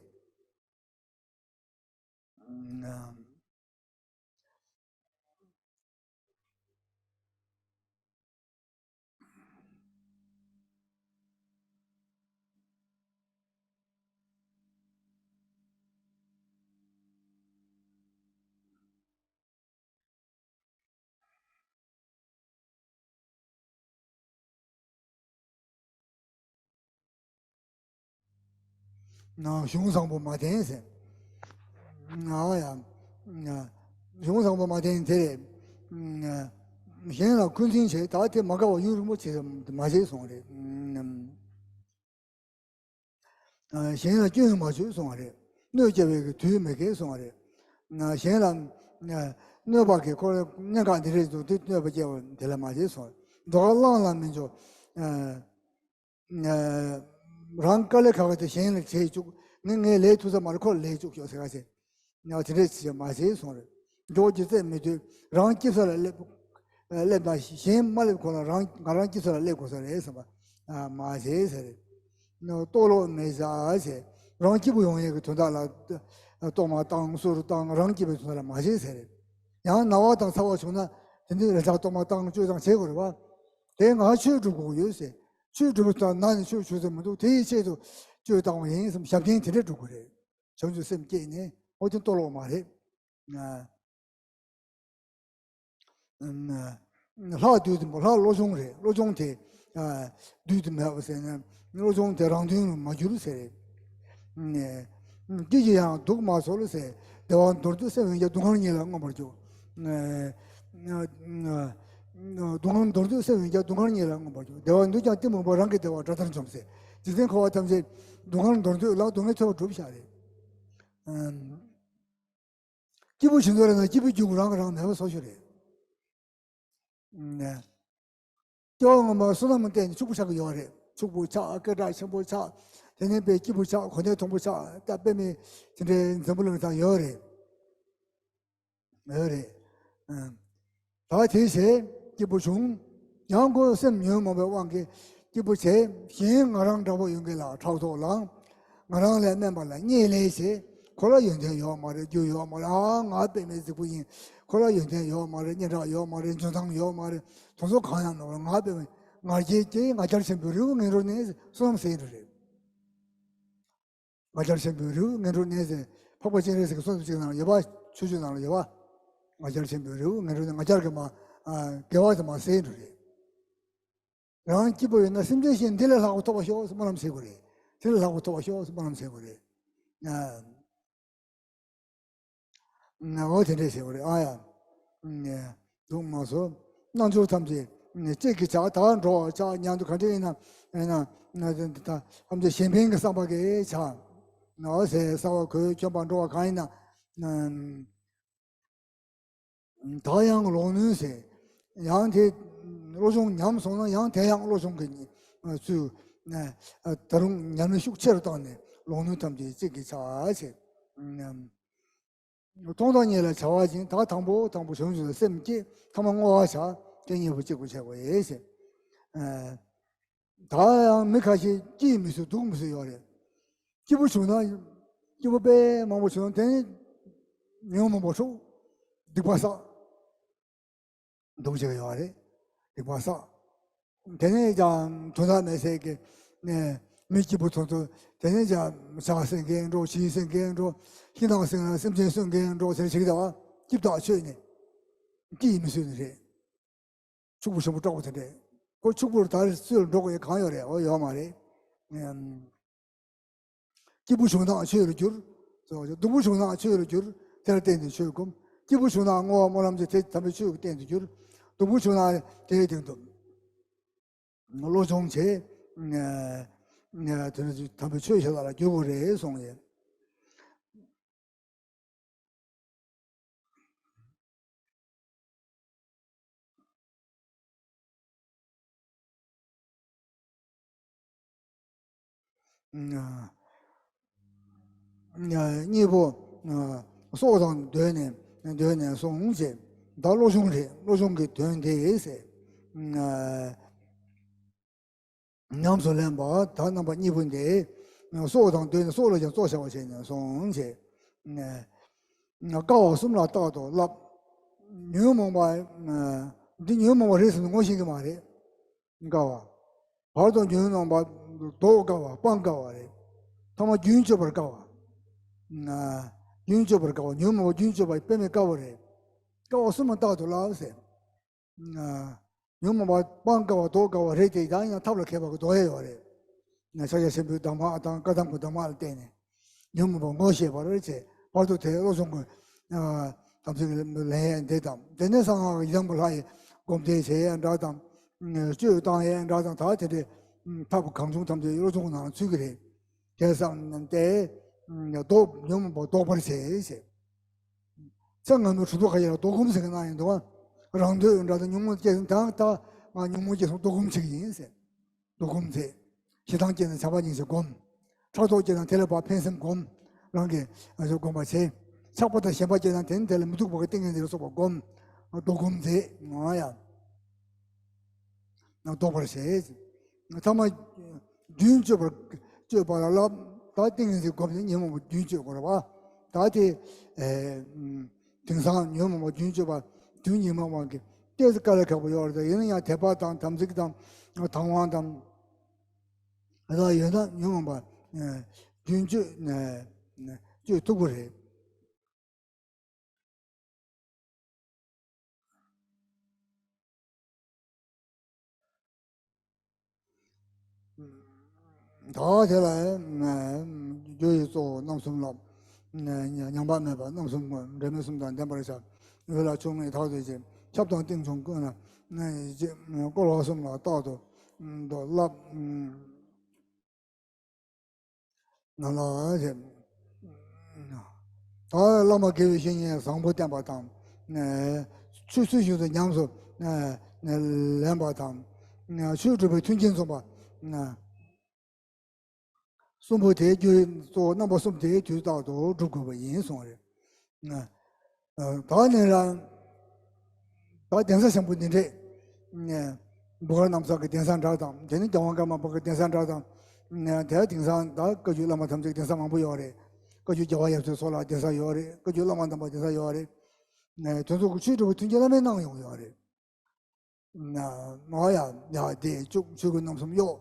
གཞུང་བཟང་པོ་མ་བསྟེན་ཟེར། ཨ་ཡ། གཞུང་བཟང་པོ་མ་བསྟེན་དེ་རེད། གཞན་ལ་འཁོན་འཛིན་བྱེད་ད་དེ་མ་དགའ་བ་ཡུན་རིང་པོ་བྱེད་མ་བྱེད་གསུངས་རེད། གཞན་ལ་སྐྱོན་མ་བརྗོད་གསུངས་པ་རེད། གནོད་སྐྱེལ་བའི་གི་དུས་མི་དགོས་གསུངས་པ་རེད། གཞན་ལ་གནོད་པ་གི་ཁོ་གནད་འགག་འདི་རེད་འདུག་དེ་གནོད་པ་སྐྱེལ་བ་དེ་ལ་མ་བྱེད་གསུངས་པ་རེད། འདོད་ཁ་བླངས་ལ་མི་འཇོག་རང་དཀའ་ལས་ཁག་གི་དེ་གཞན་ལ་བྱེད་བཅུག་ངས་ངའི་ལས་ཐུབ་ས་མ་རེད་ཁོ་ལ་ལས་བཅུག་ཤོག་ཟེར་ག་བྱེད། ཡང་དེ་འདྲས་བྱེད་མ་བྱེད་གསུངས་རེད། མགྱོགས་ཀྱི་རྩེད་མི་སྡོད། རང་སྐྱིད་ས་ལ་སླེབས། སླེབས་ན་གཞན་མ་སླེབས་གོང་ལ་རང་ང་རང་སྐྱིད་ས་ལ་སླེབས་དགོས་ས་རེད་བསམ་པ་མ་བྱེད་ཟེར་རེད། ལྟོ་ལོག་མི་བྱ་ཟེར། རང་སྐྱིད་པོ་ཡོང་ཡས་ཀྱི་དོན་དག་ལ་གཏོར་མ་བཏང་གསུར་བཏང་རང་སྐྱིད་པའི་དོན་དག་ལ་མ་བྱེད་ཟེར་རེད། ཡང་ན་བ་དང་ཚ་བ་བྱུང་ན་དེ་འདྲའི་རེ་ཐག་གཏོར་མ་བཏང་བཅོས་བཏང་བྱེད་དགོས་རེད་བ། དེ་ང་ཆོས་སྒྲུབ་དགོས་ཡོད་ཟེར། ཆོས་སྒྲུབ་པའི་ཐོག་ན་ནི་ཆོས་ཆོས་ཟེར་མི་འདུག་དེའི་ཆེད་དུ་བཅོས་བཏང་བ་ཡིན་བསམ་ཞབས་བརྟན་དེ་འདྲས་སྒྲུབ་དགོས་རེད། བྱང་ཆུབ་སེམས་བསྐྱེད་ནས་ཨོ་དེ་ལྟོ་ལོག་མ་རེད། ལྷག་བསྡུས་དུ་ལྷག་བློ་སྦྱོང་རེད། བློ་སྦྱོང་དེ་བསྡུས་དུ་མེད་པ་ཟེར་ན་བློ་སྦྱོང་དེ་རང་དོན་རུ་མ་གྱུར་ཟེར་རེད། སྐྱིད་ཀྱི་ཡང་སྡུག་མ་ཚོར་ཟེར། བདེ་བ་མདོར་བསྡུས་སེམས་ཡོན་གྱི་སྡུག་བསྔལ་གཉིས་ལ་མངོན་པར་འཇུག་སྡུག་བསྔལ་མདོར་བསྡུས་སེམས་ཡོན་གྱི་སྡུག་བསྔལ་གཉིས་ལ་མངོན་པར་འཇུག་བདེ་བ་འདོད་ཀྱང་གཏི་མུག་པ་རང་གི་བདེ་བ་དགྲ་ལྟར་འཇོམས་ཟེར། འཇིག་རྟེན་འཁོར་བ་ཐམས་ཅད་སྡུག་བསྔལ་མདོར་བསྡུས་ལ་སྡུག་བསྔལ་ཐོབ་པར་གྲུབ་བཞག་རེད། སྐྱིད་པོ་བྱུང་དུས་ལ་ན་སྐྱིད་པོའི་རྒྱུ་རང་གིས་རང་མེད་པ་བཟོ་ཞིག་རེད། སྐྱེ་བ་སྔོན་མ་བསོད་ནམས་བརྟེན་ནས་ཕྱུག་པོ་ཆགས་ཀྱི་ཡོད་རེད། ཕྱུག་པོ་ཆགས་སྐད་གྲགས་ཆེན་པོ་ཆགས། དེ་ནས་དཔེ་སྐྱིད་པོ་ཆགས་གོ་གནས་མཐོན་པོ་ཆགས་ད་དཔེ་མི་དེ་འདྲའི་འཛམ་བུ་གླིང་ཐང་ཡོད་རེད། ཡོད་རེད། ད་དེ་བྱས་སྐྱིད་པོ་བྱུང་། ཡང་ཁོ་སེམས་ཉོན་མོངས་པའི་དབང་གིས་སྐྱིད་པོ་བྱས་གཞན་ང་རང་འདྲ་པོ་ཡོད་མཁན་ལ་ཕྲག་དོག་ལངས། ང་རང་ལས་དམན་པ་ལ་བརྙས་ལས་བྱས། ཁོ་ལ་ཡོན་ཏན་ཡོད་མ་རེད། རྒྱུ་ཡོད་མ་རེད། ཨ་ང་དཔེ་མེད་རྫིག་པོ་ཡིན། ཁོ་ལ་ཡོན་ཏན་ཡོད་མ་རེད། སྙན་གྲགས་ཡོད་མ་རེད། འཇོན་ཐང་ཡོད་མ་རེད། དེ་ཚོ་གང་ཡང་མེད་པར་ང་དཔེ་མེད་ང་རྒྱལ་སྐྱེས་ང་རྒྱལ་ཆེན་པོའི་རི་བོ་ངན་འགྲོར་གནས་བསོད་ནམས་ཟད་འགྲོ་རེད། ང་རྒྱལ་ཆེན་པོའི་རི་བོ་ངན་འགྲོར་གནས་ཟེར་འཕགས་པ་སྤྱན་རས་གཟིགས་ཀྱི་གསུང་དེབ་ཅིག་ནང་ལ་ཡོད་པ། ཆོས་བརྒྱུད་ནང་ལ་ཡོད་པ། ང་རྒྱལ་ཆེན་པོའི་རི་བོ་ངན་འགྲོར་གནས་ང་རྒྱལ་གྱི་མ་དགེ་བ་དེ་མ་ཟད་འགྲོ་རེད། རང་སྐྱིད་པོ་ཡོད་ན་སེམས་ཅན་གཞན་འདི་ལས་ལྷག་པ་ཐོབ་པ་ཤོག་སྨོན་ལམ་ཟེར་དགོས་རེད། དེ་ལས་ལྷག་པ་ཐོབ་པ་ཤོག་སྨོན་ལམ་ཟེར་དགོས་རེད། ཨ། འོ་དེ་འདྲས་ཟེར་དགོས་རེད་ཨ་ཡ། སྡུག་མ་བཟོད། རྣལ་འབྱོར་ཐམས་ཅད་གཅིག་གིས་ཆགས་ད་འགྲོ་བ་ཆགས་ཉམས་དུ་ག་འདྲས་ཡིན་ན་ཡིན་ན་ཐམས་ཅད་གཞན་ཕན་གྱི་བསམ་པ་གིས་ཆགས། འོ་ཟེར་གསང་བ་གོས་གྱོན་པ་འགྲོ་བ་གང་ཡིན་ན། ད་ཡང་ལོག་ནུས་ཟེར། ཡང་དེ་བློ་སྦྱོང་ཉམས་སོང་ན་ཡང་དེ་ཡང་བློ་སྦྱོང་གི་ཚུལ། ད་རུང་ཉམས་ལེན་ཤུགས་ཆེ་རུ་བཏང་ནས་ལོག་ནུས་ཐམས་ཅད་གཅིག་གིས་ཆགས་ཟེར། མཐོང་དང་ཉིད་ལ་བྱ་བ་ཅན། ད་དང་པོ་དང་པོ་བྱང་ཆུབ་ལ་སེམས་བསྐྱེད་ཐ་མ་བསྔོ་བ་བྱ། དེ་གཉིས་པོ་གཅིག་པུ་བྱེད་དགོས་ཡེ་ཟེར། ད་ཡང་མི་ཁ་ཤས་སྐྱིད་མི་སྲིད་སྡུག་མི་སྲིད་ཡོད་རེད། སྐྱིད་པོ་བྱུང་ན་སྐྱིད་པོ་དཔེ་མང་པོ་བྱུང་ན་དེ་ནི་ཉོན་མོངས་པ་འཁྲུགས། སྡིག་པ་བསགས། སྡུག་ཅིག་ཡོད་རེད། སྡིག་པ་བསགས། དེ་ནས་ཀྱང་དོན་དག་མེད་ཟེར་གི་ནས་མི་སྐྱིད་པོ་ཐོན་ཐོན་དེ་ནས་ཀྱང་ཇ་ཟ་མཁན་འགྲོ་ཞིང་ཟ་མཁན་འགྲོ་ཤིང་ནགས་ཟ་མཁན་སེམས་ཅན་གསོད་མཁན་འགྲོ་ཟེར་ཞིག་ད་སྐྱིད་ཐག་ཆོད་ནས་སྐྱིད་མི་སྲིད་ནི་རེད། ཕྱུག་པོ་ཞིམ་པོ་སྐྲག་པོ་དེ་འདྲས། ཁོ་ཕྱུག་པོར་ད་རེས་སུས་འགྲོ་དགོས་ཡ་གང་ཡོད་རེད། འོ་ཡོད་མ་རེད། སྐྱིད་པོ་བྱུང་ན་ཆོས་ལ་འགྱུར། སྡུག་པོ་བྱུང་ན་ཆོས་ལ་འགྱུར། དེ་ལ་བརྟེན་ནས་ཆོས་སྒོམ། སྐྱིད་པོ་བྱུང་ན་བསྔོ་བ་སྨོན་ལམ་བྱེད་དེ་དམ་པའི་ཆོས་ཀྱི་སྟེང་དུ་འགྱུར། སྡུག་པོ་བྱུང་ན་དེའི་སྟེང་དུ་བློ་སྦྱོང་བྱེད། དེ་ནས་དམ་པའི་ཆོས་ཤེས་ལ་འགྱུར་དགོས་རེད་གསུངས་ཡོད། གཉིས་པོ་སྲོག་དང་བསྡོས་ནས་བསྡོས་ནས་སོང་ཞེས། ད་བློ་སྦྱོང་རེད། བློ་སྦྱོང་གི་དོན་དེ་ཟེར། ཉམས་སུ་ལེན་པ་ད་རྣམ་པ་གཉིས་པོ་འདི། སྲོག་དང་བསྡོས་ནས་སྲོག་ལ་ཀྱང་གཙོ་བྱ་བ་བྱས་ནས་སོང་ཞེས། དཀའ་བ་གསུམ་ལ་རྟག་ཏུ་བསླབ། ཉོན་མོངས་པ། འདི་ཉོན་མོངས་པ་རེད་ཟེར་ནས་ངོ་ཤེས་ཀྱི་མ་རེད། དཀའ་བ། བར་དུ་ཉོན་མོངས་པ་ལྡོག་དཀའ་བ་སྤང་དཀའ་བ་རེད། ཐ་མ་རྒྱུན་གཅོད་པར་དཀའ་བ། རྒྱུན་གཅོད་པར་དཀའ་བ་ཉོན་མོངས་པ་རྒྱུན་གཅོད་པ་དཔེ་མེད་དཀའ་བ་རེད། དཀའ་བ་གསུམ་ལ་རྟག་ཏུ་བསླབ་ཟེར། ཉོན་མོངས་པ་སྤང་དཀའ་བ་ལྡོག་དཀའ་བ་རེད་དེ་ཡང་ཡང་ཐབས་ལ་མཁས་པ་གི་ལྡོག་ཡས་ཡོད་རེད། ཕྱག་རྒྱ་ཆེན་པོའི་གདམས་ངག་དང་བཀའ་གདམས་ཀྱི་གདམས་ངག་ལ་བརྟེན་ནས་ ཉོན་མོངས་པ་ངོ་ཤེས་པར་བྱེད། བར་དུ་དེ་བློ་སྦྱོང་གི་ཨ་དམ་ཚིག་ལེན་ཡས་འདི་དང་། དེ་ནས་གསང་སྔགས་ཀྱི་ཡི་དམ་གྱི་ལྷ་ཡི་སྒོམ་བཟླས་བྱེད་ཡས་འདྲ་དང་། ཨ་བཅུད་བཏང་ཡས་འདྲ་དང་། ད་དེ་འདྲའི་ཨ་ཐབས་གང་བྱུང་ཐམས་ཅད་བློ་སྦྱོང་གི་ནང་ཚུད་ཀྱི་རེད། དེ་བསམ་སྟེ་ཨ་ལྡོག་ཉོན་མོངས་པ་ལྡོག་པར་བྱེད་ཅེས། ཚེ་སྔ་མའི་གྲོགས་པོ་ཁ་ཡར་ལྡོག་སྒོམ་ཟེར་གྱི་གནང་ཡོད་འདུག་བ། རང་འདོད་འདྲ་དང་ཉོན་མོངས་སྐྱེས་ཟིན་དང་ད་ང་ཉོན་མོངས་སྐྱེས་སོང་ལྡོག་སྒོམ་བྱེད་ཀྱི་ཡིན་ཟེར། ལྡོག་སྒོམ་བྱེད། ཞེ་སྡང་སྐྱེས་ན་ཆགས་པ་སྙིང་རྗེ་སྒོམ། ཕྲག་དོག་སྐྱེས་ན་དེ་ལས་ཕར་ཕན་སེམས་སྒོམ། རང་གིས་ཨ་སྒོམ་པ་བྱེད། ཆགས་པ་དང་ཞེན་པ་སྐྱེས་ན་དེ་ནི་དེ་ལས་མི་སྡུག་པ་གི་ཏིང་ངེ་འཛིན་ལ་སོགས་པ་སྒོམ། ལྡོག་སྒོམ་བྱེད། ང་ཡང་ལྡོག་པར་བྱེད། ཐ་མ་རྒྱུན་གཅོད་པར་གཅོད་པ་ལ་བསླབ། ད་ཏིང་ངེ་འཛིན་སྒོམ་ནས་ཉོན་མོངས་པ་རྒྱུན་གཅོད་དགོས་རེད་བ། ད་དེ་ཨེ་དེང་སང་ཉོན་མོངས་པ་རྒྱུན་གཅོད་པ་དུས་ཉི་མ་དབང་གིས་ཏོག་ཙམ་དཀའ་ལས་ཁག་པོ་ཡོད་རེད། ཡིན་ན་ཡང་དད་པ་དང་དམ་ཚིག་དང་དང་བ་དང་། ད་ཡོད་ན་ཉོན་མོངས་པ་ཨ་རྒྱུན་གཅོད་ཨ་གཅོད་ཐུབ་ཀྱི་རེད། ད་དེ་ལ་ཨ་རྒྱུ་ཡི་གཙོ་བོ་རྣམ་གསུམ་ལ་ཨ་ཉམས་པ་མེད་པ་རྣམ་གསུམ་འབྲེལ་མེད་གསུམ་དང་ལྡན་པར་བྱ། འོད་ལ་ཆུང་མེད་དག་ཏུ་བྱེད། ཁྱབ་དང་ཏིང་འཛིན་ཀུན་ལ་ཨ་བཀོལ་བ་གསུམ་ལ་རྟག་ཏུ་ཨ་བསླབ། ནང་ལ་ཞེས། ད་བླ་མ་དགེ་བའི་བཤེས་གཉེན་བཟང་པོ་བསྟེན་པ་དང་། ཆོས་ཚུལ་བཞིན་དུ་ཉམས་སུ་ལེན་པ་དང་། ཆོས་སྒྲུབ་པའི་མཐུན་རྐྱེན་འཛོམས་པ་གསུམ་པོ་དེ་རྒྱུ་གཙོ་བོ་རྣམ་པ་གསུམ་དེ་དུས་རྟག་ཏུ་སྒྲུབ་དགོས་པ་ཡིན་གསུངས་པ་རེད། ད་ནི་རང་ད་གདན་ས་ཆེན་པོ་འདི་འདྲས། འབུམ་དཀར་རྣམ་གསུམ་གྱི་གདན་ས་འདྲ་དང་། དེ་ནི་རྒྱལ་དབང་ཀརྨ་པ་གི་གདན་ས་འདྲ་དང་། དེ་དེང་སང་ད་བཀའ་བརྒྱུད་བླ་མ་ཐམས་ཅད་གདན་ས་མང་པོ་ཡོད་རེད། བཀའ་བརྒྱུད་རྒྱལ་བ་ཡབ་སྲས་སོགས་ལ་གདན་ས་ཡོད་རེད། བཀའ་བརྒྱུད་བླ་མ་དམ་པ་གདན་ས་ཡོད་རེད། དེ་ཚོ་གི་ཆོས་སྒྲུབ་པའི་མཐུན་རྐྱེན་བླ་མས་གནང་ཡོང་ཡོད་རེད། ང་ཡ་ཡ་དེ་བཅུག་ཆོས་གོས་རྣམ་གསུམ་གཡོག་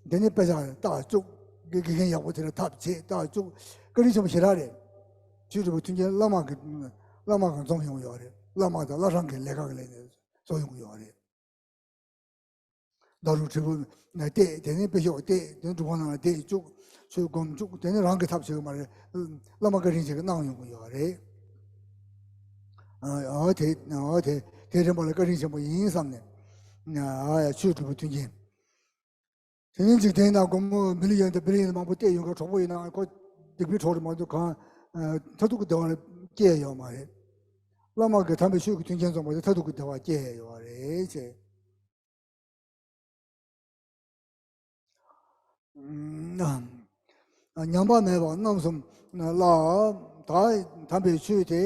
དེ་ནས་དཔེ་ཆ་ལྟ་བཅུག་དགེ་དགེ་རྒན་ཡག་པོ་དེ་ལ་ཐབས་བྱེད་ལྟ་བཅུག་བཀའ་དྲིན་ཆེན་པོ་ཞེ་དྲག་རེད། ཆོས་སྒྲུབ་པའི་མཐུན་རྐྱེན་བླ་མ་གི་བླ་མ་གང་འཛོམས་ཡོང་ཡོད་རེད། བླ་མ་དང་བླ་བྲང་གི་ལས་ཀ་གི་ལས་ནས་བཟོ་ཡོང་ཡོད་རེད། ཟླ་དྲུག་ཁྲི་པོ་ན་བལྟས། དེ་ནས་དཔེ་ཤོག་བལྟས། དེ་ནས་སྒྲུབ་ཁང་ནང་ལ་བལྟས་བཅུག་ཆོས་སྒོམ་བཅུག་དེ་ནས་རང་གི་ཐབས་བྱེད་ཀྱི་མ་རེད། བླ་མ་བཀའ་དྲིན་ཆེ་གི་གནང་ཡོང་གི་ཡོད་རེད། ཨ་དེ་ཨ་དེ་དེ་རིམ་པ་ལ་བཀའ་དྲིན་ཆེན་པོ་ཡིན་བསམ་ནས། ཨ་ཡ་ཆོས་སྒྲུབ་པའི་མཐུན་རྐྱེན། དེ་ནས་འཇིག་རྟེན་ན་སྒོར་མོ་མི་ལི་ཡོན་དང་བི་ལི་ཡོན་མང་པོ་བལྟས་ཡོང་གི། གྲོགས་པོ་ཡིན་ན་ཁོ་སྡིག་པའི་གྲོགས་རེད་མ་གཏོགས་གང་མཐར་ཐུག་གི་བདེ་བ་ལ་སྐྱེལ་ཡོད་མ་རེད། བླ་མ་གི་དམ་པའི་ཆོས་ཀྱི་མཐུན་རྐྱེན་འཛོམས་པ་དེ་མཐར་ཐུག་གི་བདེ་བ་སྐྱེལ་ཡོད་རེད་ཅེས། ཉམས་པ་མེད་པ་རྣམ་གསུམ་ལ། ད་དམ་པའི་ཆོས་དེ་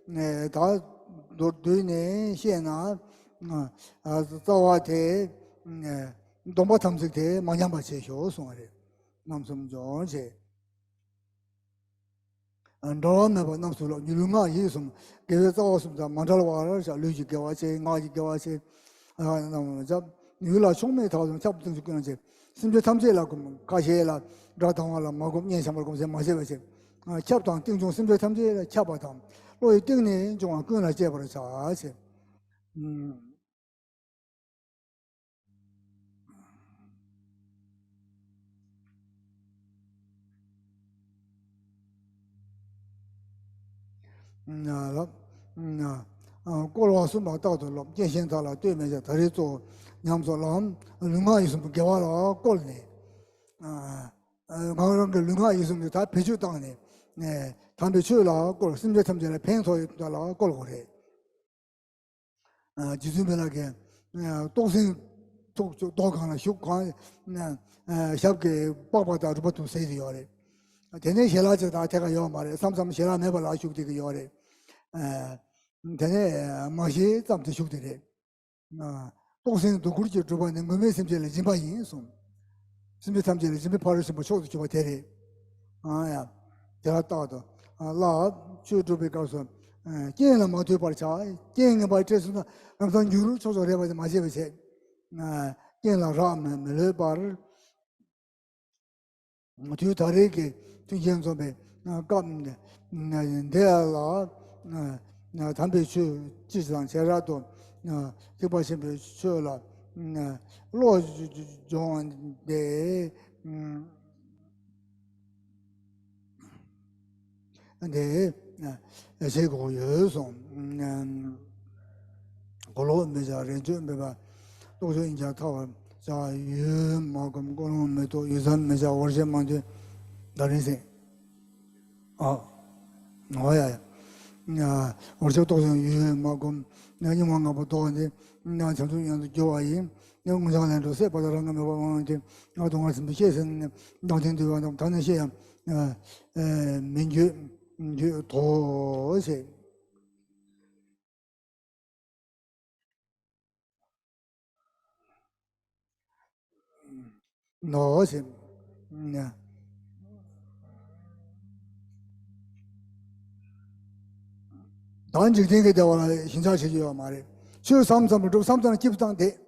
ད་མདོར་བསྡུས་ནས་བཤད་ན། རྩ་བ་དེ་སྡོམ་པ་དམ་ཚིག་དེ་མ་ཉམས་པ་བྱེད་ཤོག་གསུངས་པ་རེད། རྣམ་གསུམ་སྦྱོང་བྱེད། འབྲལ་བ་མེད་པ་རྣམ་གསུམ་ལ། ལུས་ངག་ཡིད་གསུམ་དགེ་བའི་རྩ་བ་གསུམ་དང་མ་བྲལ་བར་བྱ། ལུས་ཀྱི་དགེ་བ་བྱེད། ངག་གི་དགེ་བ་བྱེད། ཨ་རྣམ་གསུམ་བྱ། ཡུལ་ལ་ཕྱོགས་མེད་དག་ཅིང་ཁྱབ་ཏུ་བྱ། ཀུན་ལ་བྱེད། སེམས་ཅན་ཐམས་ཅད་ལ་སྒོམ། ཁ་ཤས་ལ་དགྲ་དང་བ་ལ་མ་སྒོམ། གཉེན་བྱམས་པར་སྒོམ་ཟེར་མ་བྱས་པ་བྱེད། ཁྱབ་དང་ཏིང་འབྱུང་སེམས་ཅན་ཐམས་ཅད་ལ་ཁྱབ་པ་དང་། བློ་ཡི་གཏིང་ནས་འབྱུང་བ་ཀུན་ལ་སྤྱད་པར་བྱ་ཞེས། ལ། བཀོལ་བ་གསུམ་ལ་རྟག་ཏུ་སློབ། རྐྱེན་གཞན་དག་ལ་ལྟོས་མི་བྱ། ད་རེས་གཙོ་བོ་ཉམས་སུ་བླང་། ལུས་ངག་ཡིད་གསུམ་དགེ་བ་ལ་བཀོལ་ནས། ང་རང་གི་ལུས་ངག་ཡིད་གསུམ་དེ་ད་བེད་སྤྱོད་བཏང་ནས། དམ་པའི་ཆོས་ལ་བཀོལ། སེམས་ཅན་ཐམས་ཅད་ལ་ཕན་ཐོགས་ཡོད་པ་ལ་བཀོལ་དགོས་རེད། རྗེ་བཙུན་མི་ལ་གིས་ཏོག་སེང་ཐུག་ཅོག་རྡོ་སྒང་ལ་བཞུགས། གང་ཞབས་ཀྱིས་པགས་པ་དང་རུས་པ་དུ་ཟེར་གྱི་ཡོད་རེད། དེ་ནས་ཞལ་ལག་ཅིག་དང་ཐད་ཀ་ཡོད་མ་རེད། མཚམས་མཚམས་ཞལ་ལག་མེད་པ་ལ་བཞུགས་བསྡད་ཀྱི་ཡོད་རེད། དེ་ནས་མ་ཤེས་ཙམ་དུ་བཞུགས་བསྡད་རེད། ཏོག་སེང་དུ་ཁུར་གྱིས་སྒྲུབ་པ་ནི་མགོན་མེད་སེམས་ཅན་ལ་སྦྱིན་པ་ཡིན་གསུངས། སེམས་ཅན་ཐམས་ཅད་ལ་སྦྱིན་པའི་ཕ་རོལ་ཕྱིན་པ་མཆོག་ཏུ་གྱུར་པ་དེ་རེད། ཨང་ཡ། དེ་ལ་རྟག་ཏུ་བསླབ། ཆོས་སྒྲུབ་པའི་སྐབས་སུ་རྐྱེན་ལ་མ་ལྟོས་པར་བྱ། རྐྱེན་ངན་པ་འཕྲད་སོང་ན་ལམ་སང་འགྱུར་ཆོག་ཆོག་རེད་པ་དེ་མ་བྱས་པ་བྱས། རྐྱེན་ལ་རག་མ་མི་ལྷོད་པར། དུས་ད་རེས་ཀྱི་མཐུན་རྐྱེན་འཛོམས་པའི་སྐབས་འདི་ལ། དམ་པའི་ཆོས་སྤྱི་དང་བྱེ་བྲག་ཏུ་ཐེག་པ་ཆེན་པོའི་ཆོས་ལ་བློ་སྦྱོང་སྟེ། དེ་བྱེད་དགོས་ཡོད་གསུངས། གོ་ལོག་མི་བྱ། རེས་འཇོག་མི་འབད། རྟོག་ཞིབ་ཡིན་ཀྱང་ཐར་བར་བྱ། ཡུལ་མ་བསྒོམ་ཀུན་སློང་མི་རྟོག་ཡུད་ཙམ་མི་བྱ་འོར་ཞིག་མང་དུ། ད་རིང་ཟེར། ཨ། འོ་ཡ་ཡ། འོར་ཞིག་རྟོག་ཞིང་ཡུལ་མ་བསྒོམ། སྙིགས་མ་ལྔ་པོ་ལྡོག་སྟེ། བྱང་ཆུབ་ཡོངས་སུ་གྱུར་པ་ཡིན། སྔོན་བྱུང་ལས་འགྲོ་སྲེད་པ་དང་རང་གི་མོས་པ་དབང་གིས་སྔར་སྡུག་བསྔལ་ཆེན་པོ་བཤད་ཟིན་ནས་བདག་བདེན་འདུལ་བ་རྣམས་ད་ནི་བཤད་ཡང་མི་འགྱུར་འགྱུར་ཏོ་ཞེས། ནོ་ཞེས། ད་འཇིག་རྟེན་གྱི་བདེ་བ་ལ་ཞེན་ཆགས་བྱེད་རྒྱུ་ཡོད་མ་རེད། ཆོས་བསམ་ཙམ་སྒྲུབ། བསམ་ཙམ་སྐྱིད་པོ་བཏང་བསྡད།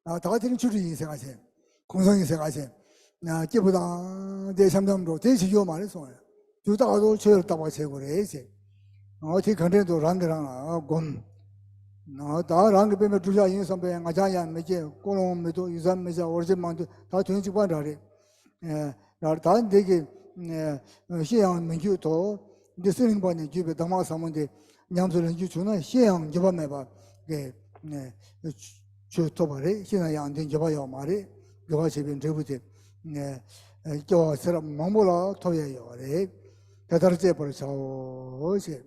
ད་དེ་རིང་ཆོས་ཁྲིད་ཡིན་ཟེར་ག་བྱས། གུང་སེང་ཡིན་ཟེར་ག་བྱས། སྐྱིད་པོ་བཏང་བསྡད། འཆམ་འཆམ་འགྲོ་དེ་བྱེད་རྒྱུ་ཡོད་མ་རེད་གསུངས་ཡ། དུས་རྟག་ཏུ་ཆོས་ལ་བརྟག་པ་བྱེད་དགོས་རེད་ཟེར། འོ་དེ་ག་འདྲས་འདུག་རང་གིས་རང་ལ་སྒོམ། ད་རང་གི་དཔེ་མེད་བསྒྲུབ་བྱ་ཡིན་བསམ་པའི་ང་རྒྱལ་ཡང་མི་སྐྱེ། ཀུན་སློང་མི་རྟོག་ཡུད་ཙམ་མི་བྱ་འོར་ཞིག་མང་དུ། ད་དོན་གཅིག་པ་འདྲ་རེད། ད་འདི་གི་བཤད་ཡང་མི་འགྱུར་ཏོ། འདི་གསེར་གླིང་པ་ནས་བརྒྱུད་པའི་གདམས་ངག་ཟབ་མོ་འདི་ཉམས་སུ་ལེན་རྒྱུ་བྱུང་ན་བཤད་ཡང་འགྱུར་བ་མེད་པ་གི་ཆོས་ཐོབ་པ་རེད། བཤད་ན་ཡང་འདི་འགྱུར་བ་ཡོད་མ་རེད། དགེ་བ་བྱས་པའི་འབྲས་བུ་དེ་སྐྱེ་བ་ཚེ་རབས་མང་པོ་ལ་ཐོབ་ཡ་ཡོད་རེད། དེ་ལྟར་དཔྱད་པར་བྱའོ་ཞེས།